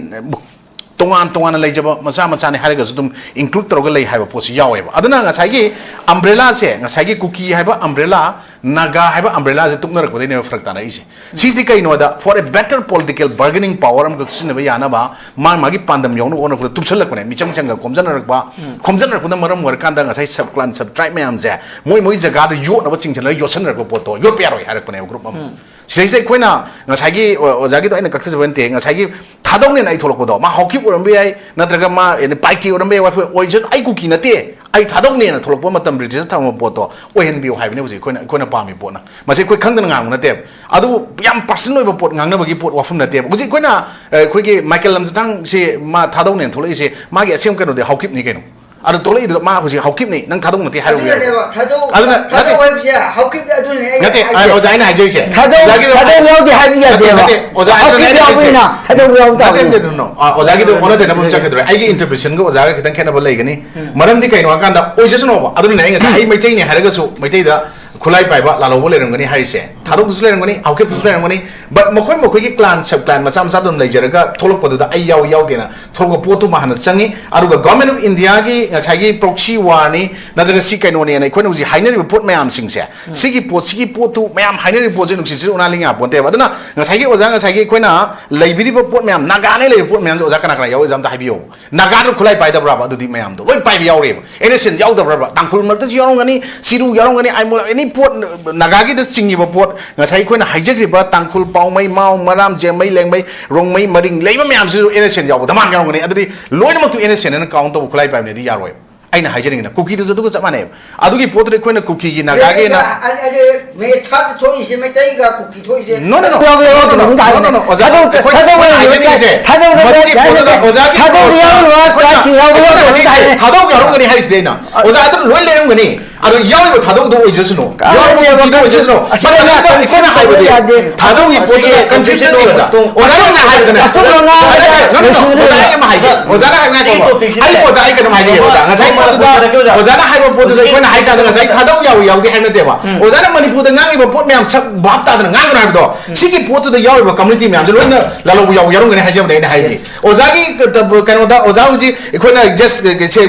ꯇꯣꯉꯥꯟ ꯇꯣꯉꯥꯟꯅ ꯂꯩꯖꯕ ꯃꯆꯥ ꯃꯆꯥꯅꯤ ꯍꯥꯏꯔꯒꯁꯨ ꯑꯗꯨꯝ include ꯇꯧꯔꯒ ꯂꯩ ꯍꯥꯏꯕ ꯄꯣꯠꯁꯤ ꯌꯥꯎꯋꯦꯕ꯫ ꯑꯗꯨꯅ ꯉꯁꯥꯏꯒꯤ umbrella ꯁꯦ, ꯉꯁꯥꯏꯒꯤ ꯀꯨꯀꯤ ꯍꯥꯏꯕ umbrella, ꯅꯥꯒꯥ ꯍꯥꯏꯕ umbrella ꯁꯦ ꯇꯨꯞꯅꯔꯛꯄꯗꯩꯅꯦꯕ ꯐꯔꯛ ꯇꯥꯅꯔꯛꯏꯁꯦ꯫ ꯁꯤꯁꯤꯗꯤ ꯀꯩꯅꯣꯗ, for a better political bargaining power ꯑꯃꯈꯛ ꯁꯤꯖꯤꯟꯅꯕ ꯌꯥꯅꯕ ꯃꯥ ꯃꯥꯒꯤ ꯄꯥꯟꯗꯝ ꯌꯧꯅꯕ ꯍꯣꯠꯅꯔꯛꯄꯗ ꯇꯨꯞꯁꯜꯂꯛꯄꯅꯦ, ꯃꯤꯆꯪ ꯆꯪꯒ ꯈꯣꯝꯖꯟꯅꯔꯛꯄ꯫ ꯈꯣꯝꯖꯟꯅꯔꯛꯄꯗ ꯃꯔꯝ ꯑꯣꯏꯔꯀꯥꯟꯗ ꯉꯁꯥꯏ sub clan, sub tribe ꯃꯌꯥꯝꯁꯦ ꯃꯣꯏ ꯃꯣꯏ ꯖꯒꯥꯗ ꯌꯣꯠꯅꯕ ꯆꯤꯡꯁꯤꯜꯂꯒ ꯌꯣꯠꯁꯟꯅꯔꯛꯄ ꯄꯣꯠꯇꯣ ꯌꯣꯠꯄ ꯌꯥꯔꯣꯏ ꯍꯥꯏꯔꯛꯄꯅꯦꯕ group ꯑꯃ꯫ ꯁꯤꯗꯩꯁꯤꯗ ꯑꯩꯈꯣꯏꯅ ꯉꯁꯥꯏꯒꯤ ꯑꯣ-, ꯑꯣꯖꯥꯒꯤꯗꯣ ꯑꯩꯅ ꯀꯛꯆꯖꯕ ꯅꯠꯇꯦ, ꯉꯁꯥꯏꯒꯤ ꯊꯥꯗꯧꯅꯦꯅ ꯑꯩ ꯊꯣꯛꯂꯛꯄꯗꯣ, ꯃꯥ ꯍꯥꯎꯀꯤꯞ ꯑꯣꯏꯔꯝꯕ ꯌꯥꯏ, ꯅꯠꯇ꯭ꯔꯒ ꯃꯥ ꯑꯦꯅꯤ ꯄꯥꯏꯇꯦ ꯑꯣꯏꯔꯝꯕ ꯌꯥꯏ, ꯋꯥꯐ-, ꯑꯣꯏꯖ-, ꯑꯩ ꯀꯨꯀꯤ ꯅꯠꯇꯦ, ꯑꯩ ꯊꯥꯗꯧꯅꯦꯅ ꯊꯣꯛꯂꯛꯄ ꯃꯇꯝ ꯔꯤꯖꯤꯁꯇꯔ ꯊꯝꯕ ꯄꯣꯠꯇꯣ ꯑꯣꯏꯍꯟꯕꯤꯌꯨ ꯍꯥꯏꯕꯅꯦ ꯍꯧꯖꯤꯛ ꯑꯩꯈꯣꯏꯅ, ꯑꯩꯈꯣꯏꯅ ꯄꯥꯝꯃꯤ ꯄꯣꯠꯅ꯫ ꯃꯁꯤ ꯑꯩꯈꯣꯏ ꯈꯪꯗꯅ ꯉꯥꯡꯕ ꯅꯠꯇꯦꯕ꯫ ꯑꯗꯨꯕꯨ ꯌꯥꯝ ꯄꯔꯁꯅꯦꯜ ꯑꯣꯏꯕ ꯄꯣꯠ ꯉꯥꯡꯅꯕꯒꯤ ꯄꯣꯠ ꯋꯥꯐꯝ ꯅꯠꯇꯦꯕ꯫ ꯍꯧꯖꯤꯛ ꯑꯩꯈꯣꯏꯅ, ꯑ, ꯑꯩꯈꯣꯏꯒꯤ ꯃꯥꯏꯀꯦꯜ ꯂꯝꯖꯤꯊꯥꯡꯁꯦ ꯃꯥ ꯊꯥꯗꯧꯅꯦꯅ ꯊꯣꯛꯂꯛꯏꯁꯦ, ꯃꯥꯒꯤ ꯑꯁꯦꯡꯕ ꯀꯩꯅꯣꯗꯤ ꯍꯥꯎꯀꯤꯞꯅꯤ ꯀꯩꯅꯣ꯫ ꯑꯗꯣ ꯊꯣꯛꯂꯛꯏꯗꯨ ꯃꯥ ꯍꯧꯖꯤꯛ ꯍꯥꯎꯀꯤꯞꯅꯤ, ꯅꯪ ꯊꯥꯗꯧ ꯅꯠꯇꯦ ꯍꯥꯏꯔꯨꯕ ꯌꯥꯏ꯫ ꯑꯗꯨꯅꯅꯦꯕ, ꯊꯥꯗꯧ-, ꯑꯗꯨꯅ ꯊꯥꯗꯧ ꯅꯠꯇꯦ꯫ ꯍꯥꯏꯕꯁꯦ ꯍꯥꯎꯀꯤꯞ ꯑꯗꯨꯅꯦ ꯑꯩꯅ ꯅꯠꯇꯦ, ꯍꯥꯏꯁꯦ꯫ ꯑꯣꯖꯥ, ꯑꯩꯅ ꯍꯥꯏꯖꯔꯤꯁꯦ꯫ ꯊꯥꯗꯧ-, ꯑꯣꯖꯥꯒꯤꯗꯣ ꯊꯥꯗꯧ ꯌꯥꯎꯗꯦ ꯍꯥꯏꯕ ꯅꯠꯇꯦ, ꯌꯥꯗꯦꯕ꯫ ꯅꯠꯇꯦ, ꯑꯣꯖꯥ, ꯍꯥꯎꯀꯤꯞ ꯑꯗꯨꯅꯦ ꯑꯩꯅ ꯍꯥꯏꯁꯦ꯫ ꯌꯥꯎꯕꯅꯤꯅ ꯊꯥꯗꯧ ꯌꯥꯎꯕ ꯅꯠꯇꯦ, ꯇꯥꯕꯅꯤ꯫ ꯅꯠꯇꯦ, no, no, no. ꯑ, ꯑꯣꯖꯥꯒꯤꯗꯣ ꯑꯣꯟꯅ ꯇꯩꯅꯕ ꯑꯃ ꯆꯠꯈꯤꯗ꯭ꯔꯦ꯫ ꯑꯩꯒꯤ ꯏꯟꯇꯔꯄ꯭ꯔꯤꯇꯦꯁꯟꯒ ꯑꯣꯖꯥꯒ ꯈꯤꯇꯪ ꯈꯦꯠꯅꯕ ꯂꯩꯒꯅꯤ꯫ ꯎꯝ꯫ ꯃꯔꯝꯗꯤ ꯀꯩꯅꯣ ꯍꯥꯏꯀꯥꯟꯗ, ꯑꯣꯏꯖꯁꯅꯣꯕ꯫ ꯑꯗꯨꯅꯅꯦ ꯑꯩ ꯉꯁꯥꯏ ꯑꯩ ꯃꯩꯇꯩꯅꯤ ꯍꯥꯏꯔꯒꯁꯨ ꯃꯩꯇꯩꯗ ꯈꯨꯠꯂꯥꯏ ꯄꯥꯏꯕ ꯂꯥꯂꯧꯕ ꯂꯩꯔꯝꯒꯅꯤ ꯍꯥꯏꯔꯤꯁꯦ꯫ ꯊꯥꯗꯧꯗꯁꯨ ꯂꯩꯔꯝꯒꯅꯤ, ꯍꯥꯎꯀꯤꯞꯇꯁꯨ ꯂꯩꯔꯝꯒꯅꯤ꯫ But ꯃꯈꯣꯏ ꯃꯈꯣꯏꯒꯤ clan, sub clan ꯃꯆꯥ ꯃꯆꯥ ꯑꯗꯨꯝ ꯂꯩꯖꯔꯒ ꯊꯣꯛꯂꯛꯄꯗꯨꯗ ꯑꯩ ꯌꯥꯎꯏ ꯌꯥꯎꯗꯦꯅ ꯊꯣꯛꯂꯛꯄ ꯄꯣꯠꯇꯨꯃ ꯍꯥꯟꯅ ꯆꯪꯉꯤ꯫ ꯑꯗꯨꯒ Government of Indiaꯒꯤ ꯉꯁꯥꯏꯒꯤ proxy warꯅꯤ, ꯅꯠꯇ꯭ꯔꯒ ꯁꯤ ꯀꯩꯅꯣꯅꯦꯅ ꯑꯩꯈꯣꯏꯅ ꯍꯧꯖꯤꯛ ꯍꯥꯏꯅꯔꯤꯕ ꯄꯣꯠ ꯃꯌꯥꯝꯁꯤꯡꯁꯦ, ꯎꯝ꯫ ꯁꯤꯒꯤ ꯄꯣꯠ, ꯁꯤꯒꯤ ꯄꯣꯠꯇꯨ ꯃꯌꯥꯝ ꯍꯥꯏꯅꯔꯤꯕ ꯄꯣꯠꯁꯦ ꯅꯨꯡꯁꯤꯠꯁꯤꯗ ꯎꯅꯥ ꯂꯤꯡ ꯌꯥꯄꯣꯟꯇꯦꯕ꯫ ꯑꯗꯨꯅ ꯉꯁꯥꯏꯒꯤ ꯑꯣꯖꯥ, ꯉꯁꯥꯏꯒꯤ ꯑꯩꯈꯣꯏꯅ ꯂꯩꯕꯤꯔꯤꯕ ꯄꯣꯠ ꯃꯌꯥꯝ, ꯅꯥꯒꯥꯅ ꯂꯩꯔꯤꯕ ꯄꯣꯠ ꯃꯌꯥꯝꯁꯦ ꯑꯣꯖꯥ ꯀꯅꯥ ꯀꯅꯥ ꯌꯥꯎꯔꯤꯁꯦ ꯑꯝꯇ ꯍꯥꯏꯕꯤꯌꯣ꯫ ꯅꯥꯒꯥꯗ ꯈꯨꯠꯂꯥꯏ ꯄꯥꯏꯗꯕ꯭ꯔꯕ? ꯑꯗꯨꯗꯤ ꯃꯌꯥꯝꯗꯣ ꯂꯣꯏ ꯄꯥꯏꯕ ꯌꯥꯎꯔꯦꯕ꯫ N S N ꯌꯥꯎꯗꯕ꯭ꯔꯕ? ꯇꯥꯡꯈꯨꯜ ꯃꯔꯛꯇꯁꯨ ꯌꯥꯎꯔꯝꯒꯅꯤ, ꯆꯤꯔꯨ ꯌꯥꯎꯔꯝꯒꯅꯤ, ꯑꯥꯏꯃꯣꯜ, ꯑꯦꯅꯤ ꯄꯣꯠ, ꯅꯥꯒꯥꯒꯤꯗ ꯆꯤꯡꯉꯤꯕ ꯄꯣꯠ, ꯉꯁꯥꯏ ꯑꯩꯈꯣꯏꯅ ꯍꯥꯏꯖꯈ꯭ꯔꯤꯕ ꯇꯥꯡꯈꯨꯜ, ꯄꯥꯎꯃꯩ, ꯃꯥꯎ, ꯃꯔꯥꯝ, ꯖꯦꯃꯩ, ꯂꯦꯡꯃꯩ, ꯔꯣꯡꯃꯩ, ꯃꯔꯤꯡ ꯂꯩꯕ ꯃꯌꯥꯝꯁꯤꯁꯨ N S N ꯌꯥꯎꯕ ꯗꯃꯥꯟ ꯌꯥꯎꯔꯝꯒꯅꯤ꯫ ꯑꯗꯨꯗꯤ ꯂꯣꯏꯅꯃꯛꯇꯨ N S N ꯑꯅ count ꯇꯧꯕ ꯈꯨꯠꯂꯥꯏ ꯄꯥꯏꯕꯅꯦꯗꯤ ꯌꯥꯔꯣꯏ꯫ ꯑꯩꯅ ꯍꯥꯏꯖꯅꯤꯡꯉꯤꯅ ꯀꯨꯀꯤꯗꯨꯁꯨ ꯑꯗꯨꯒ ꯆꯞ ꯃꯥꯟꯅꯩꯕ꯫ ꯑꯗꯨꯒꯤ ꯄꯣꯠꯇꯨꯗ ꯑꯩꯈꯣꯏꯅ ꯀꯨꯀꯤꯒꯤ, ꯅꯥꯒꯥꯒꯤ ꯑꯩꯅ ꯑ-, ꯑ-, ꯑ-, ꯃꯦ ꯊꯥꯔꯠ ꯊꯣꯛꯏꯁꯦ ꯃꯩꯇꯩꯒ ꯀꯨꯀꯤ ꯊꯣꯛꯏꯁꯦ꯫ No, no, no. ꯌꯥꯎꯕ ꯌꯥꯎꯕ No, no, no, ꯀꯩꯅꯣꯝ ꯇꯥꯏ꯫ No, no, no. ꯑꯣꯖꯥ, ꯊꯥꯗꯧ-, ꯑꯩꯈꯣꯏ, ꯊꯥꯗꯧ ꯑꯩꯈꯣꯏꯅ ꯌꯥꯎꯕ ꯍꯥꯏꯖꯅꯤꯡꯉꯤꯁꯦ, ꯊꯥꯗꯧ ꯌꯥꯎꯕ ꯃꯗꯨꯒꯤ ꯌꯥꯎꯕ ꯄꯣꯠꯇꯨꯗ ꯌꯥꯎꯕ ꯑꯣꯖꯥꯒꯤ ꯊꯥꯗꯧ ꯄꯣꯠꯇꯨꯗ ꯌꯥꯎꯕ ꯑꯩꯈꯣꯏꯅ ꯌꯥꯎꯕ ꯍꯥꯏꯖꯅꯤꯡꯉꯤꯁꯦ, ꯌꯥꯎꯕ ꯊꯥꯗꯧ ꯌꯥꯎꯔꯝꯒꯅꯤ ꯍꯥꯏꯔꯤꯁꯤꯗꯤ ꯑꯩꯅ꯫ ꯑꯣꯖꯥ ꯑꯗꯨꯝ ꯂꯣꯏ ꯂꯩꯔꯝꯒꯅꯤ꯫ ꯑꯗꯣ ꯌꯥꯎꯔꯤꯕ ꯊꯥꯗꯧꯗꯣ ꯑꯣꯏꯖꯁꯅꯨ꯫ ꯀꯥꯏꯗ ꯌꯥꯎꯔꯤꯕ ꯌꯥꯎꯕ ꯀꯨꯀꯤꯗꯣ ꯑꯣꯏꯖꯁꯅꯨ꯫ ꯑꯁꯤ ꯃꯇꯝꯗꯨꯗ ꯑꯩꯈꯣꯏꯅ ꯍꯥꯏꯕꯗꯤ ꯌꯥꯗꯦ꯫ ꯊꯥꯗꯧꯒꯤ ꯄꯣꯠꯇꯨꯗ confusion ꯂꯩꯕ꯫ ꯑꯣꯖꯥ ꯉꯁꯥꯏ ꯍꯥꯏꯕꯗꯅꯦ꯫ ꯑꯆꯨꯝꯕ ꯉꯥꯡꯕꯗ ꯑꯣꯖꯥ, no, no, no, ꯂꯣꯏꯁꯤꯟꯒꯗꯕ꯫ ꯑꯣꯖꯥ, ꯑꯩ ꯑꯃ ꯍꯥꯏꯒꯦ꯫ ꯑꯣꯖꯥꯅ ꯍꯥꯏꯕ ꯉꯥꯏꯈꯣ꯫ ꯑꯩ ꯄꯣꯠꯇ ꯑꯩ ꯀꯩꯅꯣꯝ ꯍꯥꯏꯖꯒꯦ ꯑꯣꯖꯥ꯫ ꯉꯁꯥꯏ ꯄꯣꯠꯇꯨꯗ, ꯑꯣꯖꯥꯅ ꯍꯥꯏꯕ ꯄꯣꯠꯇꯨꯗ ꯑꯩꯈꯣꯏꯅ ꯍꯥꯏ ꯀꯥꯟꯗ ꯉꯁꯥꯏ ꯊꯥꯗꯧ ꯌꯥꯎꯏ ꯌꯥꯎꯗꯦ ꯍꯥꯏꯕ ꯅꯠꯇꯦꯕ꯫ ꯎꯝ꯫ ꯑꯣꯖꯥꯅ ꯃꯅꯤꯄꯨꯔꯗ ꯉꯥꯡꯉꯤꯕ ꯄꯣꯠ ꯃꯌꯥꯝ ꯁꯛ ꯚꯥꯞ ꯇꯥꯗꯅ ꯉꯥꯡꯒꯅꯨ ꯍꯥꯏꯕꯗꯣ꯫ ꯎꯝ꯫ ꯁꯤꯒꯤ ꯄꯣꯠꯇꯨꯗ ꯌꯥꯎꯔꯤꯕ community ꯃꯌꯥꯝꯁꯦ ꯂꯣꯏꯅ ꯂꯥꯂꯧꯕ ꯌꯥꯎ-, ꯌꯥꯎꯔꯝꯒꯅꯤ ꯍꯥꯏꯖꯕꯅꯦ ꯑꯩꯅ ꯍꯥꯏꯗꯤ꯫ Yes꯫ ꯑꯣꯖꯥꯒꯤ ꯀ-, ꯀꯩꯅꯣꯗ ꯑꯣꯖꯥ ꯍꯧꯖꯤꯛ ꯑꯩꯈꯣꯏꯅ just ꯁꯦ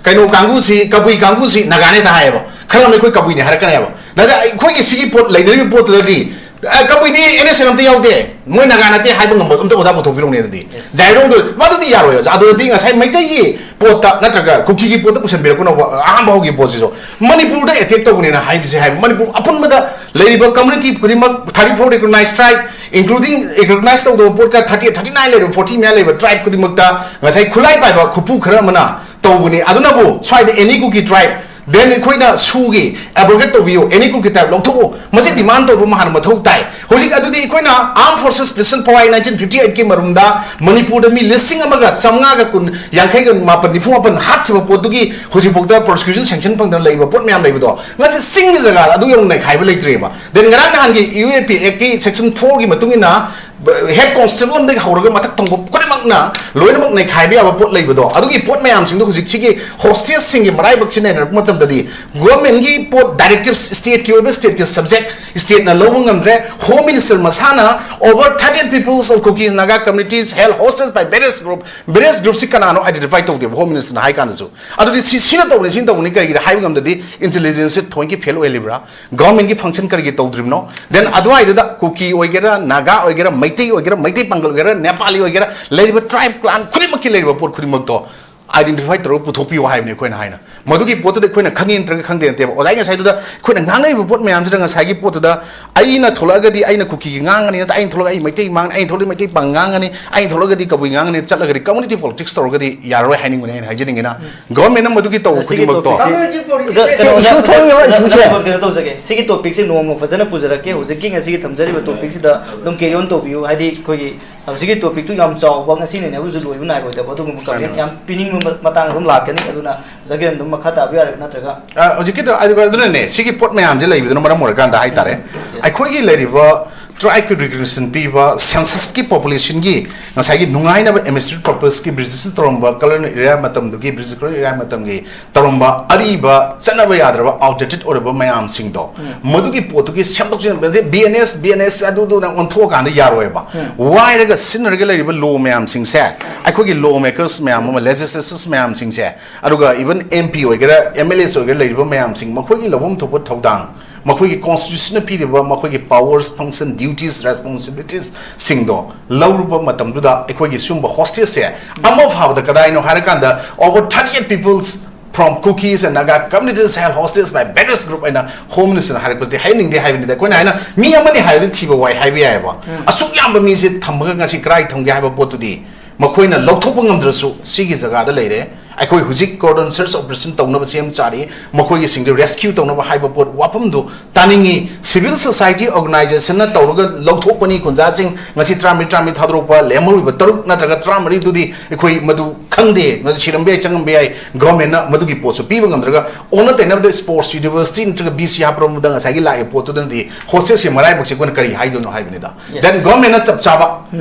ꯀꯩꯅꯣ ꯀꯥꯡꯕꯨꯁꯤ, ꯀꯕꯨꯏ ꯀꯥꯡꯕꯨꯁꯤ ꯅꯥꯒꯥꯅꯦ ꯍꯦꯛꯇ ꯍꯥꯏꯌꯦꯕ꯫ ꯈꯔ ꯑꯃꯅ ꯑꯩꯈꯣꯏ ꯀꯕꯨꯏꯅꯦ ꯍꯥꯏꯔꯛꯀꯅꯦꯕ꯫ ꯅꯠꯇ꯭ꯔ ꯑꯩꯈꯣꯏꯒꯤ ꯁꯤꯒꯤ ꯄꯣꯠ ꯂꯩꯅꯔꯤꯕ ꯄꯣꯠꯇꯨꯗꯗꯤ ꯑ, ꯀꯕꯨꯏꯗꯤ ꯑꯦꯟ ꯑꯦꯁ ꯑꯦꯟ ꯑꯝꯇ ꯌꯥꯎꯗꯦ, ꯃꯣꯏ ꯅꯥꯒꯥ ꯅꯠꯇꯦ ꯍꯥꯏꯕ ꯉꯝꯕ ꯑꯝꯇ ꯑꯣꯖꯥ ꯄꯨꯊꯣꯛꯄꯤꯔꯣꯅꯦ ꯑꯗꯨꯗꯤ꯫ ꯖꯥꯏꯔꯣꯡꯗꯣ ꯃꯗꯨꯗꯤ ꯌꯥꯔꯣꯏ ꯑꯣꯖꯥ꯫ ꯑꯗꯨꯗꯤ ꯉꯁꯥꯏ ꯃꯩꯇꯩꯒꯤ ꯄꯣꯠꯇ ꯅꯠꯇ꯭ꯔꯒ ꯀꯨꯀꯤꯒꯤ ꯄꯣꯠꯇ ꯄꯨꯁꯟꯕꯤꯔꯛꯀꯅꯣꯕ, ꯑꯍꯥꯟꯕ ꯍꯧꯈꯤꯕ ꯄꯣꯠꯁꯤꯁꯨ꯫ ꯃꯅꯤꯄꯨꯔꯗ ꯑꯦꯇꯦꯛ ꯇꯧꯕꯅꯦꯅ ꯍꯥꯏꯕꯁꯦ ꯍꯥꯏꯕ, ꯃꯅꯤꯄꯨꯔ ꯑꯄꯨꯟꯕꯗ ꯂꯩꯔꯤꯕ ꯀꯝꯃ꯭ꯌꯨꯅꯤꯇꯤ ꯈꯨꯗꯤꯡꯃꯛ, thirty four recognized tribe, including recognize ꯇꯧꯗꯕ ꯄꯣꯠꯀ thirty eight, thirty nine ꯂꯩꯔꯤꯕ, forty ꯃꯌꯥ ꯂꯩꯕ ꯇ꯭ꯔꯥꯏꯕ ꯈꯨꯗꯤꯡꯃꯛꯇ ꯉꯁꯥꯏ ꯈꯨꯠꯂꯥꯏ ꯄꯥꯏꯕ ꯈꯨꯄꯨ ꯈꯔ ꯑꯃꯅ ꯇꯧꯕꯅꯤ꯫ ꯑꯗꯨꯅꯕꯨ ꯁ꯭ꯋꯥꯏꯗ any Kuki tribe, then ꯑꯩꯈꯣꯏꯅ ꯁꯨꯒꯤ ꯑꯦꯕ꯭ꯔꯣꯒꯦꯠ ꯇꯧꯕꯤꯌꯨ, any Kuki tribe ꯂꯧꯊꯣꯛꯎ, ꯃꯁꯤ ꯗꯤꯃꯥꯟ ꯇꯧꯕ ꯑꯃ ꯍꯥꯟꯅ ꯃꯊꯧ ꯇꯥꯏ꯫ ꯍꯧꯖꯤꯛ ꯑꯗꯨꯗꯤ ꯑꯩꯈꯣꯏꯅ Armed Forces Special Power Act nineteen fifty eight ꯀꯤ ꯃꯔꯨꯝꯗ ꯃꯅꯤꯄꯨꯔꯗ ꯃꯤ ꯂꯤꯁꯤꯡ ꯑꯃꯒ ꯆꯥꯝꯃꯉꯥꯒ ꯀꯨꯟ, ꯌꯥꯡꯈꯩꯒ ꯃꯥꯄꯟ, ꯅꯤꯐꯨ ꯃꯥꯄꯟ ꯍꯥꯠꯈꯤꯕ ꯄꯣꯠꯇꯨꯒꯤ ꯍꯧꯖꯤꯛꯐꯥꯎꯗ ꯄ꯭ꯔꯣꯁꯤꯀ꯭ꯌꯨꯁꯟ ꯁꯦꯡꯁꯟ ꯐꯪꯗꯅ ꯂꯩꯕ ꯄꯣꯠ ꯃꯌꯥꯝ ꯂꯩꯕꯗꯣ, ꯉꯁꯤ ꯆꯤꯡꯒꯤ ꯖꯒꯥꯗ ꯑꯗꯨ ꯌꯧꯅ ꯅꯩꯈꯥꯏꯕ ꯂꯩꯇ꯭ꯔꯤꯕ꯫ Then ꯉꯔꯥꯡ ꯅꯍꯥꯟꯒꯤ ꯌꯨ ꯑꯦ ꯄꯤ ꯑꯦꯛꯀꯤ ꯁꯦꯛꯁꯟ ꯐꯣꯔꯒꯤ ꯃꯇꯨꯡ ꯏꯟꯅ ꯍꯦꯗ ꯀꯣꯟꯁꯇꯦꯕꯜ ꯑꯃꯗꯒꯤ ꯍꯧꯔꯒ ꯃꯊꯛ ꯊꯣꯡꯕ ꯈꯨꯗꯤꯡꯃꯛꯅ ꯂꯣꯏꯅꯃꯛ ꯅꯩꯈꯥꯏꯕ ꯌꯥꯕ ꯄꯣꯠ ꯂꯩꯕꯗꯣ, ꯑꯗꯨꯒꯤ ꯄꯣꯠ ꯃꯌꯥꯝꯁꯤꯡꯗꯣ ꯍꯧꯖꯤꯛꯁꯤꯒꯤ ꯍꯣꯁꯇꯦꯖꯁꯤꯡꯒꯤ ꯃꯔꯥꯏꯕꯛꯁꯤ ꯅꯩꯅꯔꯛꯄ ꯃꯇꯝꯗꯗꯤ ꯒꯣꯔꯃꯦꯟꯒꯤ ꯄꯣꯠ, ꯗꯥꯏꯔꯦꯛꯇꯤꯞꯁ, ꯁ꯭ꯇꯦꯠꯀꯤ ꯑꯣꯏꯕ ꯁ꯭ꯇꯦꯠꯀꯤ ꯁꯕꯖꯦꯛ ꯁ꯭ꯇꯦꯠꯅ ꯂꯧꯕ ꯉꯝꯗ꯭ꯔꯦ꯫ ꯍꯣꯝ ꯃꯤꯅꯤꯁꯇꯔ ꯃꯁꯥꯅ over thirty peoples of Kuki Naga communities held hostage by various group, various group ꯁꯤ ꯀꯅꯥꯅꯣ ꯑꯥꯏꯗꯦꯟꯇꯤꯐꯥꯏ ꯇꯧꯗꯦꯕ ꯍꯣꯝ ꯃꯤꯅꯤꯁꯇꯔꯅ ꯍꯥꯏ ꯀꯥꯟꯗꯁꯨ꯫ ꯑꯗꯨꯗꯤ ꯁꯤ, ꯁꯤꯅ ꯇꯧꯕꯅꯤ, ꯁꯤꯅ ꯇꯧꯕꯅꯤ, ꯀꯔꯤꯒꯤꯅ ꯍꯥꯏꯕ ꯉꯝꯗꯗꯤ ꯏꯟꯇꯦꯂꯤꯖꯦꯟꯁꯁꯤ ꯊꯑꯣꯏꯒꯤ ꯐꯦꯜ ꯑꯣꯏꯍꯜꯂꯤꯕ꯭ꯔꯥ? ꯒꯣꯔꯃꯦꯟꯒꯤ ꯐꯪꯁꯟ ꯀꯔꯤꯒꯤ ꯇꯧꯗ꯭ꯔꯤꯕꯅꯣ? Then ꯑꯗꯨꯋꯥꯏꯗꯨꯗ ꯀꯨꯀꯤ ꯑꯣꯏꯒꯦꯔꯥ, ꯅꯥꯒꯥ ꯑꯣꯏꯒꯦꯔꯥ, ꯃꯩꯇꯩ ꯑꯣꯏꯒꯦꯔꯥ, ꯃꯩꯇꯩ ꯄꯥꯡꯒꯜ ꯑꯣꯏꯒꯦꯔꯥ, ꯅꯦꯄꯥꯂꯤ ꯑꯣꯏꯒꯦꯔꯥ, ꯂꯩꯔꯤꯕ ꯇ꯭ꯔꯥꯏꯕ ꯀ꯭ꯂꯥꯟ ꯈꯨꯗꯤꯡꯃꯛꯀꯤ ꯂꯩꯔꯤꯕ ꯄꯣꯠ ꯈꯨꯗꯤꯡꯃꯛꯇꯣ ꯑꯥꯏꯗꯦꯟꯇꯤꯐꯥꯏ ꯇꯧꯔꯒ ꯄꯨꯊꯣꯛꯄꯤꯌꯨ ꯍꯥꯏꯕꯅꯤ ꯑꯩꯈꯣꯏꯅ ꯍꯥꯏꯅ꯫ ꯃꯗꯨꯒꯤ ꯄꯣꯠꯇꯨꯗꯤ ꯑꯩꯈꯣꯏꯅ ꯈꯪꯉꯤ ꯅꯠꯇ꯭ꯔꯒ ꯈꯪꯗꯦ ꯅꯠꯇꯦꯕ꯫ ꯑꯣꯖꯥꯒꯤ ꯉꯁꯥꯏꯗꯨꯗ ꯑꯩꯈꯣꯏꯅ ꯉꯥꯡꯅꯔꯤꯕ ꯄꯣꯠ ꯃꯌꯥꯝꯁꯤꯗ ꯉꯁꯥꯏꯒꯤ ꯄꯣꯠꯇꯨꯗ ꯑꯩꯅ ꯊꯣꯛꯂꯛꯑꯒꯗꯤ ꯑꯩꯅ ꯀꯨꯀꯤꯒꯤ ꯉꯥꯡꯒꯅꯤ, ꯅꯠꯇ꯭ꯔꯒ ꯑꯩꯅ ꯊꯣꯛꯂꯛꯑꯒ ꯑꯩ ꯃꯩꯇꯩ ꯉꯥꯡ-, ꯑꯩꯅ ꯊꯣꯛꯂꯛꯑꯒ ꯃꯩꯇꯩ ꯄꯥꯡ ꯉꯥꯡꯒꯅꯤ, ꯑꯩꯅ ꯊꯣꯛꯂꯛꯑꯒꯗꯤ ꯀꯕꯨꯏ ꯉꯥꯡꯒꯅꯤ, ꯆꯠꯂꯒꯗꯤ ꯀꯝꯃ꯭ꯌꯨꯅꯤꯇꯤ ꯄꯣꯂꯤꯇꯤꯛꯁ ꯇꯧꯔꯒꯗꯤ ꯌꯥꯔꯔꯣꯏ ꯍꯥꯏꯅꯤꯡꯕꯅꯦ ꯑꯩꯅ ꯍꯥꯏꯖꯅꯤꯡꯉꯤꯅ꯫ ꯒꯣꯔꯃꯦꯟꯅ ꯃꯗꯨꯒꯤ ꯇꯧꯕ ꯁꯤꯒꯤ ꯈꯨꯗꯤꯡꯃꯛꯇꯣ꯫ ꯇꯣꯄꯤꯛꯁꯦ ꯀꯩꯅꯣ, ꯏꯁꯨ ꯊꯣꯛꯂꯤꯕ ꯏꯁꯨꯁꯦ꯫ ꯀꯩꯅꯣ ꯇꯧꯖꯒꯦ꯫ ꯁꯤꯒꯤ ꯇꯣꯄꯤꯛꯁꯦ ꯅꯣꯡꯃ ꯐꯖꯅ ꯄꯨꯖꯔꯛꯀꯦ꯫ ꯍꯧꯖꯤꯛꯀꯤ ꯉꯁꯤꯒꯤ ꯊꯝꯖꯔꯤꯕ ꯇꯣꯄꯤꯛꯁꯤꯗ ꯑꯗꯨꯝ ꯀꯦꯔꯤ ꯑꯣꯟ ꯇꯧꯕꯤꯌꯨ꯫ ꯍꯥꯏꯗꯤ ꯑꯩꯈꯣꯏꯒꯤ ꯍꯧꯖꯤꯛꯀꯤ ꯇꯣꯄꯤꯛꯇꯨ ꯌꯥꯝ ꯆꯥꯎꯕ, ꯉꯁꯤ ꯅꯩꯅꯕꯁꯨ ꯂꯣꯏꯕ ꯅꯥꯏꯔꯣꯏꯗꯕ ꯑꯗꯨꯒꯨꯝꯕ ꯀꯃꯦꯟ ꯃꯥꯅꯤ꯫ ꯌꯥꯝ ꯄꯤꯅꯤꯡꯕ ꯃ-, ꯃꯇꯥꯡ ꯑꯗꯨꯝ ꯂꯥꯛꯀꯅꯤ꯫ ꯑꯗꯨꯅ ꯑꯣꯖꯥꯒꯤ ꯑꯗꯨꯝ ꯃꯈꯥ ꯇꯥꯕ ꯌꯥꯔꯦ ꯅꯠꯇ꯭ꯔꯒ? ꯑ, ꯍꯧꯖꯤꯛꯀꯤꯗꯣ, ꯑꯗꯨꯒ ꯑꯗꯨꯅꯅꯦ, ꯁꯤꯒꯤ ꯄꯣꯠ ꯃꯌꯥꯝꯁꯦ ꯂꯩꯕꯗꯨꯅ ꯃꯔꯝ ꯑꯣꯏꯔꯀꯥꯟꯗ ꯍꯥꯏꯇꯥꯔꯦ, ꯎꯝ, yes꯫ ꯑꯩꯈꯣꯏꯒꯤ ꯂꯩꯔꯤꯕ ꯇ꯭ꯔꯥꯏꯕꯀꯤ ꯔꯤꯀꯒꯅꯤꯁꯟ ꯄꯤꯕ ꯁꯦꯟꯁꯁꯀꯤ ꯄꯣꯄꯨꯂꯦꯁꯟꯒꯤ ꯉꯁꯥꯏꯒꯤ ꯅꯨꯡꯉꯥꯏꯅꯕ ꯑꯦꯗꯃꯤꯅꯤꯁꯇ꯭ꯔꯦꯇꯤꯚ ꯄꯔꯄꯁꯀꯤ ꯕ꯭ꯔꯤꯇꯤꯁꯅ ꯇꯧꯔꯝꯕ ꯀꯂꯣꯅꯤꯌꯦꯜ ꯑꯦꯔꯤꯌꯥ ꯃꯇꯝꯗꯨꯒꯤ, ꯕ꯭ꯔꯤꯇꯤꯁ ꯀꯂꯣꯅꯤꯌꯦꯜ ꯑꯦꯔꯤꯌꯥ ꯃꯇꯝꯒꯤ ꯇꯧꯔꯝꯕ ꯑꯔꯤꯕ ꯆꯠꯅꯕ ꯌꯥꯗ꯭ꯔꯕ ꯑꯥꯎꯠꯗꯦꯇꯦꯠ ꯑꯣꯏꯔꯕ ꯃꯌꯥꯝꯁꯤꯡꯗꯣ, ꯎꯝ꯫ ꯃꯗꯨꯒꯤ ꯄꯣꯠꯇꯨꯒꯤ ꯁꯦꯝꯗꯣꯛ ꯁꯦꯝꯖꯤꯟ, B N S, B N S ꯑꯗꯨꯗꯨꯅ ꯑꯣꯟꯊꯣꯛꯑꯀꯥꯟꯗ ꯌꯥꯔꯣꯏꯕ꯫ ꯎꯝ꯫ ꯋꯥꯏꯔꯒ ꯁꯤꯖꯤꯟꯅꯔꯒ ꯂꯩꯔꯤꯕ ꯂꯣ ꯃꯌꯥꯝꯁꯤꯡꯁꯦ ꯑꯩꯈꯣꯏꯒꯤ ꯂꯣ ꯃꯦꯀꯔꯁ ꯃꯌꯥꯝ ꯑꯃ, ꯂꯦꯖꯤꯁꯂꯦꯇꯔꯁ ꯃꯌꯥꯝꯁꯤꯡꯁꯦ, ꯑꯗꯨꯒ ꯏꯚꯟ ꯑꯦꯝ ꯄꯤ ꯑꯣꯏꯒꯦꯔꯥ, ꯑꯦꯝ ꯑꯦꯜ ꯑꯦꯁ ꯑꯣꯏꯒꯦꯔꯥ, ꯂꯩꯔꯤꯕ ꯃꯌꯥꯝꯁꯤꯡ ꯃꯈꯣꯏꯒꯤ ꯂꯧꯐꯝ ꯊꯣꯛꯄ ꯊꯧꯗꯥꯡ ꯃꯈꯣꯏꯒꯤ ꯀꯣꯟꯁꯇꯤꯇ꯭ꯌꯨꯁꯟꯅ ꯄꯤꯔꯤꯕ ꯃꯈꯣꯏꯒꯤ ꯄꯥꯋꯔꯁ, ꯐꯪꯁꯟ, ꯗ꯭ꯌꯨꯇꯤꯁ, ꯔꯦꯁꯄꯣꯟꯁꯤꯕꯤꯂꯤꯇꯤꯁꯁꯤꯡꯗꯣ ꯂꯧꯔꯨꯕ ꯃꯇꯝꯗꯨꯗ ꯑꯩꯈꯣꯏꯒꯤ ꯁꯤꯒꯨꯝꯕ ꯍꯣꯁꯇꯦꯖꯁꯦ ꯑꯃ ꯐꯥꯕꯗ ꯀꯗꯥꯏꯅꯣ ꯍꯥꯏꯔꯀꯥꯟꯗ over thirty eight peoples from Kukis and Naga communities held hostage by various group ꯍꯥꯏꯅ ꯍꯣꯝ ꯃꯤꯅꯤꯁꯇꯔꯅ ꯍꯥꯏꯔꯛꯄꯁꯤꯗꯤ ꯍꯥꯏꯍꯟꯅꯤꯡꯗꯦ ꯍꯥꯏꯕꯅꯤꯗ꯫ ꯑꯩꯈꯣꯏꯅ ꯍꯥꯏꯅ ꯃꯤ ꯑꯃꯅꯤ ꯍꯥꯏꯔꯗꯤ ꯊꯤꯕ ꯋꯥꯏ ꯍꯥꯏꯕ ꯌꯥꯏꯑꯕ꯫ ꯑꯁꯨꯛ ꯌꯥꯝꯕ ꯃꯤꯁꯦ ꯊꯝꯃꯒ ꯉꯁꯤ ꯀꯗꯥꯏ ꯊꯝꯒꯦ ꯍꯥꯏꯕ ꯄꯣꯠꯇꯨꯗꯤ ꯃꯈꯣꯏꯅ ꯂꯧꯊꯣꯛꯄ ꯉꯝꯗ꯭ꯔꯁꯨ ꯁꯤꯒꯤ ꯖꯒꯥꯗ ꯂꯩꯔꯦ꯫ ꯑꯩꯈꯣꯏ ꯍꯧꯖꯤꯛ ꯀꯣꯔꯗꯣꯟ ꯁꯔꯆ ꯑꯣꯄꯔꯦꯁꯟ ꯇꯧꯅꯕ ꯁꯦꯝ ꯁꯥꯔꯤ, ꯃꯈꯣꯏꯒꯤꯁꯤꯡꯗꯨ ꯔꯦꯁꯀ꯭ꯌꯨ ꯇꯧꯅꯕ ꯍꯥꯏꯕ ꯄꯣꯠ ꯋꯥꯐꯝꯗꯨ ꯇꯥꯅꯤꯡꯉꯤ꯫ ꯁꯤꯚꯤꯜ ꯁꯣꯁꯥꯏꯇꯤ ꯑꯣꯔꯒꯅꯥꯏꯖꯦꯁꯟꯅ ꯇꯧꯔꯒ ꯂꯧꯊꯣꯛꯄꯅꯤ ꯈꯨꯟꯖꯥꯁꯤꯡ꯫ ꯉꯁꯤ ꯇꯔꯥꯃꯔꯤ ꯇꯔꯥꯃꯔꯤ ꯊꯥꯗꯣꯔꯛꯄ ꯂꯦꯝꯍꯧꯔꯤꯕ ꯇꯔꯨꯛ ꯅꯠꯇ꯭ꯔꯒ ꯇꯔꯥꯃꯔꯤꯗꯨꯗꯤ ꯑꯩꯈꯣꯏ ꯃꯗꯨ ꯈꯪꯗꯦ, ꯃꯗꯨ ꯁꯤꯔꯝꯕ ꯌꯥꯏ, ꯆꯪꯉꯝꯕ ꯌꯥꯏ꯫ ꯒꯚꯔꯟꯃꯦꯟꯠꯅ ꯃꯗꯨꯒꯤ ꯄꯣꯠꯁꯨ ꯄꯤꯕ ꯉꯝꯗ꯭ꯔꯒ ꯑꯣꯟꯅ ꯇꯩꯅꯕꯗ ꯁ꯭ꯄꯣꯔꯠꯁ ꯌꯨꯅꯤꯚꯔꯁꯤꯇꯤ ꯅꯠꯇ꯭ꯔꯒ ꯕꯤ ꯁꯤ ꯍꯥꯞꯄꯔꯣꯝꯗ ꯉꯁꯥꯏꯒꯤ ꯂꯥꯛꯏꯕ ꯄꯣꯠꯇꯨꯗꯅꯗꯤ ꯍꯣꯁꯇꯦꯖꯀꯤ ꯃꯔꯥꯏꯕꯛꯁꯦ ꯑꯩꯈꯣꯏꯅ ꯀꯔꯤ ꯍꯥꯏꯗꯣꯏꯅꯣ ꯍꯥꯏꯕꯅꯤꯗ꯫ Yes. Then ꯒꯚꯔꯟꯃꯦꯟꯠꯅ ꯆꯞ ꯆꯥꯕ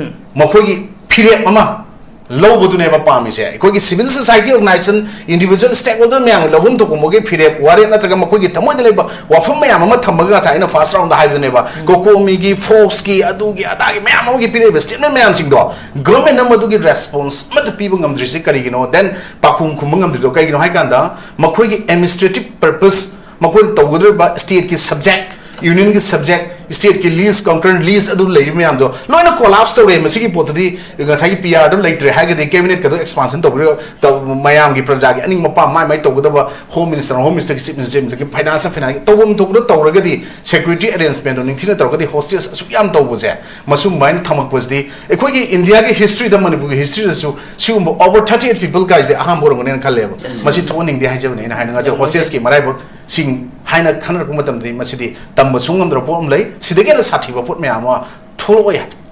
ꯃꯈꯣꯏꯒꯤ ꯐꯤꯔꯦꯞ ꯑꯃ ꯂꯧꯕꯗꯨꯅꯦꯕ ꯄꯥꯝꯃꯤꯁꯦ꯫ ꯑꯩꯈꯣꯏꯒꯤ civil society organisation, individual stakeholder ꯃꯌꯥꯝꯒꯤ ꯂꯧꯐꯝ ꯊꯣꯛꯄ ꯃꯈꯣꯏꯒꯤ ꯐꯤꯔꯦꯞ ꯋꯥꯔꯦꯞ ꯅꯠꯇ꯭ꯔꯒ ꯃꯈꯣꯏꯒꯤ ꯊꯃꯣꯏꯗ ꯂꯩꯕ ꯋꯥꯐꯝ ꯃꯌꯥꯝ ꯑꯃ ꯊꯝꯃꯒ ꯉꯁꯥꯏ ꯑꯩꯅ ꯐꯥꯔꯁ ꯔꯥꯎꯟꯗ ꯍꯥꯏꯕꯗꯨꯅꯦꯕ, ꯀꯣꯀꯣꯃꯤꯒꯤ, ꯐꯣꯛꯁꯀꯤ, ꯑꯗꯨꯒꯤ ꯑꯗꯥꯒꯤ ꯃꯌꯥꯝ ꯑꯃꯒꯤ ꯄꯤꯔꯛꯏꯕ ꯁ꯭ꯇꯦꯠꯃꯦꯟ ꯃꯌꯥꯝꯁꯤꯡꯗꯣ ꯒꯚꯔꯟꯃꯦꯟꯠꯅ ꯃꯗꯨꯒꯤ ꯔꯦꯁꯄꯣꯟꯁ ꯑꯃꯠꯇ ꯄꯤꯕ ꯉꯝꯗ꯭ꯔꯤꯁꯤ ꯀꯔꯤꯒꯤꯅꯣ? Then ꯄꯥꯎꯈꯨꯝ ꯈꯨꯝꯕ ꯉꯝꯗ꯭ꯔꯤꯗꯣ ꯀꯩꯒꯤꯅꯣ ꯍꯥꯏ ꯀꯥꯟꯗ ꯃꯈꯣꯏꯒꯤ ꯑꯦꯗꯃꯤꯅꯤꯁꯇ꯭ꯔꯦꯇꯤꯚ ꯄꯔꯄꯁ, ꯃꯈꯣꯏꯅ ꯇꯧꯒꯗꯧꯔꯤꯕ ꯁ꯭ꯇꯦꯠꯀꯤ ꯁꯕꯖꯦꯛ, ꯌꯨꯅꯤꯌꯟꯒꯤ ꯁꯕꯖꯦꯛ, ꯁ꯭ꯇꯦꯠꯀꯤ ꯂꯤꯁ, ꯀꯟꯀꯔꯦꯟꯠ ꯂꯤꯁ ꯑꯗꯨ ꯂꯩꯔꯤꯕ ꯃꯌꯥꯝꯗꯣ ꯂꯣꯏꯅ ꯀꯣꯂꯥꯞꯁ ꯇꯧꯔꯦ꯫ ꯃꯁꯤꯒꯤ ꯄꯣꯠꯇꯨꯗꯤ ꯉꯁꯥꯏꯒꯤ ꯄꯤ ꯑꯥꯔꯗꯨ ꯂꯩꯇ꯭ꯔꯦ ꯍꯥꯏꯔꯒꯗꯤ ꯀꯦꯕꯤꯅꯦꯠꯀꯗꯣ ꯑꯦꯛꯁꯄꯥꯟꯁꯟ ꯇꯧꯕꯤꯔ-, ꯇꯧ-, ꯃꯌꯥꯝꯒꯤ ꯄ꯭ꯔꯖꯥꯒꯤ ꯑꯅꯤꯡ ꯑꯄꯥꯝ ꯃꯥꯏ ꯃꯥꯏ ꯇꯧꯒꯗꯕ ꯍꯣꯝ ꯃꯤꯅꯤꯁꯇꯔ, ꯍꯣꯝ ꯃꯤꯅꯤꯁꯇꯔꯒꯤ ꯆꯤꯐ ꯃꯤꯅꯤꯁꯇꯔ, ꯆꯤꯐ ꯃꯤꯅꯤꯁꯇꯔꯒꯤ ꯐꯥꯏꯅꯥꯟꯁ, ꯐꯥꯏꯅꯥꯟꯁ ꯇꯧꯐꯝ ꯊꯣꯛꯄꯗ ꯇꯧꯔꯒꯗꯤ ꯁꯦꯀ꯭ꯌꯨꯔꯤꯇꯤ ꯑꯦꯔꯦꯟꯖꯃꯦꯟꯠꯇꯣ ꯅꯤꯡꯊꯤꯅ ꯇꯧꯔꯒꯗꯤ ꯍꯣꯁꯇꯦꯖ ꯑꯁꯨꯛ ꯌꯥꯝ ꯇꯧꯕꯁꯦ ꯃꯁꯨꯃꯥꯏꯅ ꯊꯝꯃꯛꯄꯁꯤꯗꯤ ꯑꯩꯈꯣꯏꯒꯤ ꯏꯟꯗꯤꯌꯥꯒꯤ ꯍꯤꯁꯇ꯭ꯔꯤꯗ, ꯃꯅꯤꯄꯨꯔꯒꯤ ꯍꯤꯁꯇ꯭ꯔꯤꯗꯁꯨ ꯁꯤꯒꯨꯝꯕ over thirty eight people ꯀꯥꯏꯁꯦ ꯑꯍꯥꯟꯕ ꯑꯣꯏꯔꯝꯒꯅꯦꯅ ꯈꯜꯂꯦꯕ꯫ Yes. ꯃꯁꯤ ꯊꯣꯛꯍꯟꯅꯤꯡꯗꯦ ꯍꯥꯏꯖꯕꯅꯦ ꯑꯩꯅ ꯍꯥꯏꯅꯤꯡꯉꯥꯏꯁꯦ꯫ ꯌꯥꯝ ꯅꯨꯡꯉꯥꯏꯖꯩ꯫ ꯍꯣꯁꯇꯦꯖꯀꯤ ꯃꯔꯥꯏꯕꯛꯁꯤꯡ ꯍꯥꯏꯅ ꯈꯟꯅꯔꯛꯄ ꯃꯇꯝꯗꯗꯤ ꯃꯁꯤꯗꯤ ꯇꯝꯕ ꯁꯨꯡ ꯉꯝꯗ꯭ꯔꯕ ꯄꯣꯠ ꯑꯃ ꯂꯩ꯫ ꯁꯤꯗꯒꯤ ꯍꯦꯟꯅ ꯁꯥꯊꯤꯕ ꯄꯣꯠ ꯃꯌꯥꯝ ꯑꯃ ꯊꯣꯛꯂꯛꯑꯣꯏ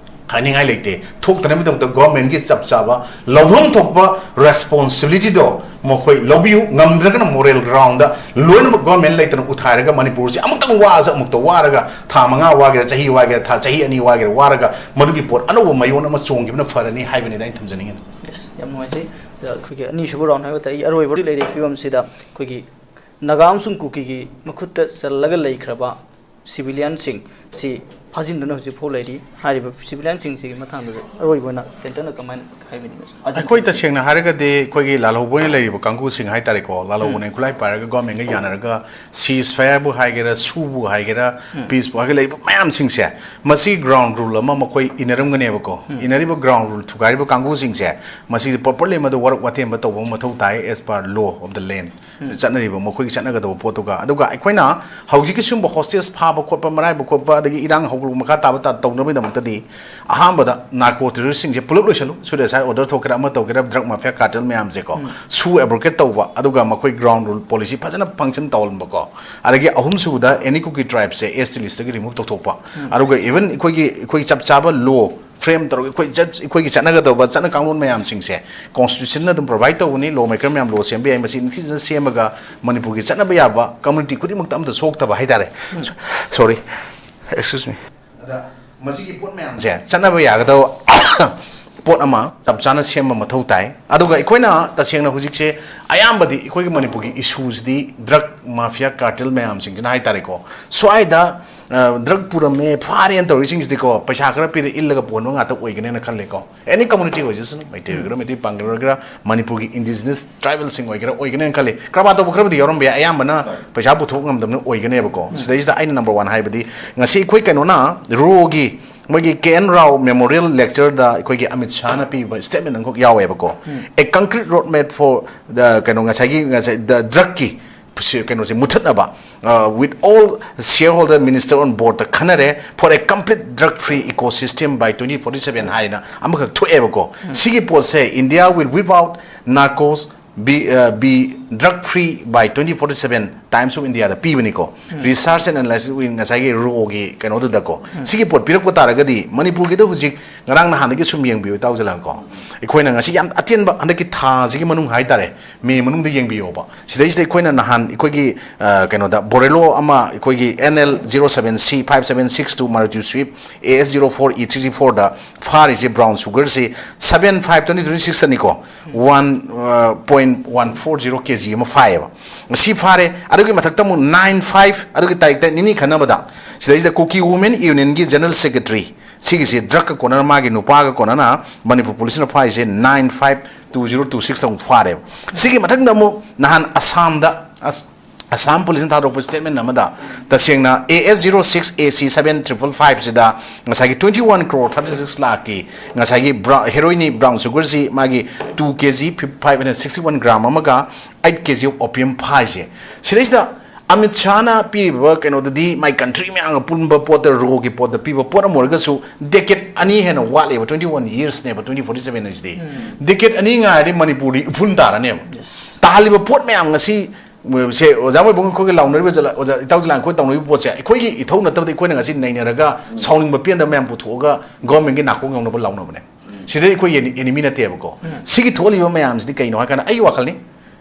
ꯍꯥꯏꯅꯤꯡꯉꯥꯏ ꯂꯩꯇꯦ꯫ ꯊꯣꯛꯇꯅꯕꯒꯤꯗꯃꯛꯇ ꯒꯣꯔꯃꯦꯟꯒꯤ ꯆꯞ ꯆꯥꯕ ꯂꯧꯐꯝ ꯊꯣꯛꯄ ꯔꯦꯁꯄꯣꯟꯁꯤꯕꯤꯂꯤꯇꯤꯗꯣ ꯃꯈꯣꯏ ꯂꯧꯕꯤꯌꯨ꯫ ꯉꯝꯗ꯭ꯔꯒꯅ ꯃꯣꯔꯦꯜ ꯒ꯭ꯔꯥꯎꯟꯗ ꯂꯣꯏꯅꯃꯛ ꯒꯣꯔꯃꯦꯟ ꯂꯩꯇꯅ ꯎꯊꯥꯏꯔꯒ ꯃꯅꯤꯄꯨꯔꯁꯤ ꯑꯃꯨꯛꯇꯪ ꯋꯥꯁ ꯑꯃꯨꯛꯇ ꯋꯥꯔꯒ ꯊꯥ ꯃꯉꯥ ꯋꯥꯒꯦꯔꯥ, ꯆꯍꯤ ꯋꯥꯒꯦꯔꯥ, ꯊꯥ, ꯆꯍꯤ ꯑꯅꯤ ꯋꯥꯒꯦꯔꯥ ꯋꯥꯔꯒ ꯃꯗꯨꯒꯤ ꯄꯣꯠ ꯑꯅꯧꯕ ꯃꯌꯣꯟ ꯑꯃ ꯆꯣꯡꯈꯤꯕꯅ ꯐꯔꯅꯤ ꯍꯥꯏꯕꯅꯤꯗ ꯑꯩꯅ ꯊꯝꯖꯅꯤꯡꯉꯤꯗꯣ꯫ Yes, ꯌꯥꯝ ꯅꯨꯡꯉꯥꯏꯖꯩ꯫ ꯑꯗ ꯑꯩꯈꯣꯏꯒꯤ ꯑꯅꯤꯁꯨꯕ ꯔꯥꯎꯟ ꯍꯥꯏꯕ ꯇꯥꯏ, ꯑꯔꯣꯏꯕ ꯍꯧꯖꯤꯛ ꯂꯩꯔꯤꯕ ꯐꯤꯕꯝꯁꯤꯗ ꯑꯩꯈꯣꯏꯒꯤ ꯅꯥꯒꯥ ꯑꯃꯁꯨꯡ ꯀꯨꯀꯤꯒꯤ ꯃꯈꯨꯠꯇ ꯆꯜꯂꯒ ꯂꯩꯈ꯭ꯔꯕ ꯁꯤꯚꯤꯂꯤꯌꯟꯁꯤꯡ ꯁꯤ ꯐꯥꯖꯤꯟꯗꯨꯅ ꯍꯧꯖꯤꯛꯐꯥꯎ ꯂꯩꯔꯤ꯫ ꯍꯥꯏꯔꯤꯕ ꯁꯤꯚꯤꯂꯤꯌꯟꯁꯤꯡꯁꯤꯒꯤ ꯃꯇꯥꯡꯗ ꯑꯔꯣꯏꯕ ꯑꯣꯏꯅ ꯀꯦꯟꯇꯔꯅ ꯀꯃꯥꯏꯅ ꯍꯥꯏꯕꯤꯅꯤꯡꯕ? ꯑꯩꯈꯣꯏ ꯇꯁꯦꯡꯅ ꯍꯥꯏꯔꯒꯗꯤ ꯑꯩꯈꯣꯏꯒꯤ ꯂꯥꯜꯍꯧꯕ ꯑꯣꯏꯅ ꯂꯩꯔꯤꯕ ꯀꯥꯡꯕꯨꯁꯤꯡ ꯍꯥꯏꯇꯥꯔꯦꯀꯣ, ꯂꯥꯜꯍꯧꯕꯅ ꯈꯨꯠꯂꯥꯏ ꯄꯥꯏꯔꯒ ꯒꯣꯔꯃꯦꯟꯒ ꯌꯥꯅꯔꯒ ꯁꯤꯁ ꯐꯥꯌꯔꯕꯨ ꯍꯥꯏꯒꯦꯔꯥ, ꯁꯨꯕꯨ ꯍꯥꯏꯒꯦꯔꯥ, ꯄꯤꯁꯄꯨ ꯍꯥꯏꯒꯦꯔꯥ, ꯂꯩꯔꯤꯕ ꯃꯌꯥꯝꯁꯤꯡꯁꯦ ꯃꯁꯤ ꯒ꯭ꯔꯥꯎꯟ ꯔꯨꯜ ꯑꯃ ꯃꯈꯣꯏ ꯏꯟꯅꯔꯝꯒꯅꯦꯕꯀꯣ꯫ ꯏꯟꯅꯔꯤꯕ ꯒ꯭ꯔꯥꯎꯟ ꯔꯨꯜ ꯊꯨꯒꯥꯏꯔꯤꯕ ꯀꯥꯡꯕꯨꯁꯤꯡꯁꯦ ꯃꯁꯤꯁꯦ ꯄ꯭ꯔꯣꯄꯔꯂꯤ ꯃꯗꯨ ꯋꯥꯔꯛ ꯋꯥꯇꯦꯝꯕ ꯇꯧꯕ ꯑꯃ ꯃꯊꯧ ꯇꯥꯏ, as per law of the land꯫ ꯆꯠꯅꯔꯤꯕ ꯃꯈꯣꯏꯒꯤ ꯆꯠꯅꯒꯗꯕ ꯄꯣꯠꯇꯨꯒ꯫ ꯑꯗꯨꯒ ꯑꯩꯈꯣꯏꯅ ꯍꯧꯖꯤꯛꯀꯤ ꯁꯤꯒꯨꯝꯕ ꯍꯣꯁꯇꯦꯖ ꯐꯥꯕ ꯈꯣꯠꯄ, ꯃꯔꯥꯏꯕ ꯈꯣꯠꯄ, ꯑꯗꯒꯤ ꯏꯔꯥꯡ ꯍꯧꯒꯠꯂꯛꯄ ꯃꯈꯥ ꯇꯥꯕ ꯇꯥ-, ꯇꯧꯅꯕꯒꯤꯗꯃꯛꯇꯗꯤ ꯑꯍꯥꯟꯕꯗ ꯅꯥꯔꯀꯣ ꯇꯦꯔꯣꯔꯤꯁꯁꯤꯡꯁꯦ ꯄꯨꯂꯞ ꯂꯣꯏꯁꯜꯂꯨ, ꯁꯨꯠ ꯑꯦꯁꯥꯏꯠ ꯑꯣꯔꯗꯔ ꯊꯣꯛꯀꯦꯔꯥ, ꯑꯃ ꯇꯧꯒꯦꯔꯥ, ꯗ꯭ꯔꯒ ꯃꯥꯐꯤꯌꯥ ꯀꯥꯔꯇꯦꯜ ꯃꯌꯥꯝꯁꯦꯀꯣ, ꯁꯨ ꯑꯦꯕ꯭ꯔꯣꯀꯦꯠ ꯇꯧꯕ, ꯑꯗꯨꯒ ꯃꯈꯣꯏ ꯒ꯭ꯔꯥꯎꯟ ꯔꯨꯜ ꯄꯣꯂꯤꯁꯤ ꯐꯖꯅ ꯐꯪꯁꯟ ꯇꯧꯍꯟꯕꯀꯣ꯫ ꯑꯗꯒꯤ ꯑꯍꯨꯝꯁꯨꯕꯗ ꯑꯦꯅꯤ ꯀꯨꯀꯤ ꯇ꯭ꯔꯥꯏꯕꯁꯦ ꯑꯦꯁ ꯇꯤ ꯂꯤꯁꯇꯒꯤ ꯔꯤꯃꯨꯚ ꯇꯧꯊꯣꯛꯄ꯫ ꯑꯗꯨꯒ ꯏꯚꯟ ꯑꯩꯈꯣꯏꯒꯤ, ꯑꯩꯈꯣꯏꯒꯤ ꯆꯞ ꯆꯥꯕ ꯂꯣ ꯐ꯭ꯔꯦꯝ ꯇꯧꯔꯒ ꯑꯩꯈꯣꯏ ꯆꯠ-, ꯑꯩꯈꯣꯏꯒꯤ ꯆꯠꯅꯒꯗꯧꯕ ꯆꯠꯅ ꯀꯥꯡꯂꯣꯟ ꯃꯌꯥꯝꯁꯤꯡꯁꯦ ꯀꯣꯟꯁꯇꯤꯇ꯭ꯌꯨꯁꯟꯅ ꯑꯗꯨꯝ ꯄ꯭ꯔꯣꯚꯥꯏꯗ ꯇꯧꯕꯅꯤ꯫ ꯂꯣ ꯃꯦꯀꯔ ꯃꯌꯥꯝ ꯂꯣ ꯁꯦꯝꯕ ꯌꯥꯏ꯫ ꯃꯁꯤ ꯅꯤꯡꯊꯤꯖꯅ ꯁꯦꯝꯃꯒ ꯃꯅꯤꯄꯨꯔꯒꯤ ꯆꯠꯅꯕ ꯌꯥꯕ, ꯀꯝꯃꯨꯅꯤꯇꯤ ꯈꯨꯗꯤꯡꯃꯛꯇ ꯑꯃꯠꯇ ꯁꯣꯛꯇꯕ ꯍꯥꯏꯇꯥꯔꯦ꯫ Sorry, excuse me꯫ ꯑꯗ ꯃꯁꯤꯒꯤ ꯄꯣꯠ ꯃꯌꯥꯝꯁꯦ ꯆꯠꯅꯕ ꯌꯥꯒꯗꯕ ꯄꯣꯠ ꯑꯃ ꯆꯞ ꯆꯥꯅ ꯁꯦꯝꯕ ꯃꯊꯧ ꯇꯥꯏ꯫ ꯑꯗꯨꯒ ꯑꯩꯈꯣꯏꯅ ꯇꯁꯦꯡꯅ ꯍꯧꯖꯤꯛꯁꯦ ꯑꯌꯥꯝꯕꯗꯤ ꯑꯩꯈꯣꯏꯒꯤ ꯃꯅꯤꯄꯨꯔꯒꯤ ꯏꯁꯨꯁꯤꯗꯤ ꯗ꯭ꯔꯒ ꯃꯥꯐꯤꯌꯥ ꯀꯥꯔꯇꯦꯜ ꯃꯌꯥꯝꯁꯤꯡꯁꯤꯅ ꯍꯥꯏꯇꯥꯔꯦꯀꯣ, ꯁ꯭ꯋꯥꯏꯗ ꯗ꯭ꯔꯒ ꯄꯨꯔꯝꯃꯦ, ꯐꯥꯔꯦꯅ ꯇꯧꯔꯤꯁꯤꯡꯁꯤꯗꯤꯀꯣ, ꯄꯩꯁꯥ ꯈꯔ ꯄꯤꯔ ꯏꯜꯂꯒ ꯄꯨꯍꯟꯕ ꯉꯥꯛꯇ ꯑꯣꯏꯒꯅꯦꯅ ꯈꯜꯂꯦꯀꯣ꯫ ꯑꯦꯅꯤ ꯀꯝꯃꯨꯅꯤꯇꯤ ꯑꯣꯏꯖꯁꯅꯨ, ꯃꯩꯇꯩ ꯑꯣꯏꯒꯦꯔꯥ, ꯃꯩꯇꯩ ꯄꯥꯡꯒꯜ ꯑꯣꯏꯒꯦꯔꯥ, ꯃꯅꯤꯄꯨꯔꯒꯤ ꯏꯟꯗꯤꯖꯤꯅꯁ ꯇ꯭ꯔꯥꯏꯕꯦꯜꯁꯤꯡ ꯑꯣꯏꯒꯦꯔꯥ, ꯑꯣꯏꯒꯅꯦꯅ ꯈꯜꯂꯤ꯫ ꯀꯔꯕꯥꯔ ꯇꯧꯕ ꯈꯔꯕꯨꯗꯤ ꯌꯥꯎꯔꯝꯕ ꯌꯥꯏ, ꯑꯌꯥꯝꯕꯅ ꯄꯩꯁꯥ ꯄꯨꯊꯣꯛ ꯉꯝꯗꯕꯅ ꯑꯣꯏꯒꯅꯦꯕꯀꯣ꯫ ꯁꯤꯗꯩꯁꯤꯗ ꯑꯩꯅ ꯅꯝꯕꯔ ꯋꯥꯟ ꯍꯥꯏꯕꯗꯤ, ꯉꯁꯤ ꯑꯩꯈꯣꯏ ꯀꯩꯅꯣꯅ ꯔꯣꯒꯤ ꯃꯣꯏꯒꯤ ꯀꯦ ꯑꯦꯟ ꯔꯥꯎ ꯃꯦꯃꯣꯔꯤꯌꯦꯜ ꯂꯦꯛꯆꯔꯗ ꯑꯩꯈꯣꯏꯒꯤ ꯑꯃꯤꯠ ꯁꯥꯍꯅ ꯄꯤꯕ ꯁ꯭ꯇꯦꯠꯃꯦꯟ ꯑꯃꯈꯛ ꯌꯥꯎꯋꯦꯕꯀꯣ꯫ A concrete road map for the, ꯀꯩꯅꯣ, ꯉꯁꯥꯏꯒꯤ, ꯉꯁꯥꯏ, the ꯗ꯭ꯔꯒꯀꯤ, ꯁꯤ-, ꯀꯩꯅꯣꯁꯦ ꯃꯨꯊꯠꯅꯕ, uh, with all shareholder minister on board ꯇ ꯈꯟꯅꯔꯦ, for a complete drug free ecosystem by twenty forty seven ꯍꯥꯏꯅ ꯑꯃꯈꯛ ꯊꯣꯛꯑꯦꯕꯀꯣ꯫ ꯁꯤꯒꯤ ꯄꯣꯠꯁꯦ, India will whip out narcos, be, uh, be drug free by twenty forty seven, Times of India the ꯄꯤꯕꯅꯤꯀꯣ꯫ Research and analysis ꯉꯁꯥꯏꯒꯤ ꯔꯣꯒꯤ ꯀꯩꯅꯣꯗꯨꯗꯀꯣ꯫ ꯁꯤꯒꯤ ꯄꯣꯠ ꯄꯤꯔꯛꯄ ꯇꯥꯔꯒꯗꯤ ꯃꯅꯤꯄꯨꯔꯒꯤꯗ ꯍꯧꯖꯤꯛ ꯉꯔꯥꯡ ꯅꯍꯥꯟꯗꯒꯤ ꯁꯨꯝ ꯌꯦꯡꯕꯤꯌꯨ, ꯏꯇꯥꯎ ꯖꯂꯥꯟꯀꯣ, ꯑꯩꯈꯣꯏꯅ ꯉꯁꯤ ꯌꯥꯝ ꯑꯇꯦꯟꯕ, ꯍꯟꯗꯛꯀꯤ ꯊꯥꯁꯤꯒꯤ ꯃꯅꯨꯡ ꯍꯥꯏꯇꯥꯔꯦ, ꯃꯦ ꯃꯅꯨꯡꯗ ꯌꯦꯡꯕꯤꯌꯣꯕ꯫ ꯁꯤꯗꯩꯁꯤꯗ ꯑꯩꯈꯣꯏꯅ ꯅꯍꯥꯟ ꯑꯩꯈꯣꯏꯒꯤ, ꯑ, ꯀꯩꯅꯣꯗ ꯕꯣꯔꯦꯂꯣ ꯑꯃ, ꯑꯩꯈꯣꯏꯒꯤ N L zero seven C five seven six two Maruti Swift A S zero four E three three four ꯗ ꯐꯥꯔꯤꯁꯦ, ꯕ꯭ꯔꯥꯎꯟ ꯁꯨꯒꯔꯁꯤ seven five twenty twenty six ꯇꯅꯤꯀꯣ, one point one four zero K G ꯑꯃ ꯐꯥꯏꯌꯦꯕ꯫ ꯁꯤ ꯐꯥꯔꯦ꯫ ꯑꯗꯨꯒꯤ ꯃꯊꯛꯇ ꯑꯃꯨꯛ nine five, ꯑꯗꯨꯒꯤ ꯇꯥꯔꯤꯛ ꯇꯔꯦꯠ ꯅꯤꯅꯤ ꯈꯟꯅꯕꯗ, ꯁꯤꯗꯩꯁꯤꯗ Kuki Women Unionꯒꯤ General Secretary, ꯁꯤꯒꯤꯁꯤ drugꯒ ꯀꯣꯟꯅꯅ, ꯃꯥꯒꯤ ꯅꯨꯄꯥꯒ ꯀꯣꯟꯅꯅ ꯃꯅꯤꯄꯨꯔ ꯄꯨꯂꯤꯁꯅ ꯐꯥꯔꯤꯁꯦ nine five two zero two six ꯑꯃꯨꯛ ꯐꯥꯔꯦꯕ꯫ ꯁꯤꯒꯤ ꯃꯊꯪꯗ ꯑꯃꯨꯛ ꯅꯍꯥꯟ ꯑꯁꯥꯝꯗ, ꯑꯁ-, ꯑꯁꯥꯝ ꯄꯨꯂꯤꯁꯅ ꯊꯥꯗꯣꯔꯛꯄ statement ꯑꯃꯗ, ꯇꯁꯦꯡꯅ A S zero six A C seven triple five ꯁꯤꯗ ꯉꯁꯥꯏꯒꯤ twenty one crore thirty six ꯂꯥꯛꯀꯤ ꯉꯁꯥꯏꯒꯤ ꯕ꯭ꯔꯥ-, heroinꯅꯤ, brown sugarꯁꯤ ꯃꯥꯒꯤ two K G five hundred sixty one gram ꯑꯃꯒ eight K G of opium ꯐꯥꯏꯁꯦ꯫ ꯁꯤꯗꯩꯁꯤꯗ ꯑꯃꯤꯠ ꯁꯥꯍꯅ ꯄꯤꯔꯤꯕ ꯀꯩꯅꯣꯗꯨꯗꯤ ꯃꯥꯏ country ꯃꯌꯥꯝꯒ ꯄꯨꯟꯕ ꯄꯣꯠꯇ, rawꯒꯤ ꯄꯣꯠꯇ ꯄꯤꯕ ꯄꯣꯠ ꯑꯃ ꯑꯣꯏꯔꯒꯁꯨ, decade ꯑꯅꯤ ꯍꯦꯟꯅ ꯋꯥꯠꯂꯦꯕ, twenty one yearsꯅꯦꯕ twenty forty seven ꯍꯥꯏꯁꯤꯗꯤ꯫ Decade ꯑꯅꯤ ꯉꯥꯏꯔꯗꯤ ꯃꯅꯤꯄꯨꯔꯗꯤ ꯏꯐꯨꯟ ꯇꯥꯔꯅꯦꯕ꯫ Yes. ꯇꯥꯍꯜꯂꯤꯕ ꯄꯣꯠ ꯃꯌꯥꯝ ꯉꯁꯤ, ꯁꯦ, ꯑꯣꯖꯥ ꯃꯣꯏꯕꯨꯡ ꯑꯩꯈꯣꯏꯒ ꯂꯥꯎꯅꯔꯤꯕ ꯖꯂ-, ꯑꯣꯖꯥ ꯏꯇꯥꯎ ꯖꯂꯥꯟ ꯑꯩꯈꯣꯏ ꯇꯧꯅꯔꯤꯕ ꯄꯣꯠꯁꯦ ꯑꯩꯈꯣꯏꯒꯤ ꯏꯊꯧ ꯅꯠꯇꯕꯗ ꯑꯩꯈꯣꯏꯅ ꯉꯁꯤ ꯅꯩꯅꯔꯒ ꯁꯥꯎꯅꯤꯡꯕ ꯄꯦꯟꯗꯕ ꯃꯌꯥꯝ ꯄꯨꯊꯣꯛꯑꯒ governmentꯀꯤ ꯅꯥꯀꯣꯡ ꯌꯧꯅꯕ ꯂꯥꯎꯅꯕꯅꯦ꯫ ꯁꯤꯗꯩ ꯑꯩꯈꯣꯏ enemy ꯅꯠꯇꯦꯕꯀꯣ꯫ ꯁꯤꯒꯤ ꯊꯣꯛꯍꯜꯂꯤꯕ ꯃꯌꯥꯝꯁꯤꯗꯤ ꯀꯩꯅꯣ ꯍꯥꯏ ꯀꯥꯟꯗ, ꯑꯩꯒꯤ ꯋꯥꯈꯜꯅꯤ,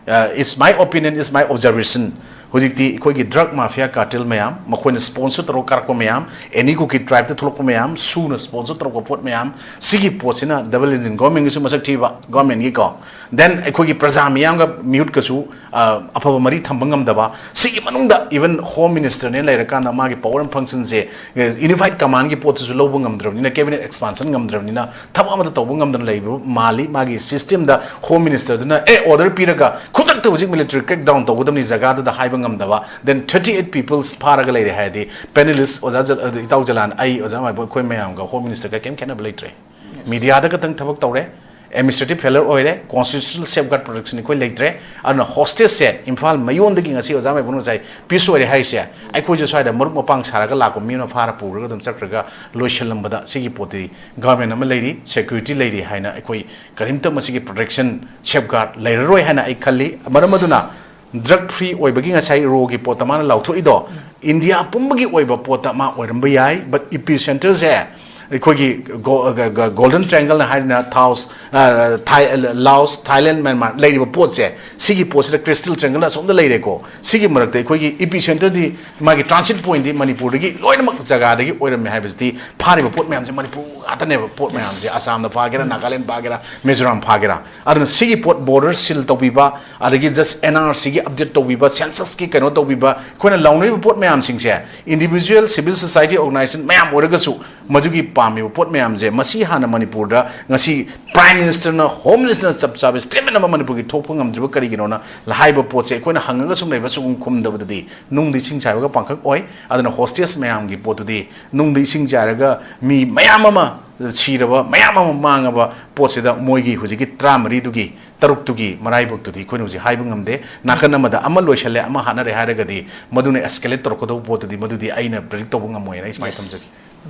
uh, it's my opinion, it's my observation. ꯍꯧꯖꯤꯛꯇꯤ ꯑꯩꯈꯣꯏꯒꯤ drug mafia cartel ꯃꯌꯥꯝ, ꯃꯈꯣꯏꯅ sponsor ꯇꯧꯔꯒ ꯀꯥꯔꯛꯄ ꯃꯌꯥꯝ, any Kuki tribeꯇ ꯊꯣꯛꯂꯛꯄ ꯃꯌꯥꯝ, ꯁꯨꯅ sponsor ꯇꯧꯔꯛꯄ ꯄꯣꯠ ꯃꯌꯥꯝ, ꯁꯤꯒꯤ ꯄꯣꯠꯁꯤꯅ double engine, governmentꯒꯤꯁꯨ ꯃꯁꯛ ꯊꯤꯕ, governmentꯒꯤꯀꯣ, then ꯑꯩꯈꯣꯏꯒꯤ ꯄ꯭ꯔꯖꯥ ꯃꯤꯌꯥꯝꯒ ꯃꯤꯍꯨꯠꯀꯁꯨ, ꯑ, ꯑꯐꯕ ꯃꯔꯤ ꯊꯝꯕ ꯉꯝꯗꯕ, ꯁꯤꯒꯤ ꯃꯅꯨꯡꯗ even Home Ministerꯅꯦ ꯂꯩꯔꯀꯥꯟꯗ ꯃꯥꯒꯤ power and functionꯁꯦ, unified commandꯒꯤ ꯄꯣꯠꯇꯨꯁꯨ ꯂꯧꯕ ꯉꯝꯗ꯭ꯔꯕꯅꯤꯅ, cabinet expansion ꯉꯝꯗ꯭ꯔꯕꯅꯤꯅ, ꯊꯕꯛ ꯑꯃꯇ ꯇꯧꯕ ꯉꯝꯗꯅ ꯂꯩꯕ ꯃꯥꯜꯂꯤ꯫ ꯃꯥꯒꯤ systemꯗ Home Ministerꯗꯨꯅ, "ꯑꯦ, order ꯄꯤꯔꯒ ꯈꯨꯗꯛꯇ ꯍꯧꯖꯤꯛ military crackdown ꯇꯧꯒꯗꯕꯅꯤ" ꯖꯒꯥꯗꯨꯗ ꯍꯥꯏꯕ ꯉꯝꯗꯕ, then thirty eight peoples ꯐꯥꯔꯒ ꯂꯩꯔꯦ ꯍꯥꯏꯔꯗꯤ, panelist ꯑꯣꯖꯥ ꯖ-, ꯑꯗ ꯏꯇꯥꯎ ꯖꯂꯥꯟ, ꯑꯩ, ꯑꯣꯖꯥ ꯃꯥꯏꯕ, ꯑꯩꯈꯣꯏ ꯃꯌꯥꯝꯒ Home Ministerꯒ ꯀꯩꯝ ꯈꯦꯠꯅꯕ ꯂꯩꯇ꯭ꯔꯦ꯫ Mediaꯗ ꯈꯛꯇꯪ ꯊꯕꯛ ꯇꯧꯔꯦ, administrative failure ꯑꯣꯏꯔꯦ, constitutional safeguard protection ꯑꯩꯈꯣꯏ ꯂꯩꯇ꯭ꯔꯦ꯫ ꯑꯗꯨꯅ hostageꯁꯦ ꯏꯝꯐꯥꯜ ꯃꯌꯣꯟꯗꯒꯤ ꯉꯁꯤ ꯑꯣꯖꯥ ꯃꯥꯏꯕꯝꯅ ꯉꯁꯥꯏ peace ꯑꯣꯏꯔꯦ ꯍꯥꯏꯔꯤꯁꯦ, ꯑꯩꯈꯣꯏꯁꯨ ꯁ꯭ꯋꯥꯏꯗ ꯃꯔꯨꯞ ꯃꯄꯥꯡ ꯁꯥꯔꯒ ꯂꯥꯛꯄ ꯃꯤ ꯑꯃꯅ ꯐꯥꯔ ꯄꯨꯔꯒ ꯑꯗꯨꯝ ꯆꯠꯈ꯭ꯔꯒ ꯂꯣꯏꯁꯤꯜꯂꯝꯕꯗ, ꯁꯤꯒꯤ ꯄꯣꯠꯇꯤ government ꯑꯃ ꯂꯩꯔꯤ, security ꯂꯩꯔꯤ ꯍꯥꯏꯅ ꯑꯩꯈꯣꯏ ꯀꯔꯤꯝꯇ ꯃꯁꯤꯒꯤ protection, safeguard ꯂꯩꯔꯔꯣꯏ ꯍꯥꯏꯅ ꯑꯩ ꯈꯜꯂꯤ꯫ ꯃꯔꯝ ꯑꯗꯨꯅ drug free ꯑꯣꯏꯕꯒꯤ ꯉꯁꯥꯏ rawꯒꯤ ꯄꯣꯠꯇ ꯃꯥꯅ ꯂꯥꯎꯊꯣꯛꯏꯗꯣ, ꯏꯟꯗꯤꯌꯥ ꯄꯨꯝꯕꯒꯤ ꯑꯣꯏꯕ ꯄꯣꯠꯇ ꯃꯥ ꯑꯣꯏꯔꯝꯕ ꯌꯥꯏ, but epicenterꯁꯦ ꯑꯩꯈꯣꯏꯒꯤ ꯒꯣ-, ꯒ-, ꯒ-, Golden Triangleꯅ ꯍꯥꯏꯔꯤꯅ Taos, ꯑ, ꯊꯥꯏ-, Laos, Thailand, Myanmar ꯂꯩꯔꯤꯕ ꯄꯣꯠꯁꯦ, ꯁꯤꯒꯤ ꯄꯣꯠꯁꯤꯗ Crystal Triangle ꯑꯁꯣꯝꯗ ꯂꯩꯔꯦꯀꯣ, ꯁꯤꯒꯤ ꯃꯔꯛꯇ ꯑꯩꯈꯣꯏꯒꯤ epicenterꯗꯤ, ꯃꯥꯒꯤ transit pointꯗꯤ ꯃꯅꯤꯄꯨꯔꯗꯒꯤ ꯂꯣꯏꯅꯃꯛ ꯖꯒꯥꯗꯒꯤ ꯑꯣꯏꯔꯝꯃꯦ ꯍꯥꯏꯕꯁꯤꯗꯤ ꯐꯥꯔꯤꯕ ꯄꯣꯠ ꯃꯌꯥꯝꯁꯦ ꯃꯅꯤꯄꯨꯔ ꯉꯥꯛꯇꯅꯦꯕ ꯄꯣꯠ ꯃꯌꯥꯝꯁꯦ꯫ ꯑꯁꯥꯝꯗ ꯐꯥꯒꯦꯔꯥ, ꯅꯥꯒꯥꯂꯦꯟ ꯐꯥꯒꯦꯔꯥ, ꯃꯤꯖꯣꯔꯥꯝ ꯐꯥꯒꯦꯔꯥ, ꯑꯗꯨꯅ ꯁꯤꯒꯤ ꯄꯣꯠ, ꯕꯣꯔꯗꯔ ꯁꯤꯜ ꯇꯧꯕꯤꯕ, ꯑꯗꯒꯤ ꯖꯁ ꯑꯦꯟ ꯑꯥꯔ ꯁꯤꯒꯤ ꯑꯞꯗꯦꯠ ꯇꯧꯕꯤꯕ, ꯁꯦꯟꯁꯁꯀꯤ ꯀꯩꯅꯣ ꯇꯧꯕꯤꯕ, ꯑꯩꯈꯣꯏꯅ ꯂꯥꯎꯅꯔꯤꯕ ꯄꯣꯠ ꯃꯌꯥꯝꯁꯤꯡꯁꯦ, ꯏꯟꯗꯤꯕꯤꯖꯨꯋꯦꯜ, ꯁꯤꯚꯤꯜ ꯁꯣꯁꯥꯏꯇꯤ ꯑꯣꯔꯒꯅꯥꯏꯖꯦꯁꯟ ꯃꯌꯥꯝ ꯑꯣꯏꯔꯒꯁꯨ, ꯃꯗꯨꯒꯤ ꯄꯥꯝꯃꯤꯕ ꯄꯣꯠ ꯃꯌꯥꯝꯁꯦ ꯃꯁꯤ ꯍꯥꯟꯅ ꯃꯅꯤꯄꯨꯔꯗ ꯉꯁꯤ ꯄ꯭ꯔꯥꯏꯝ ꯃꯤꯅꯤꯁꯇꯔꯅ, ꯍꯣꯝ ꯃꯤꯅꯤꯁꯇꯔꯅ ꯆꯞ ꯆꯥꯕ ꯁ꯭ꯇꯦꯠꯃꯦꯟ ꯑꯃ ꯃꯅꯤꯄꯨꯔꯒꯤ ꯊꯣꯛꯄ ꯉꯝꯗ꯭ꯔꯤꯕ ꯀꯔꯤꯒꯤꯅꯣꯅ ꯍꯥꯏꯕ ꯄꯣꯠꯁꯦ ꯑꯩꯈꯣꯏꯅ ꯍꯪꯉꯒ ꯁꯨꯝ ꯂꯩꯕ, ꯁꯨꯝ ꯈꯨꯝꯗꯕꯗꯗꯤ ꯅꯨꯡꯗ ꯏꯁꯤꯡ ꯆꯥꯏꯕꯒ ꯄꯥꯡꯈꯛ ꯑꯣꯏ꯫ ꯑꯗꯨꯅ ꯍꯣꯁꯇꯦꯖ ꯃꯌꯥꯝꯒꯤ ꯄꯣꯠꯇꯨꯗꯤ, ꯅꯨꯡꯗ ꯏꯁꯤꯡ ꯆꯥꯏꯔꯒ ꯃꯤ ꯃꯌꯥꯝ ꯑꯃ ꯁꯤꯔꯕ, ꯃꯌꯥꯝ ꯑꯃ ꯃꯥꯡꯉꯕ ꯄꯣꯠꯁꯤꯗ ꯃꯣꯏꯒꯤ ꯍꯧꯖꯤꯛꯀꯤ ꯇꯔꯥꯃꯔꯤꯗꯨꯒꯤ, ꯇꯔꯨꯛꯇꯨꯒꯤ ꯃꯔꯥꯏꯕꯛꯇꯨꯗꯤ ꯑꯩꯈꯣꯏꯅ ꯍꯧꯖꯤꯛ ꯍꯥꯏꯕ ꯉꯝꯗꯦ꯫ ꯅꯥꯀꯟ ꯑꯃꯗ ꯑꯃ ꯂꯣꯏꯁꯜꯂꯦ, ꯑꯃ ꯍꯥꯠꯅꯔꯦ ꯍꯥꯏꯔꯒꯗꯤ ꯃꯗꯨꯅ ꯑꯦꯁꯀꯦꯂꯦꯠ ꯇꯧꯔꯛꯀꯗꯧꯕ ꯄꯣꯠꯇꯨꯗꯤ, ꯃꯗꯨꯗꯤ ꯑꯩꯅ ꯄ꯭ꯔꯤꯗꯤꯛ ꯇꯧꯕ ꯉꯝꯃꯣꯏꯅ ꯑꯩ ꯁꯨꯃꯥꯏꯅ ꯊꯝꯖꯒꯦ꯫